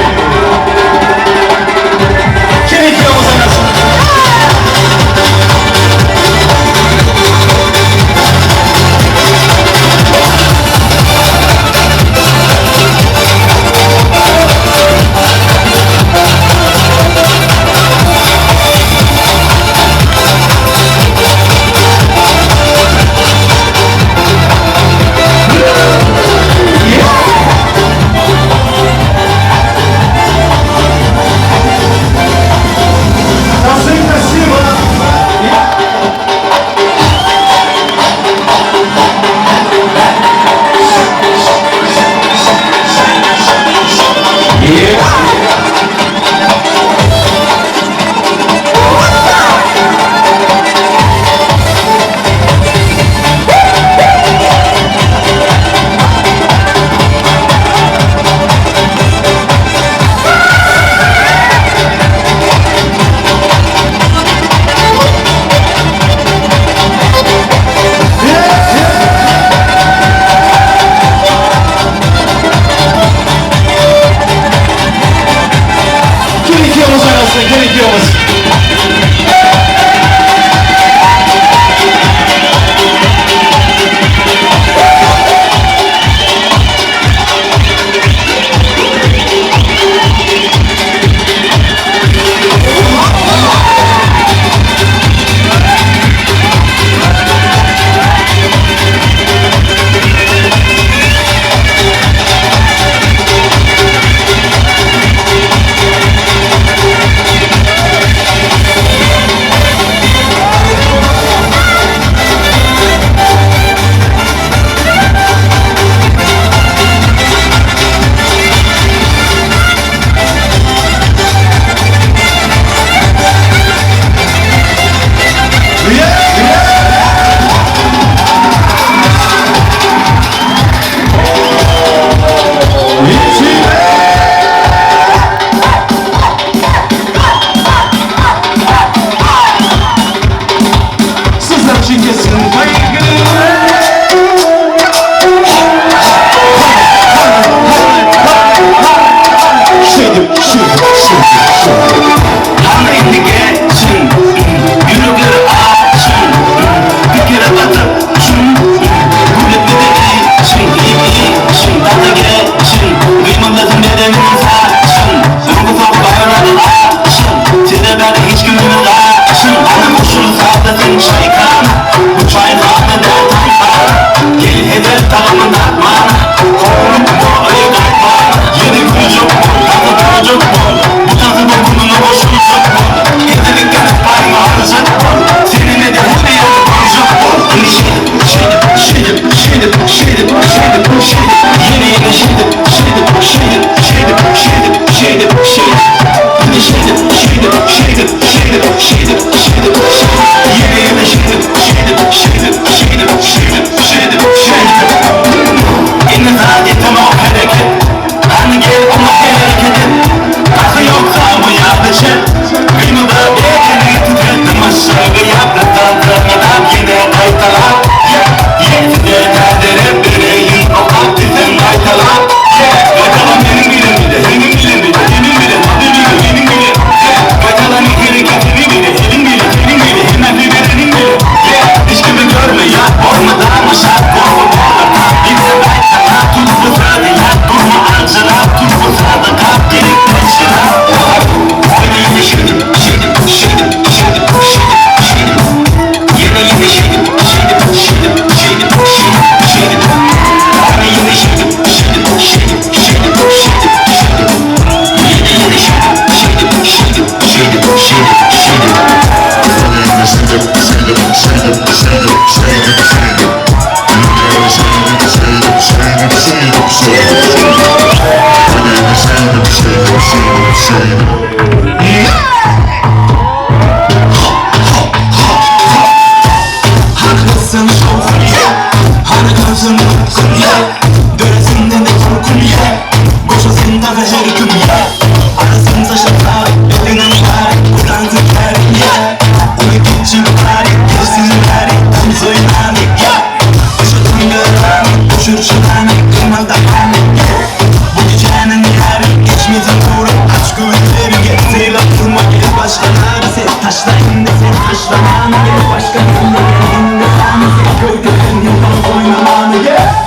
We're Uçur çılanı kırmadı Bu gecenin yarı geçmezin doğru aç gözleri gel. Durma gel başka nerede taşla indi sen taşla gel başka nerede indi sen sen gölgeden yıldız oynamanı gel.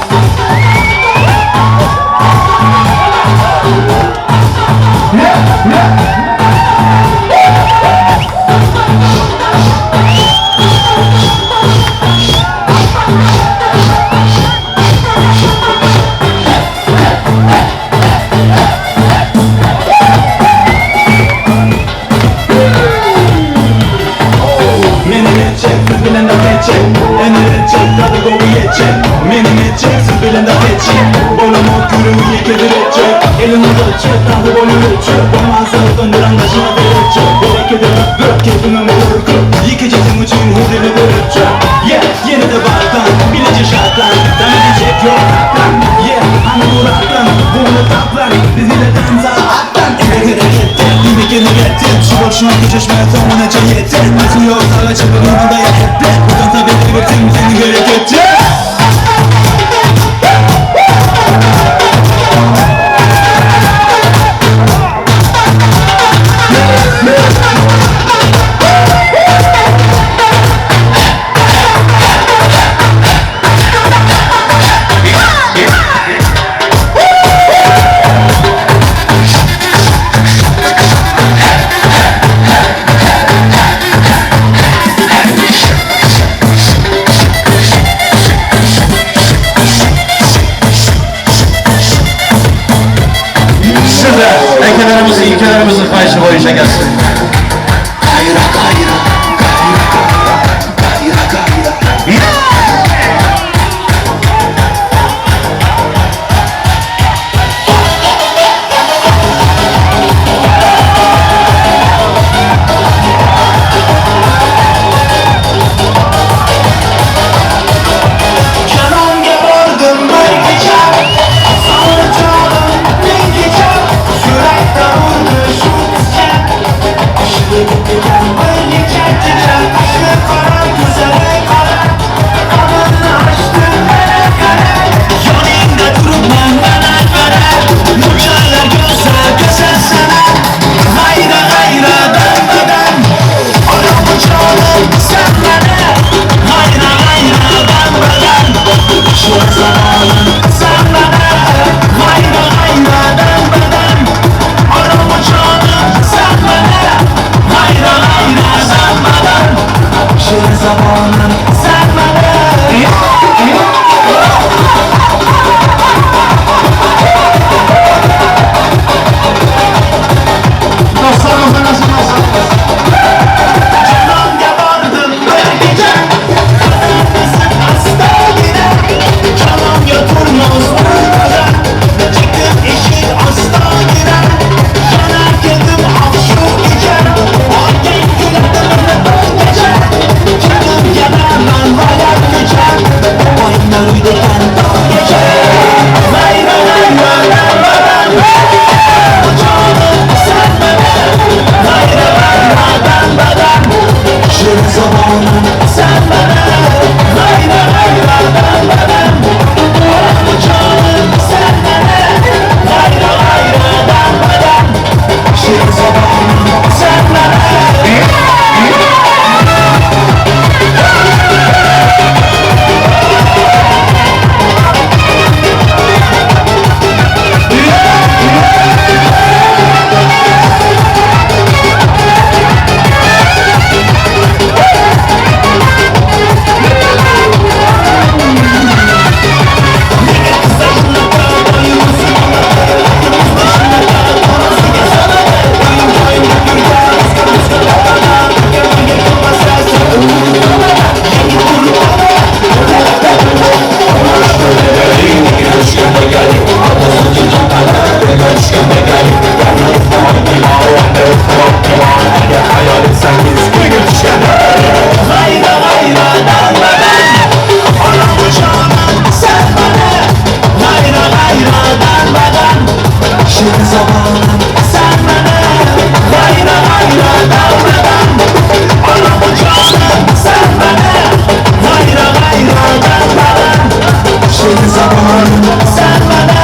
Sen bana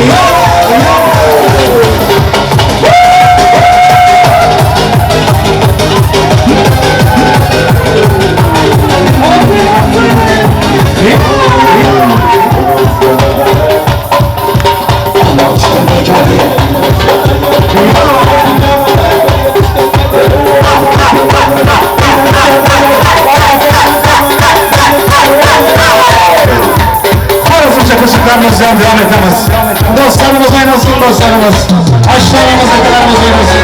yo'q yo'q. Qo'shiqlarimizdan devam etamiz. Dostlarımız oynasın dostlarımız. Aşlarımız, akalarımız oynasın.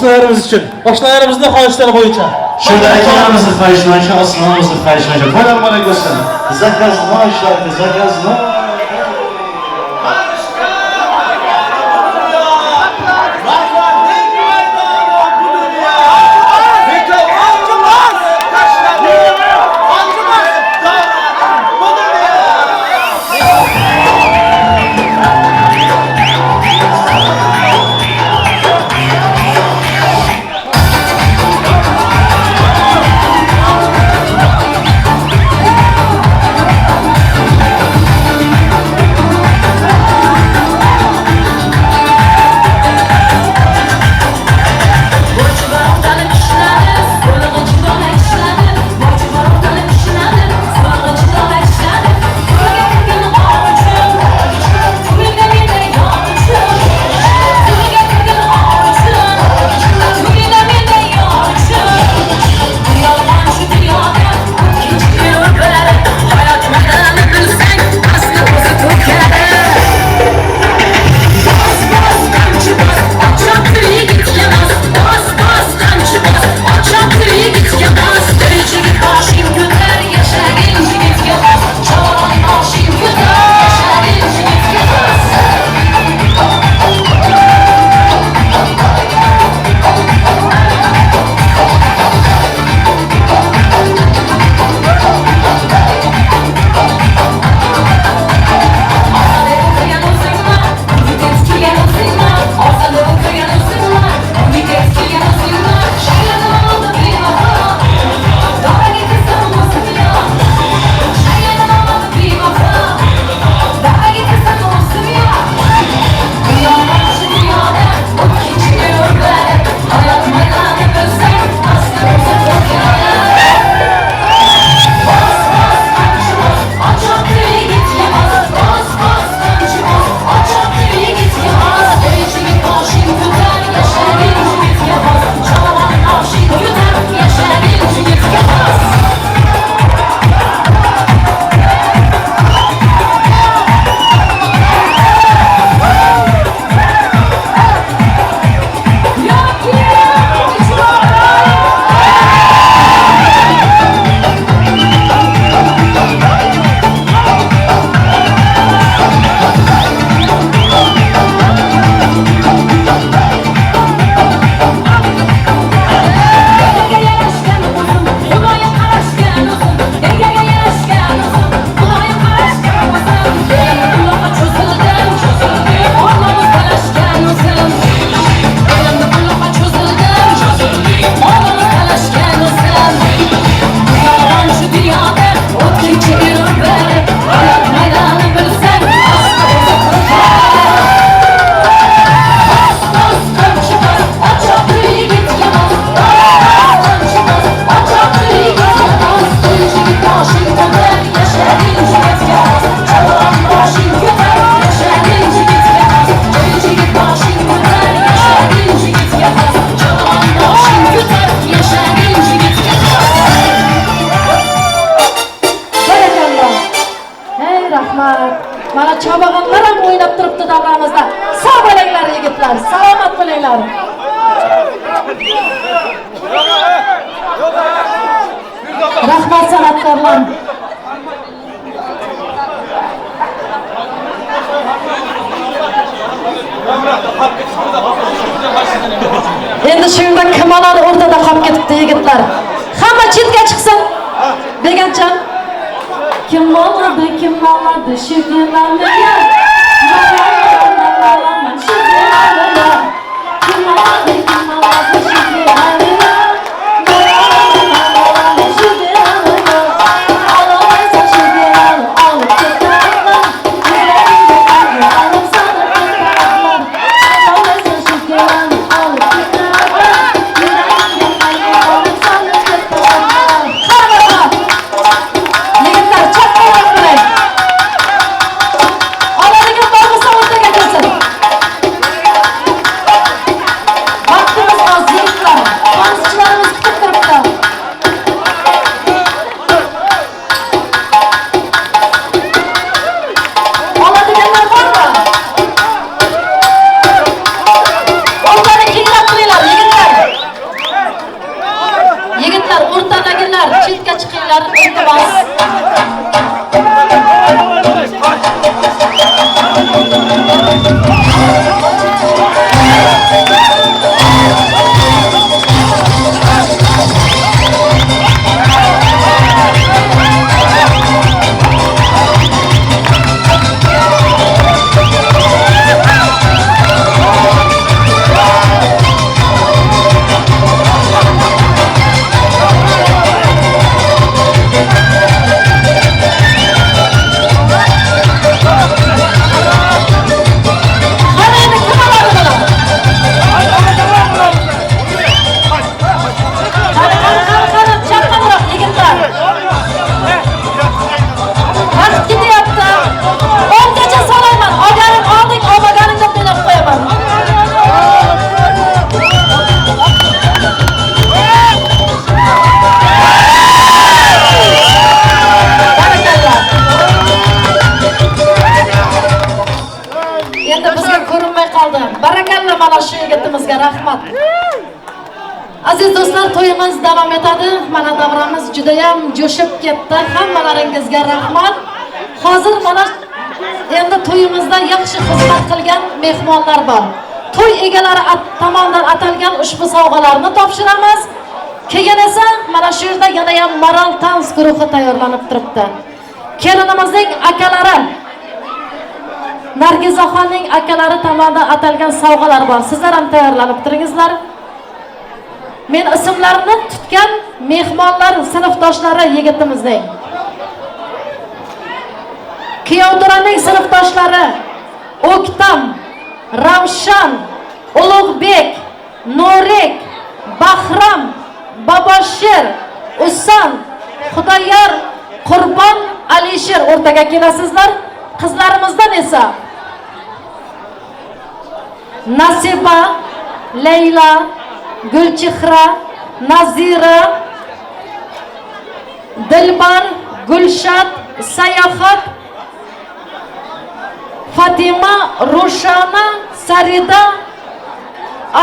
Oshnalarimiz uchun, oshnalarimizning xohishlari bo'yicha. Şurada akalarimizni xohishi bo'yicha, oshnamizni xohishi bo'yicha. To'ylar muborak bo'lsin. Заказной sharti, заказной. Rahmat san'atkorlar. Endi shu yerda kim oladi, o'rtada qolib ketibdi yigitlar. Hamma chetga chiqsin. Degancha kim oladi, kim oladi shu gilamni? Shu gilamni. Kim oladi, kim oladi shu gilamni? Yigitlar, chap qo'yib qo'ying. Oladigan bormasa o'rtaga kirsin. Aziz do'stlar, to'yimiz davom etadi. Mana davramiz juda ham jo'shib ketdi. Hammalaringizga rahmat. Hozir mana endi to'yimizda yaxshi xizmat qilgan mehmonlar bor. To'y egalari tomonidan atalgan ushbu sovg'alarni topshiramiz. Keyin esa mana shu yerda yana ham Maral tans guruhi tayyorlanib turibdi. Kelinimizning akalari, Nargizaxonning akalari tomonidan atalgan sovg'alar bor. Sizlar ham tayyorlanib turingizlar. Men ismlarini tutgan mehmonlar sinfdoshlari yigitimizning. Kuyovto'raning sinfdoshlari O'ktam, Ravshan, Ulug'bek, Nurik, Bahram, Boboshir, Usan, Xudoyor, Qurbon, Alisher o'rtaga kelasizlar. Qizlarimizdan esa Nasiba, Layla, Gulchehra, Nazira, Dilbar, Gulshad, Sayohat, Fatima, Rushana, Sarida,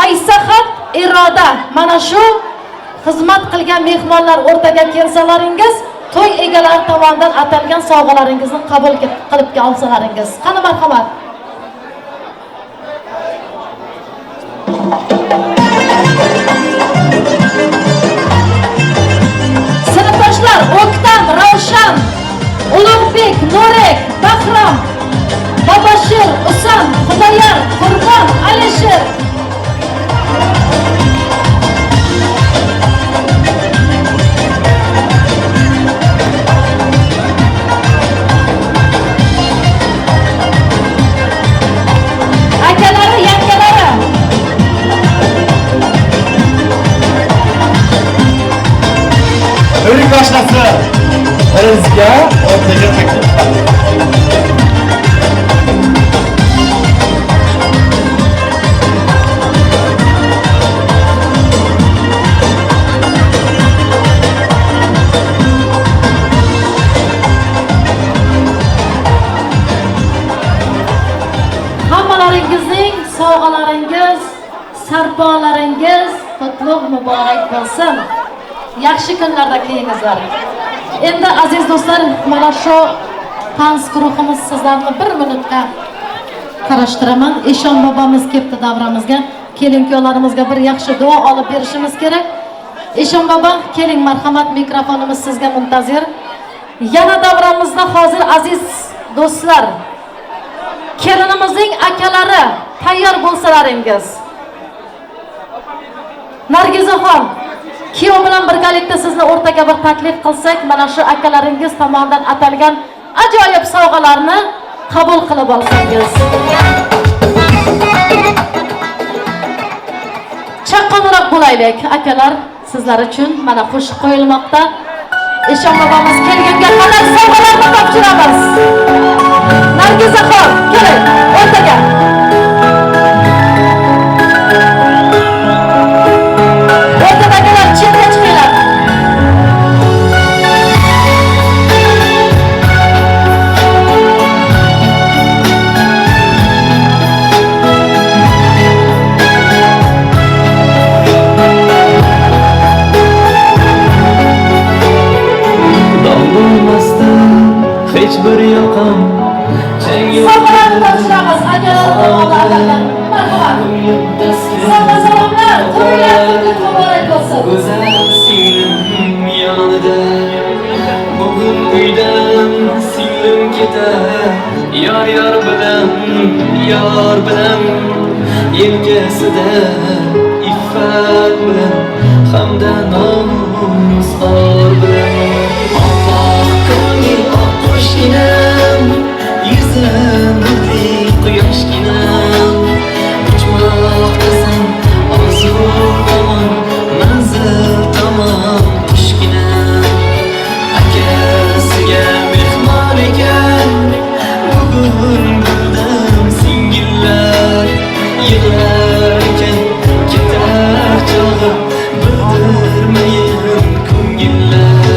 Aysahat, Iroda. Mana shu xizmat qilgan mehmonlar o'rtaga kelsalaringiz, to'y egalari tomonidan atalgan sovg'alaringizni qabul qilib olsalaringiz. Qani marhamat. Sinfdoshlar O'ktam, Ravshan, Ulug'bek, Nurek, Bahrom, Boboshir, Usan, Xudoyor, Qurbon, Alisher. Akalari, yangalari. O'rik oshnasi Rizga o'rtaga taklif. Hammalaringizning sovg'alaringiz, sarpolaringiz qutlug' muborak bo'lsin. Yaxshi kunlarda kiyingizlar. Endi aziz do'stlar, mana shu tans guruhimiz sizlarni bir minutga qarashtiraman. Eshon bobomiz kelibdi davramizga. Kelin kuyovlarimizga bir yaxshi duo olib berishimiz kerak. Eshon bobo, keling, marhamat, mikrofonimiz sizga muntazir. Yana davramizda hozir aziz do'stlar, kelinimizning akalari tayyor bo'lsalaringiz. Nargizaxon, kuyov bilan birgalikda sizni o'rtaga bir taklif qilsak, mana shu akalaringiz tomonidan atalgan ajoyib sovg'alarni qabul qilib olsangiz. Chaqqonroq bo'laylik, akalar, sizlar uchun mana qo'shiq qo'yilmoqda. Eshon bobomiz kelganga qadar sovg'alarni topshiramiz. Nargizaxon, keling, o'rtaga. O'rtadagilar chetga chiqinglar. Dog' hech bir yoqam. Sovg'alarni topshiramiz akalar tomonidan. Marhamat. Sovg'a salomlar, to'ylar qutlug' muborak bo'lsin. Go'zal singlim yonida, bugun uydan singlim ketar. Yor yor bilan, yor bilan, yelkasida iffat bilan, hamda nomus or bilan. Oppoq ko'ngil oq qo'shginam, yuzi nurli quyoshginam. Uchmoqdasan orzu tomon, manzil tomon qushginam. Akasiga mehmon ekan, bugun bildim singillar. Yig'lar ekan ketar chog'i, bildirmayin ko'ngillar.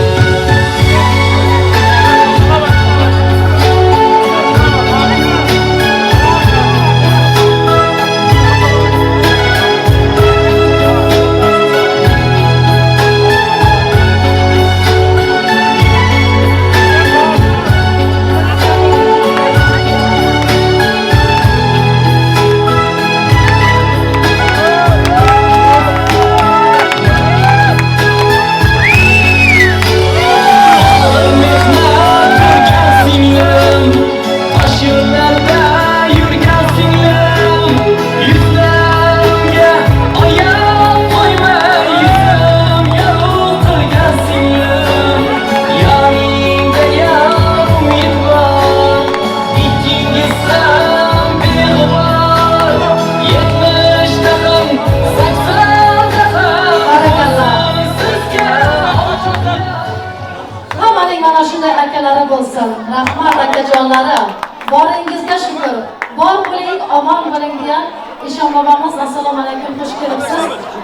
Bo'lsin. Rahmat akajonlarim. Boringizga shukr. Bor bo'ling, omon bo'ling degan Eshon bobomiz, assalomu alaykum, xush kelibsiz.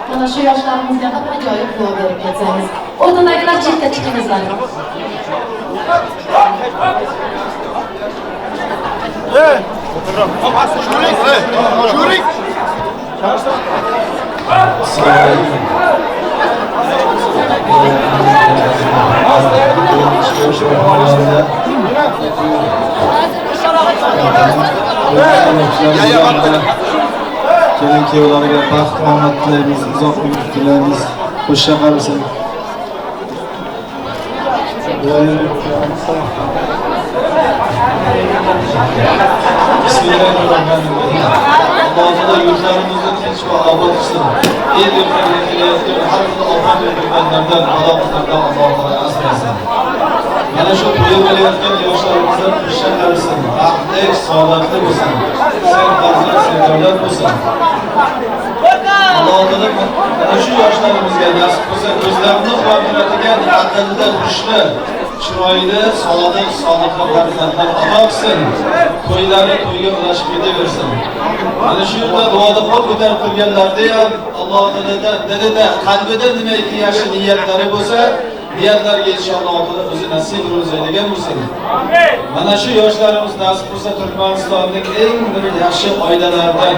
Mana shu yoshlarimizga ham ajoyib duo berib ketsangiz. O'rtadagilar chetga chiqingizlar. Kelin kuyovlarga baxt omad tilaymiz, uzoq umr tilaymiz. Qo'sha qarasin. Bismillahirrahmanirrahim. Alloh taolo yurtlarimizni tinch va obod qilsin. El yurtlarga kelayotgan har xil ofat va kulfatlardan, balo-qazonlardan Alloh taolo asrasin. Mana shu to'y qilayotgan yoshlarimizdan qo'sha qarasin. Baxtli, saodatli bo'lsin. Sen farzand, sen davlat bo'lsin. Alloh taolo mana shu yoshlarimizga nasib qilsa, o'zlarini quvontiradigan aqlli, hushli, chiroyli, sodiq, solihli farzandlar ato qilsin. To'ylari to'yga ulashib ketaversin. Mana shu yerda duoda qo'l ko'tarib turganlarda ham Alloh taolodan dilida, qalbida nimaiki yaxshi niyatlari bo'lsa, niyatlarga inshaalloh taolo o'zi nasib ro'zi aylagan bo'lsin. Mana shu yoshlarimiz nasib bo'lsa Turkmanistonning eng bir yaxshi oilalaridan,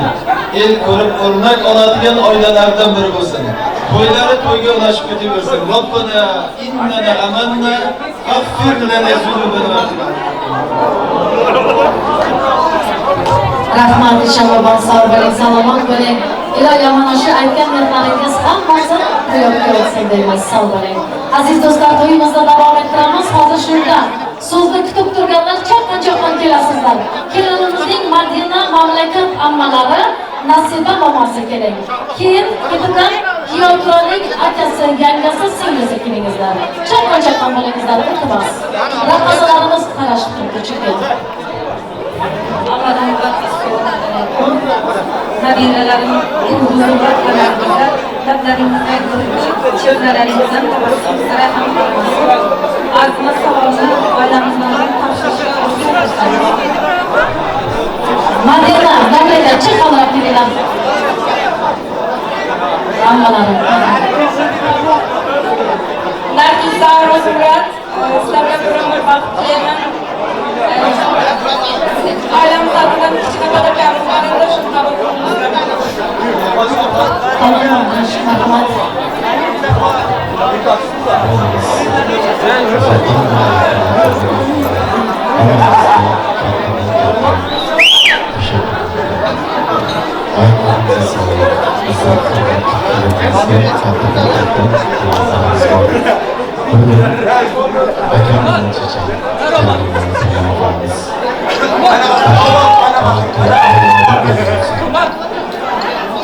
el ko'rib o'rnak oladigan oilalardan biri bo'lsin. To'ylari to'yga ulashib ketaversin. Robbana innana amanna faghfir lana zunubana. Rahmat Eshon bobom, sog' bo'ling, salomat bo'ling. Iloyo mana shu aytgan mehnatlaringiz hammasi ro'yobga o'tsin deymiz. Sog' bo'ling. Aziz do'stlar, to'yimizni davom ettiramiz. Hozir shunda so'zni kutib turganlar chaqqon-chaqqon kelasizlar. Kelinimizning Madina mamlakat ammalari Nasiba momosi keling. Keyin ketidan kuyovto'raning akasi, yangasi, singlisi kelingizlar. Chaqqon-chaqqon bo'lingizlar, iltimos. Raqqosalarimiz qarashib turibdi chunki. Nabiralarim, huzurlar, lablaringizdan kulgi, chehralaringizdan tabassum sira ham qolmasin. Arzimas savolni oilamizdan topshirishga orzu. Madina, mamlakat chaqqonroq kelinglar. Ammalarim. Nargiza, Ro'zmurod, sizlarga bir umr baxt tilayman. Ailemiz adından kichkina bolakamiz var edi, shuni qabul qilamiz.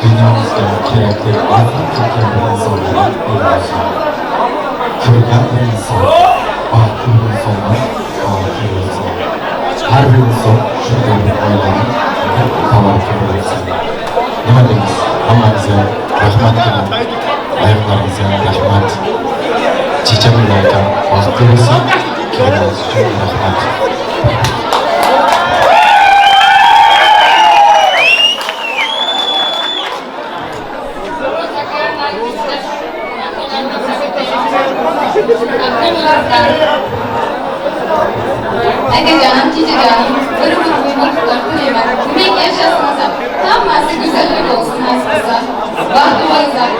Dünyamızda kerakli ornab ketgan bir insonlar bo'lsin. Ko'rgan bir inson, baxtli bir insonlar, baxtli bir inson. Har bir inson shunday bir oilani tavallud bo'lsin. Nima deymiz? Hammamizga rahmat qilaman. Oyoqlaringizga rahmat. Chechamilla akam baxtli bo'lsin. Kelganingiz uchun rahmat. Akajonim, chechajonim, bir umr tilayman. Demak, yashasiniz. Hammasi go'zallik bo'lsin, nasib qilsa. Baxtli bo'linglar.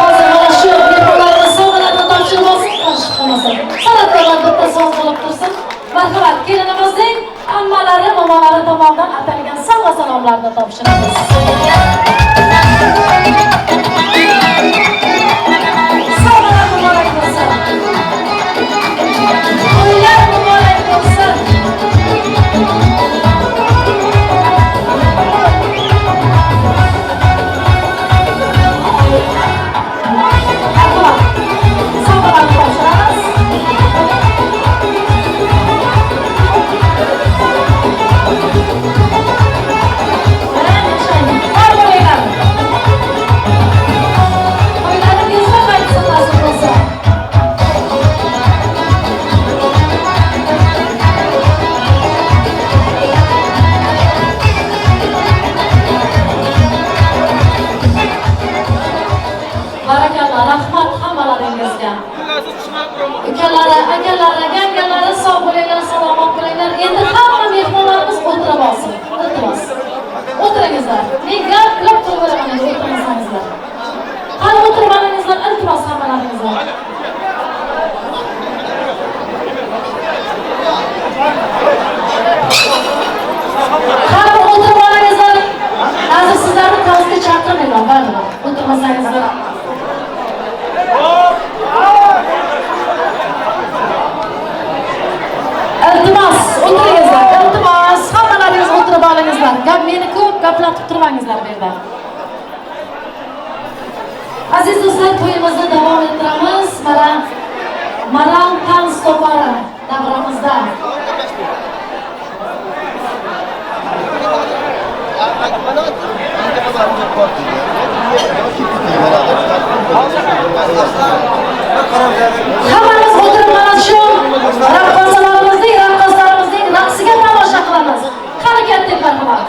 Hozir mana shu mehmonlarni sovg'alarni topshirib olsin, qarshi qilmasin. San'atkorlar bitta so'z bo'lib tursin. Marhamat, kelinimizning ammalari, momolari tomonidan atalgan sovg'a salomlarni topshiramiz. Sovg'alar muborak bo'lsin. To'ylar muborak bo'lsin. Barakalla, rahmat hammalaringizga. Ukalari, akalari, yangalari sog' bo'linglar, salomat bo'linglar. Endi hamma mehmonlarimiz o'tirib olsin. Iltimos. O'tiringizlar. Men gap qilib turaveraman endi o'tirmasangizlar. Qani o'tirmaningizlar, iltimos hammalaringizlar. Qani o'tirmaningizlar. Hozir sizlarni to'sga chaqirmayman, baribir. O'tirmasangizlar. Iltimos, o'tiringizlar. Iltimos, hammalaringiz o'tirib olingizlar. Gap meni ko'p gaplatib turmangizlar bu yerda. Aziz do'stlar, to'yimizni davom ettiramiz. Mana Maral Tans to'pari davramizda. Hammamiz o'tirib mana shu raqqosalarimizning, raqqoslarimizning raqsiga tomosha qilamiz. Qani ketdik marhamat.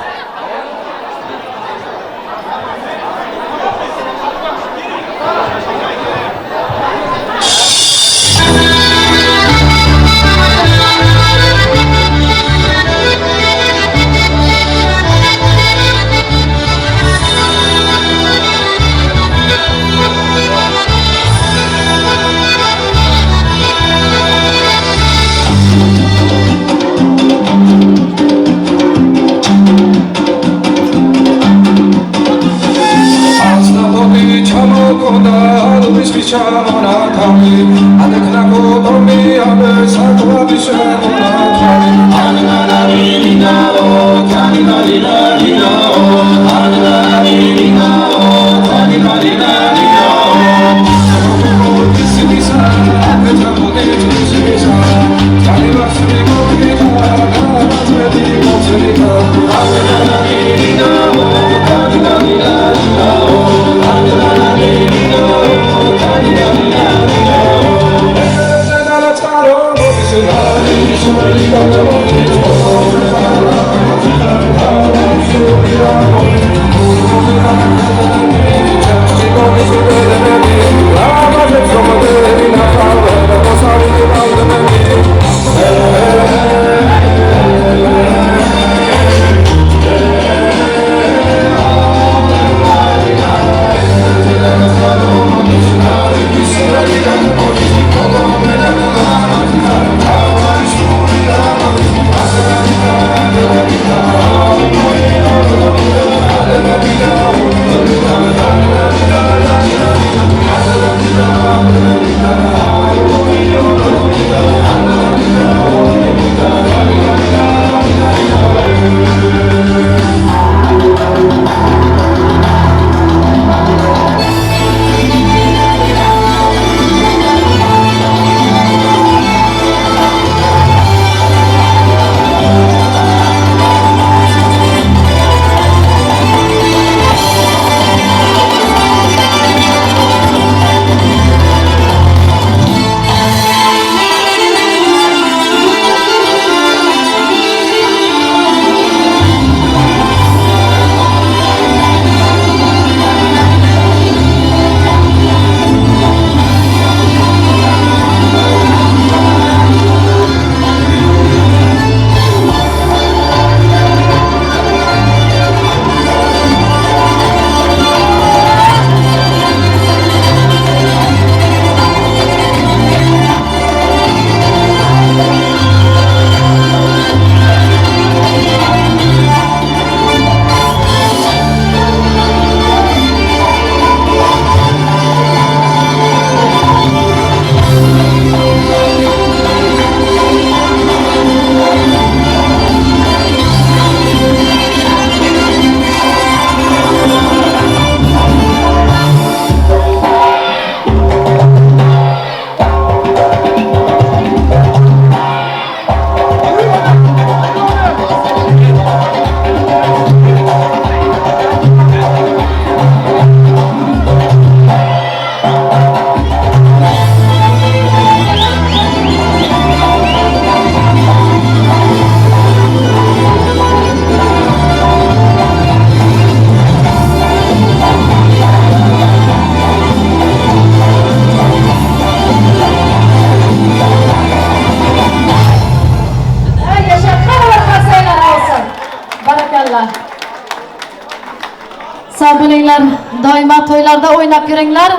To'ylarda o'ynab yuringlar.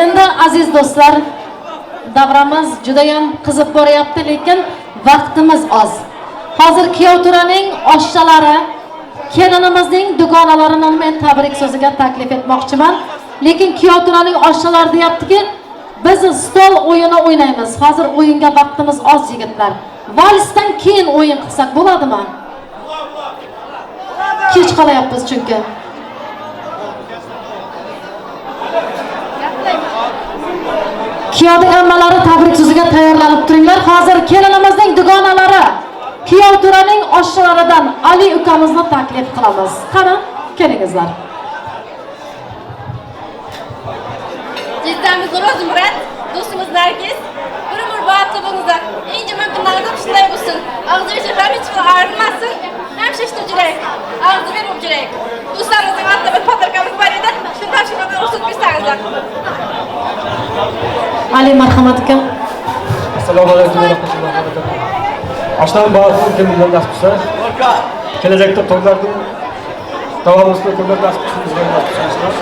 Endi aziz do'stlar, davramiz juda ham qizib boryapti, lekin vaqtimiz oz. Hozir kuyov to'raning oshchalari, kelinimizning dugonalarini men tabrik so'ziga taklif etmoqchiman. Lekin kuyov to'raning oshchalari deyaptiki, biz stol o'yini o'ynaymiz. Hozir o'yinga vaqtimiz oz yigitlar. Valsdan keyin o'yin qilsak bo'ladimi? Kech qolyapmiz chunki. Kuyovning ammalari tabrik so'ziga tayyorlanib turinglar. Hozir kelinimizning dugonalari, kuyov to'raning oshchalaridan Ali ukamizni taklif qilamiz. Qani, kelingizlar. Jizdamiz O'rozmurat, do'stimiz Nargiz, bir umr baxtli bo'linglar. Eng yomon kunlarda shunday bo'lsin. Og'zingizdan hech kim ayrilmasin. Hamisha shu yuraylik. Og'zi berib yuraylik. Do'stlarimizning ortida bir podarkamiz bor edi. Shuni topshirib ruxsat bersangizlar. Ali marhamat aka. Assalomu alaykum va rahmatullohi va barakatuh. Oshdan baxtli kunlar nasib qilsa, kelajakda to'ylarning davomida ko'plar nasib qilsin, bizga nasib qilsin.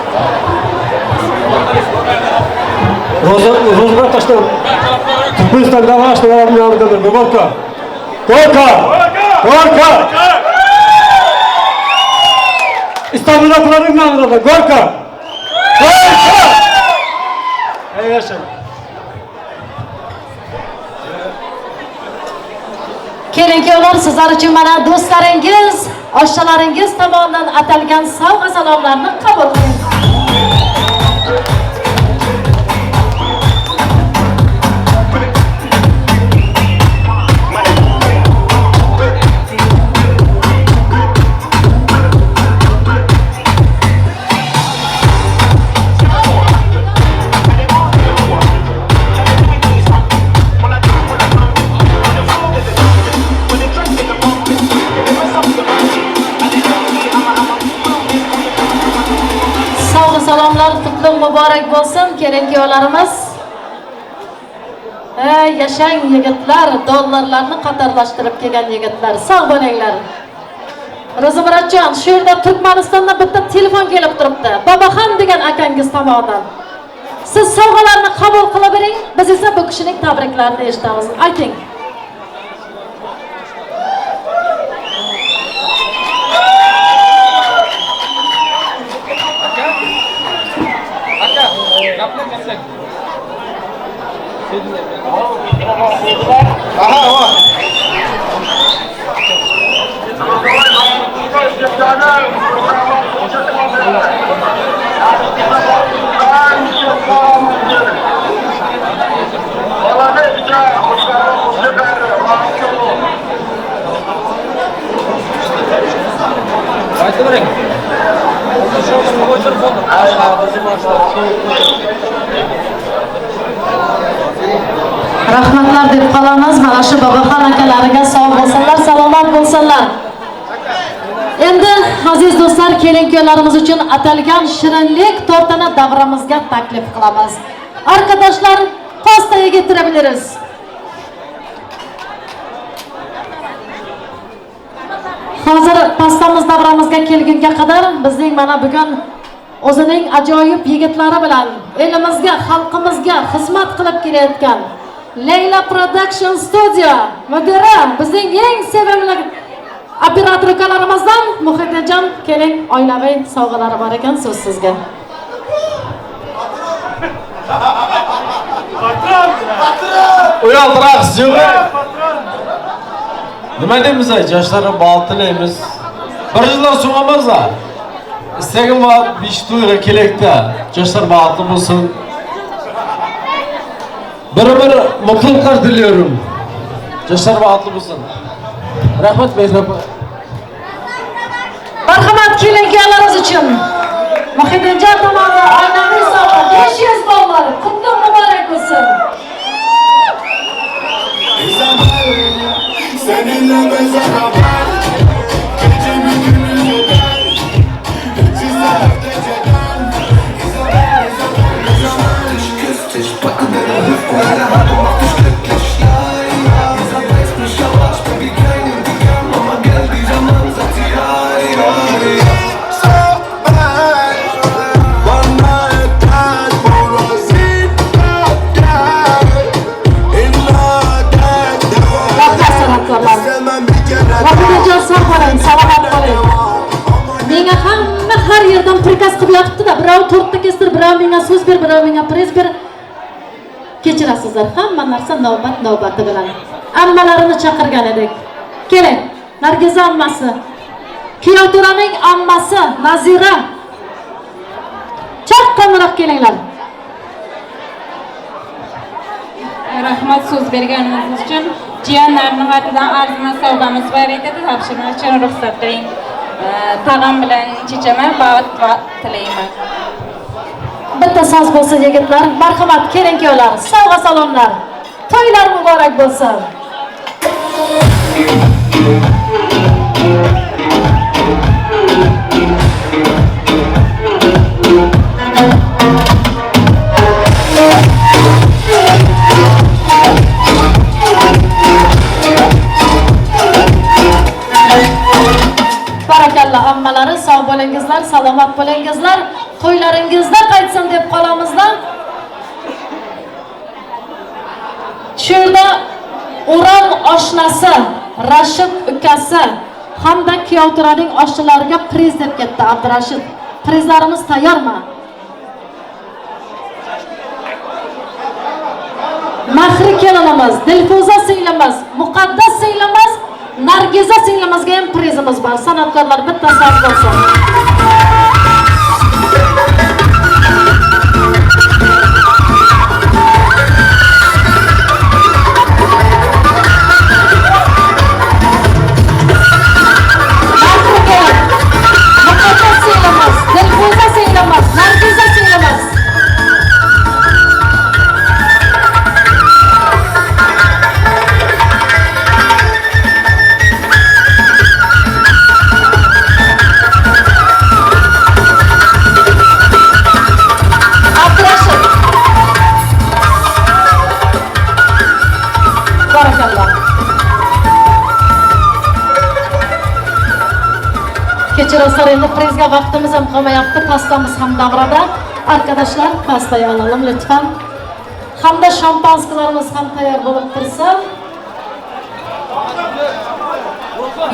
Ro'zg'or tashlab Turkmanistonda oshnalarning yonidadir. Gorka! Gorka! Gorka! İstanbul'da kullanım yanında Gorka! Gorka! Ey yaşa! Kelin kuyovlar, sizlar uchun mana do'stlaringiz, oshchalaringiz tomonidan atalgan sovg'a salomlarni qabul qiling. Salomlar qutlug' muborak bo'lsin kelin kuyovlarimiz. Ey yashang yigitlar, dollarlarni qatorlashtirib kelgan yigitlar, sog' bo'linglar. Ro'zimuratjon, shu yerda Turkmanistondan bitta telefon kelib turibdi. Boboxon degan akangiz tomonidan. Siz sovg'alarni qabul qila bering, biz esa bu kishining tabriklarini eshitamiz. Ayting. Rahmatlar deb qolamiz mana shu Boboxon akalariga, sog' bo'lsinlar, salomat bo'lsinlar. Endi aziz do'stlar, kelin kuyovlarimiz uchun atalgan shirinlik tortini davramizga taklif qilamiz. Arkadaşlar, pastayı getirebiliriz. Hozir pastamiz davramizga kelgunga qadar bizning mana bugun o'zining ajoyib yigitlari bilan elimizga, xalqimizga xizmat qilib kelayotgan Leyla Production Studio mudiri, bizning eng sevimli operator ukalarimizdan Muhitdinjon, keling, oilaviy sovg'alari bor ekan, so'z sizga. Uyaltirasiz yo'q. Nima deymiz, yoshlarga baxt tilaymiz. Bir yildan so'ng emas, istagim bor, 5 to'yga kelakda yoshlar baxtli bo'lsin. Bir mutluluklar diliyorum. Yoshlar baxtli bo'lsin. Rahmat Mehrab. Marhamat kelin kuyovlarimiz uchun Muhitdinjon tomonidan oilaviy sovg'a $500. Qutlug' muborak bo'lsin. Seninle beraber gecemi gündüzden sizler geceden Küss dich, packe deine Hüften, deine Hand und mach dich glücklich. Ja, ja, dieser reißt mich aber ich bin wie kein Indigam, Mama gel dieser Mann sagt sie, ja, ja, ja. So bad, one night. Birov menga so'z ber, birov menga priz ber. Kechirasizlar, hamma narsa navbat navbati bilan. Ammalarini chaqirgan edik. Keling, Nargiza ammasi, Kuyovto'raning ammasi Nazira. Chaqqonroq kelinglar. Rahmat so'z berganingiz uchun. Jiyanlarning atidan arzimas sovg'amiz bor edi, topshirmak uchun ruxsat bering. Tag'am bilan chechama baxt tilayman. Bitta so'z bo'lsin yigitlar, marhamat, keling kuyovlar, sovg'a salomlar. To'ylar muborak bo'lsin. Barakalloh ammalari, sog' bo'lingizlar, salomat bo'lingizlar. To'ylaringizda qaytsin deb qolamizda. Shu yerda O'ral oshnasi, Rashid ukasi hamda Kuyovto'raning oshnalariga priz deb ketdi Abdurashid. Prizlarimiz tayyormi? Mahri kelinimiz, Dilfuza singlimiz, Muqaddas singlimiz, Nargiza singlimizga ham prizimiz bor. San'atkorlar bitta soz bo'lsin. Mahri kelin, Muqaddas singlimiz, Dilfuza singlimiz, Nargiza singlimiz. Kechirasizlar, endi prizga vaqtimiz ham qolmayapti, pastamiz ham davrada. Arkadaşlar, pastayı alalım lütfen. Hamda şampanskilarimiz ham tayyor bo'lib tursin.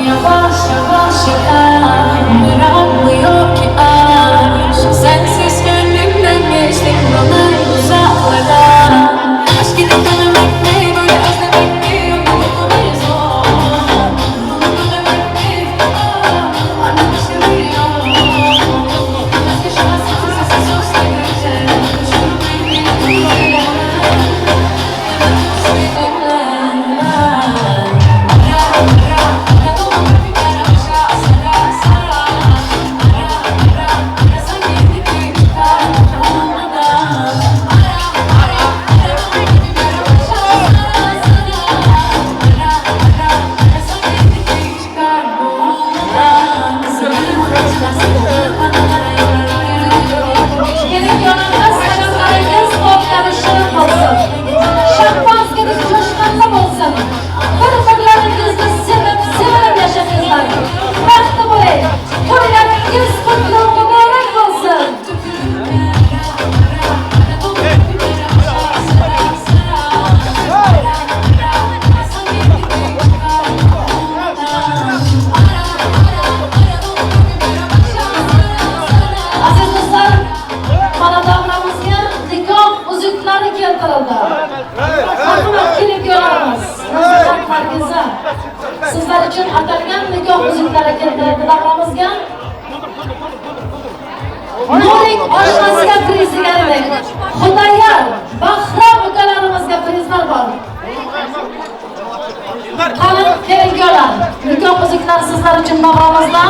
Yavaş yavaş yeter, bırakmıyor ki aşk. Sensiz gönlümden geçtim bana uzaklara. Aşk ile tanımak ne, böyle özlemek mi? Bu bir zor. Bunu dönemek mi? Anlaşılmıyor. Sessiz olsa gece, düşünmeyi duyuyor. Sizlar uchun atalgan nikoh uzuklari keltirildi davramizga. Nuring oshnasiga priz degandek, Xudoyor, Bahrom ukalarimizga prizlar bor. Qani keling-ko'lar, nikoh uzuklari sizlar uchun davramizda.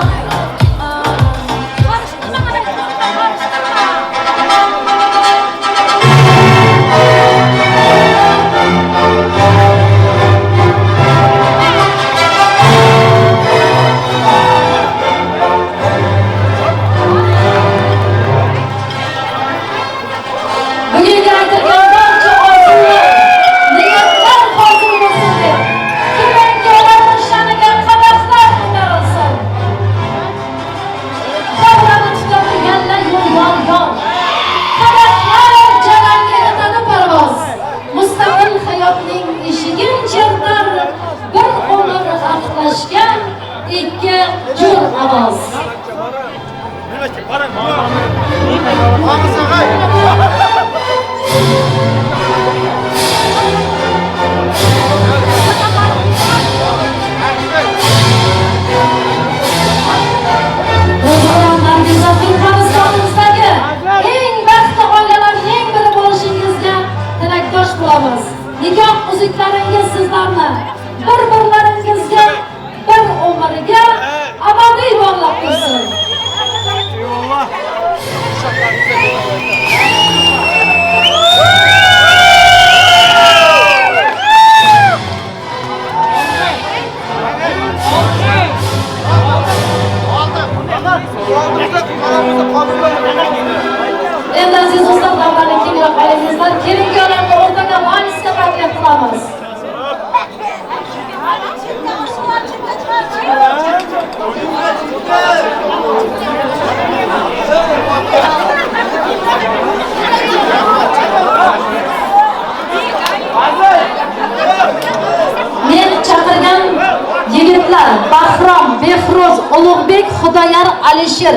Ulug'bek, Xudoyar, Alisher.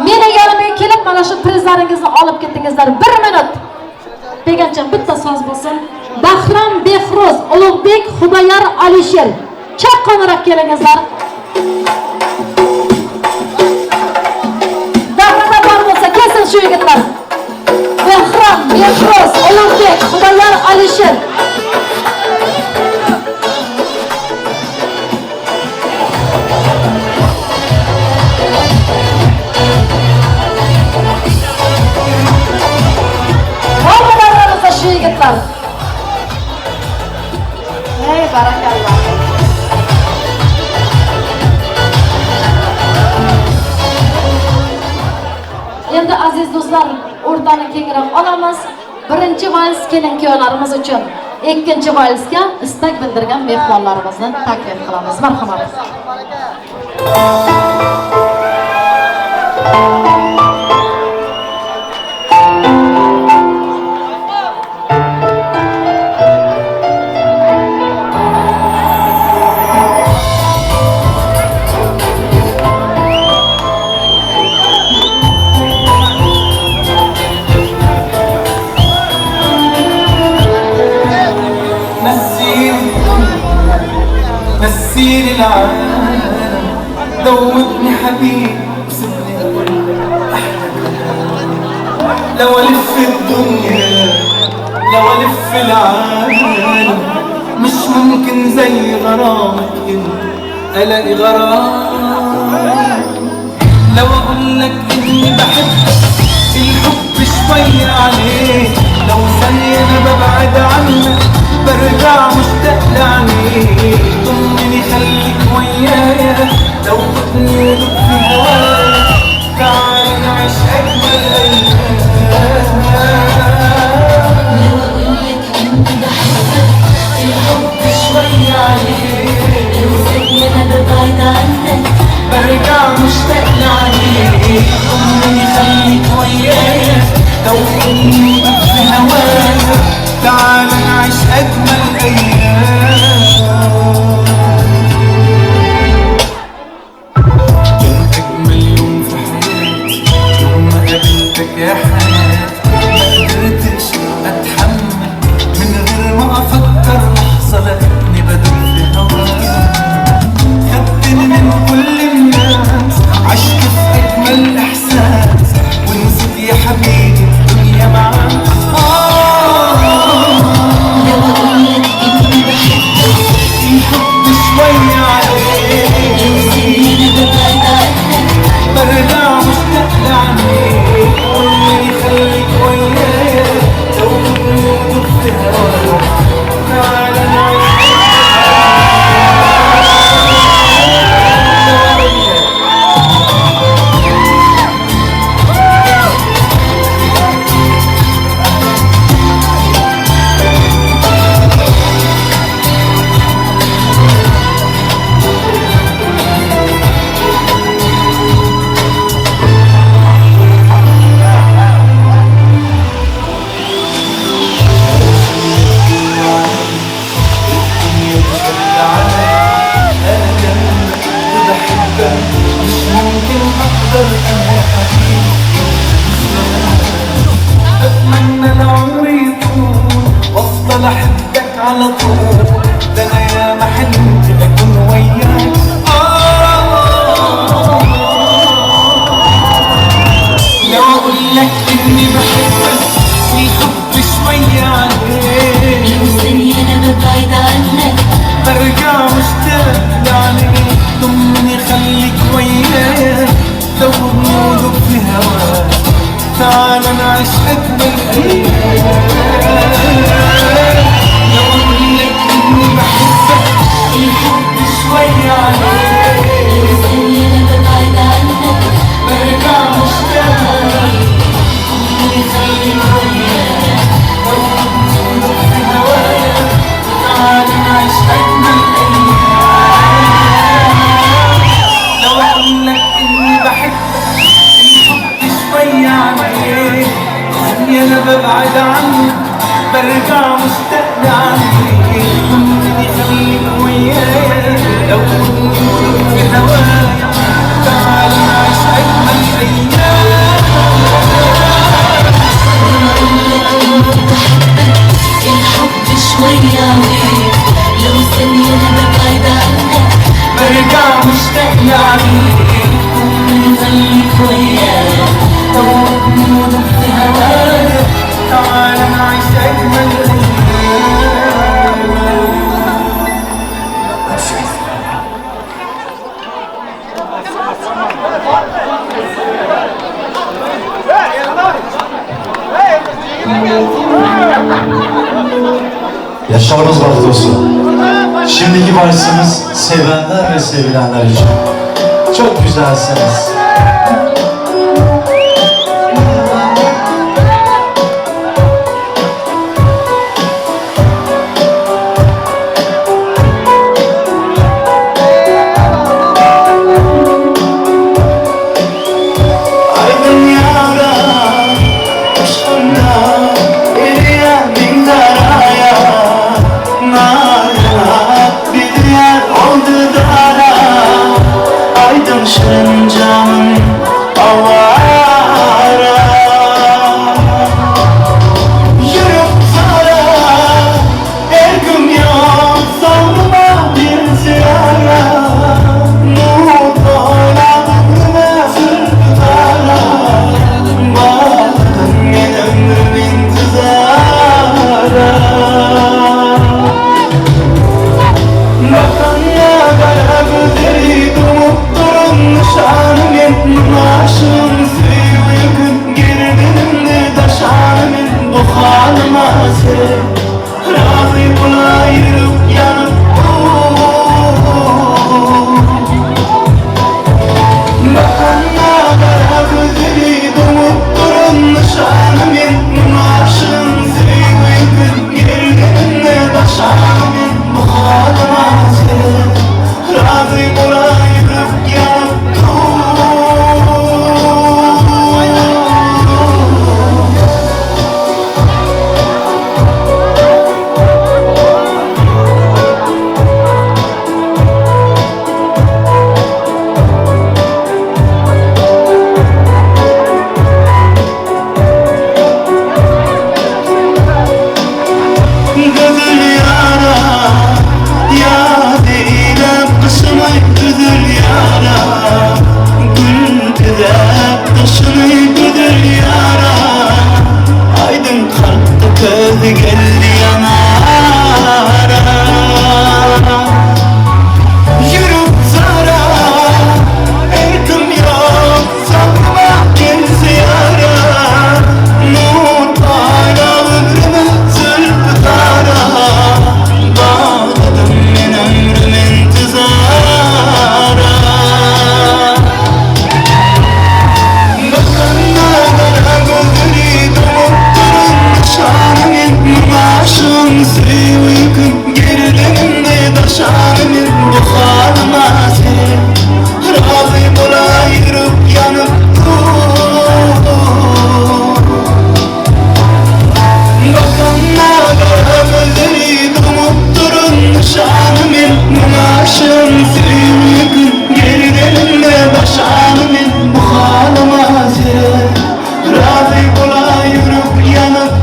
Meni yonimga kelib mana shu prizlaringizni olib ketdingizlar. 1 minut. Degancha bitta so'z bo'lsin. Bahrom, Behruz, Ulug'bek, Xudoyar, Alisher. Chaqqonroq kelingizlar. Davrada bor bo'lsa kelsin shu yigitlar. Bahrom, Behruz, Ulug'bek, Xudoyar, Alisher. Bormi davramizda shu yigitlar? Ey barakalloh. Endi aziz do'stlar, o'rtani kengroq olamiz. Birinchi vals kelin kuyovlarimiz uchun, ikkinchi valsga istak bildirgan mehmonlarimizni taklif qilamiz. Marhamat. نسيني العالم، دوبني حبيبي وسيبني اقول احلى كلام. لو الف الدنيا، لو الف العالم، مش ممكن زي غرامك انت الاقي غرام. لو اقول لك اني بحبك الحب شوية عليك، لو ثانية انا ببعد عنك برجع مشتاق لعينيك. ضمني خليك ويايا، لو خدني ودوب في هوايا، تعال نعيش اجمل ايام. لو اقولك اني بحبك الحب شوية عليك، لو ثانية انا ببعد عنك برجع مشتاق لعينيك. ضمني خليك ويايا، لو خدني ودوب في هوايا، تعال نعيش أجمل أيام. كان أجمل يوم في حياتي يوم ما قابلتك يا حياتي، ما قدرتش أتحمل من غير ما أفكر لحظة، لقيتني بدوب في هواك. خدتني من كل الناس، عشت في أجمل إحساس، ونسيت يا حبيبي الدنيا معاك. لو اقولك اني بحبك الحب شوية عليك، لو ثانية انا ببعد عنك برجع مشتاق لعينيك. قولي خليك ويايا، لو خدني ودوب في هواك، تعالى نعيش. مش ممكن اقدر انا حبيبي، اتمنى العمر يطول وافضل احبك على طول، ده انا ياما حلمت اكون وياك. لو اقول لك اني بحبك الحب شوية عليك، لو ثانية انا ببعد عنك برجع مشتاق لعينيك. ضمني خليك ويايا، دوبني ودوب في هواك، تعال نعيش أجمل أيام. لو أقولك إني بحبك الحب شوية عليك، لو ثانية أنا ببعد عنك برجع مشتاق لعينيك. ضمني خليك ويايا، دوبني ودوب في هواك، تعال نعيش أجمل أيام. لو أقولك إني بحبك الحب شوية عليك، ثانية أنا ببعد عنك برجع مشتاق لعينيك. ضمني خليك ويايا، لو كنت في هوايا، بحبك الحب شوية عليك، لو ثانية أنا ببعد عنك برجع مشتاق لعينيك. خليك وياي دوبني ودوب في هواك، تعالى نعيش أجمل أيام. Yaşlarımız bahtı olsun. Şimdiki varsımız sevenler ve sevilenler için. Çok güzelsiniz. Şirin canım avara, yürüp sara, erkim yok sanma bir ziyara. Nur oynadığına sırtara, bağladın men ömrüm intizara. Bakanla kara gözleri dumup durun nişanı men, aşığım sevgim gerdenimde taşanı men, bu halıma sen razı ola yürüp yanıp Bakanla kara gözleri dumup durun nişanı men, aşığım sevgim gerdenimde taşanı men, bu halıma sen razı ola yürüp yanıp.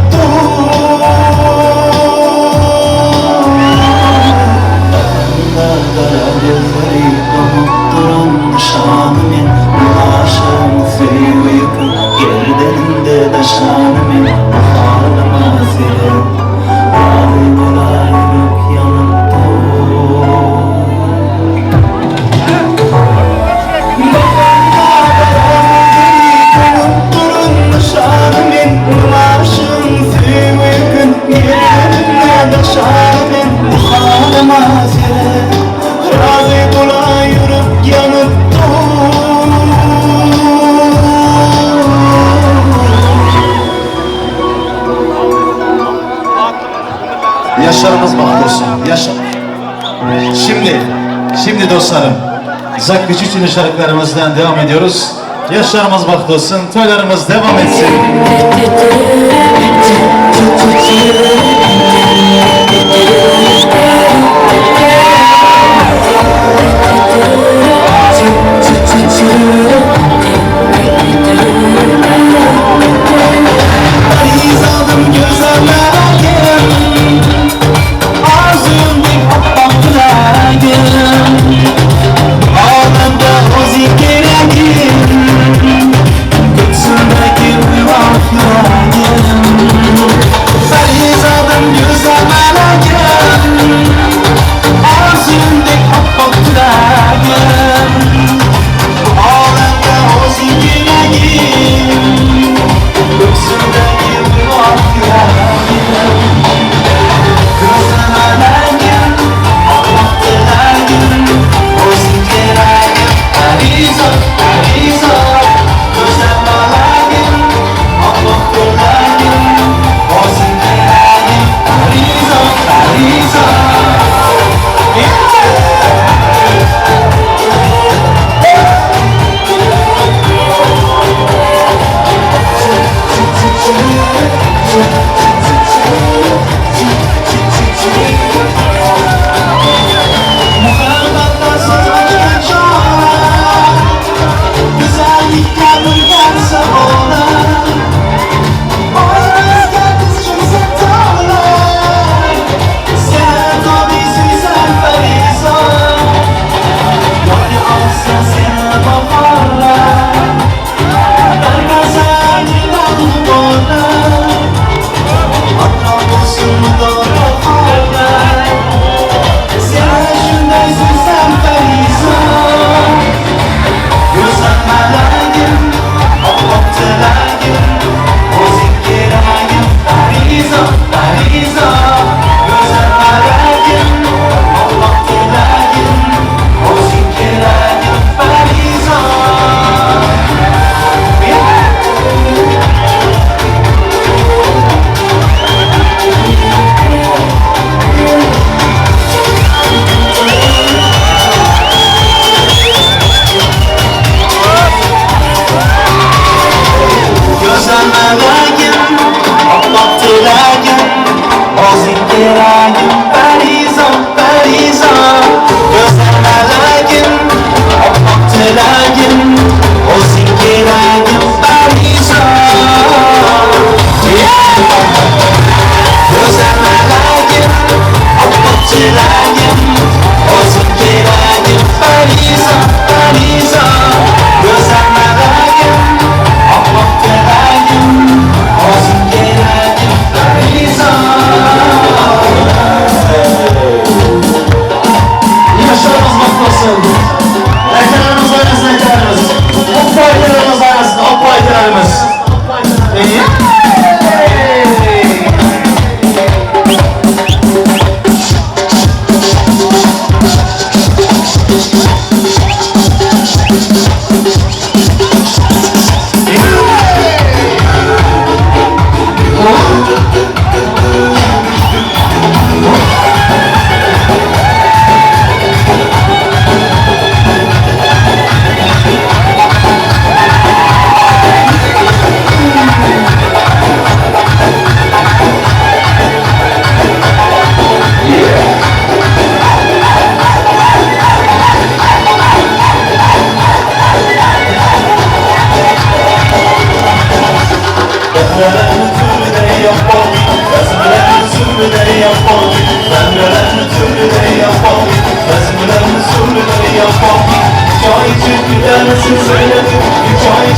Yaşlarımız bahtı olsun. Yaşa. Şimdi dostlarım, Zak Küçükçü'nün şarkılarımızdan devam ediyoruz. Yaşlarımız bahtı olsun, toylarımız devam etsin.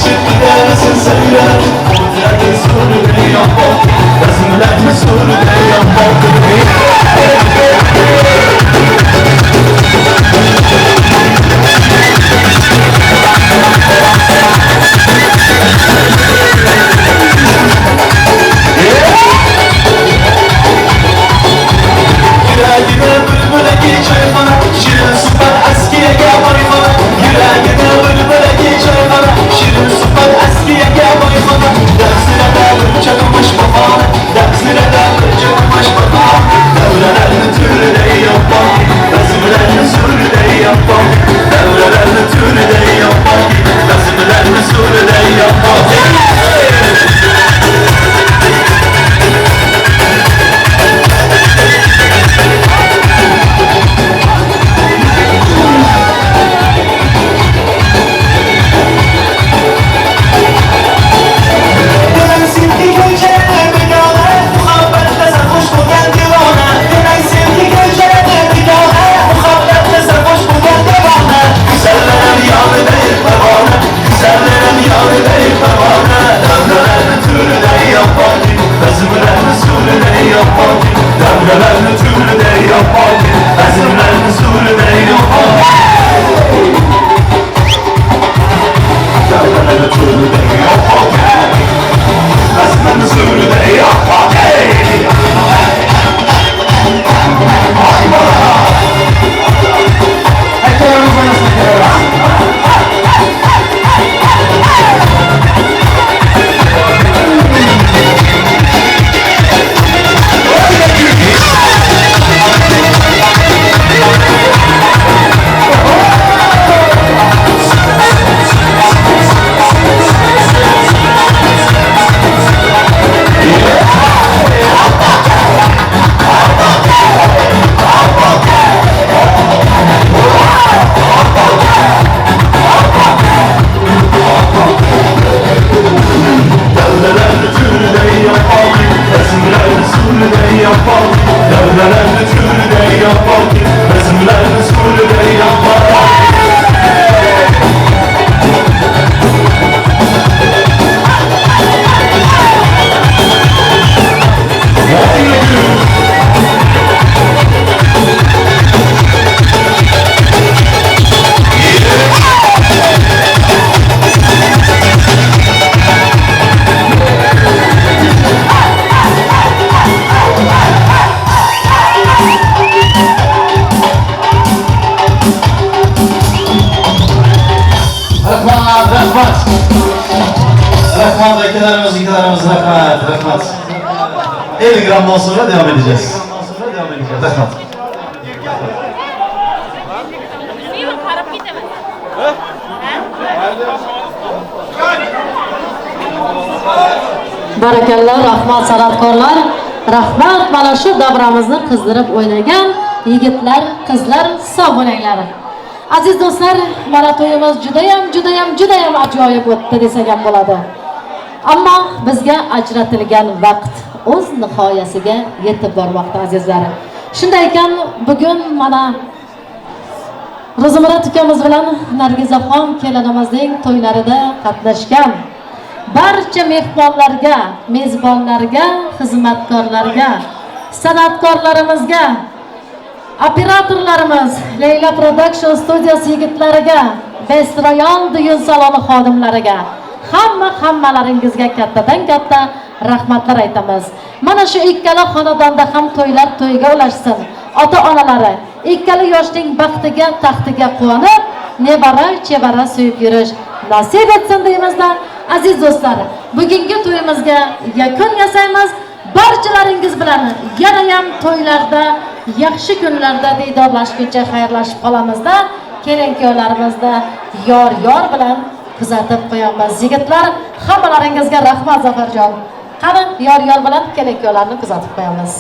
Geçip gidersin söyle. Kudretin surde yapma. Bezmlerni surde yapma. Yüreğine bülbüle çayxana, şirin suhbat askiyaga boyxona. Yüreğine bülbüle çayxana, şirin suhbat askiyaga boyxona. Dafsirada bir chaqmash bahona, dafsirada bir chaqmash bahona. Davralarni turida yapon, bazmlarni surida yapon. Davralarni turida yapon, bazmlarni surida yapon. Rahmat akalarimiz, yigitlarimiz, rahmat, rahmat. 50 gramdan sonra devam edeceğiz. Rahmat. Barakalloh, rahmat san'atkorlar, rahmat mana shu davramizni qizdirib o'ynagan yigitlar, qizlar, sog' bo'linglar. Aziz do'stlar, mana to'yimiz judayam, judayam, judayam ajoyib o'tdi desak ham bo'ladi. Ammo bizga ajratilgan vaqt o'z nihoyasiga yetib bormoqda azizlar. Shunday ekan, bugun mana Ro'zimurod ukamiz bilan Nargizaxon kelinimizning to'ylarida qatnashgan barcha mehmonlarga, mezbonlarga, xizmatkorlarga, san'atkorlarimizga, operatorlarimiz, Leyla Production studiyasi yigitlariga, Best Royal düğün saloni xodimlariga, hammalaringizga kattadan katta rahmatlar aytamiz. Mana shu ikkala xonadonda ham to'ylar to'yga ulashsin. Ota-onalari ikkala yoshning baxtiga, taxtiga quvonib, nevara, chevara suyib yurish nasib etsin deymizda. Aziz do'stlar, bugungi to'yimizga yakun yasaymiz. Barchalaringiz bilan yana ham to'ylarda, yaxshi kunlarda diydorlashguncha xayrlashib qolamizda. Kelin kuyovlarimizni yor-yor bilan kuzatib qo'yamiz. Yigitlar, hammalaringizga rahmat Zafarjon. Qani yor-yor bilan kelin kuyovlarni kuzatib qo'yamiz.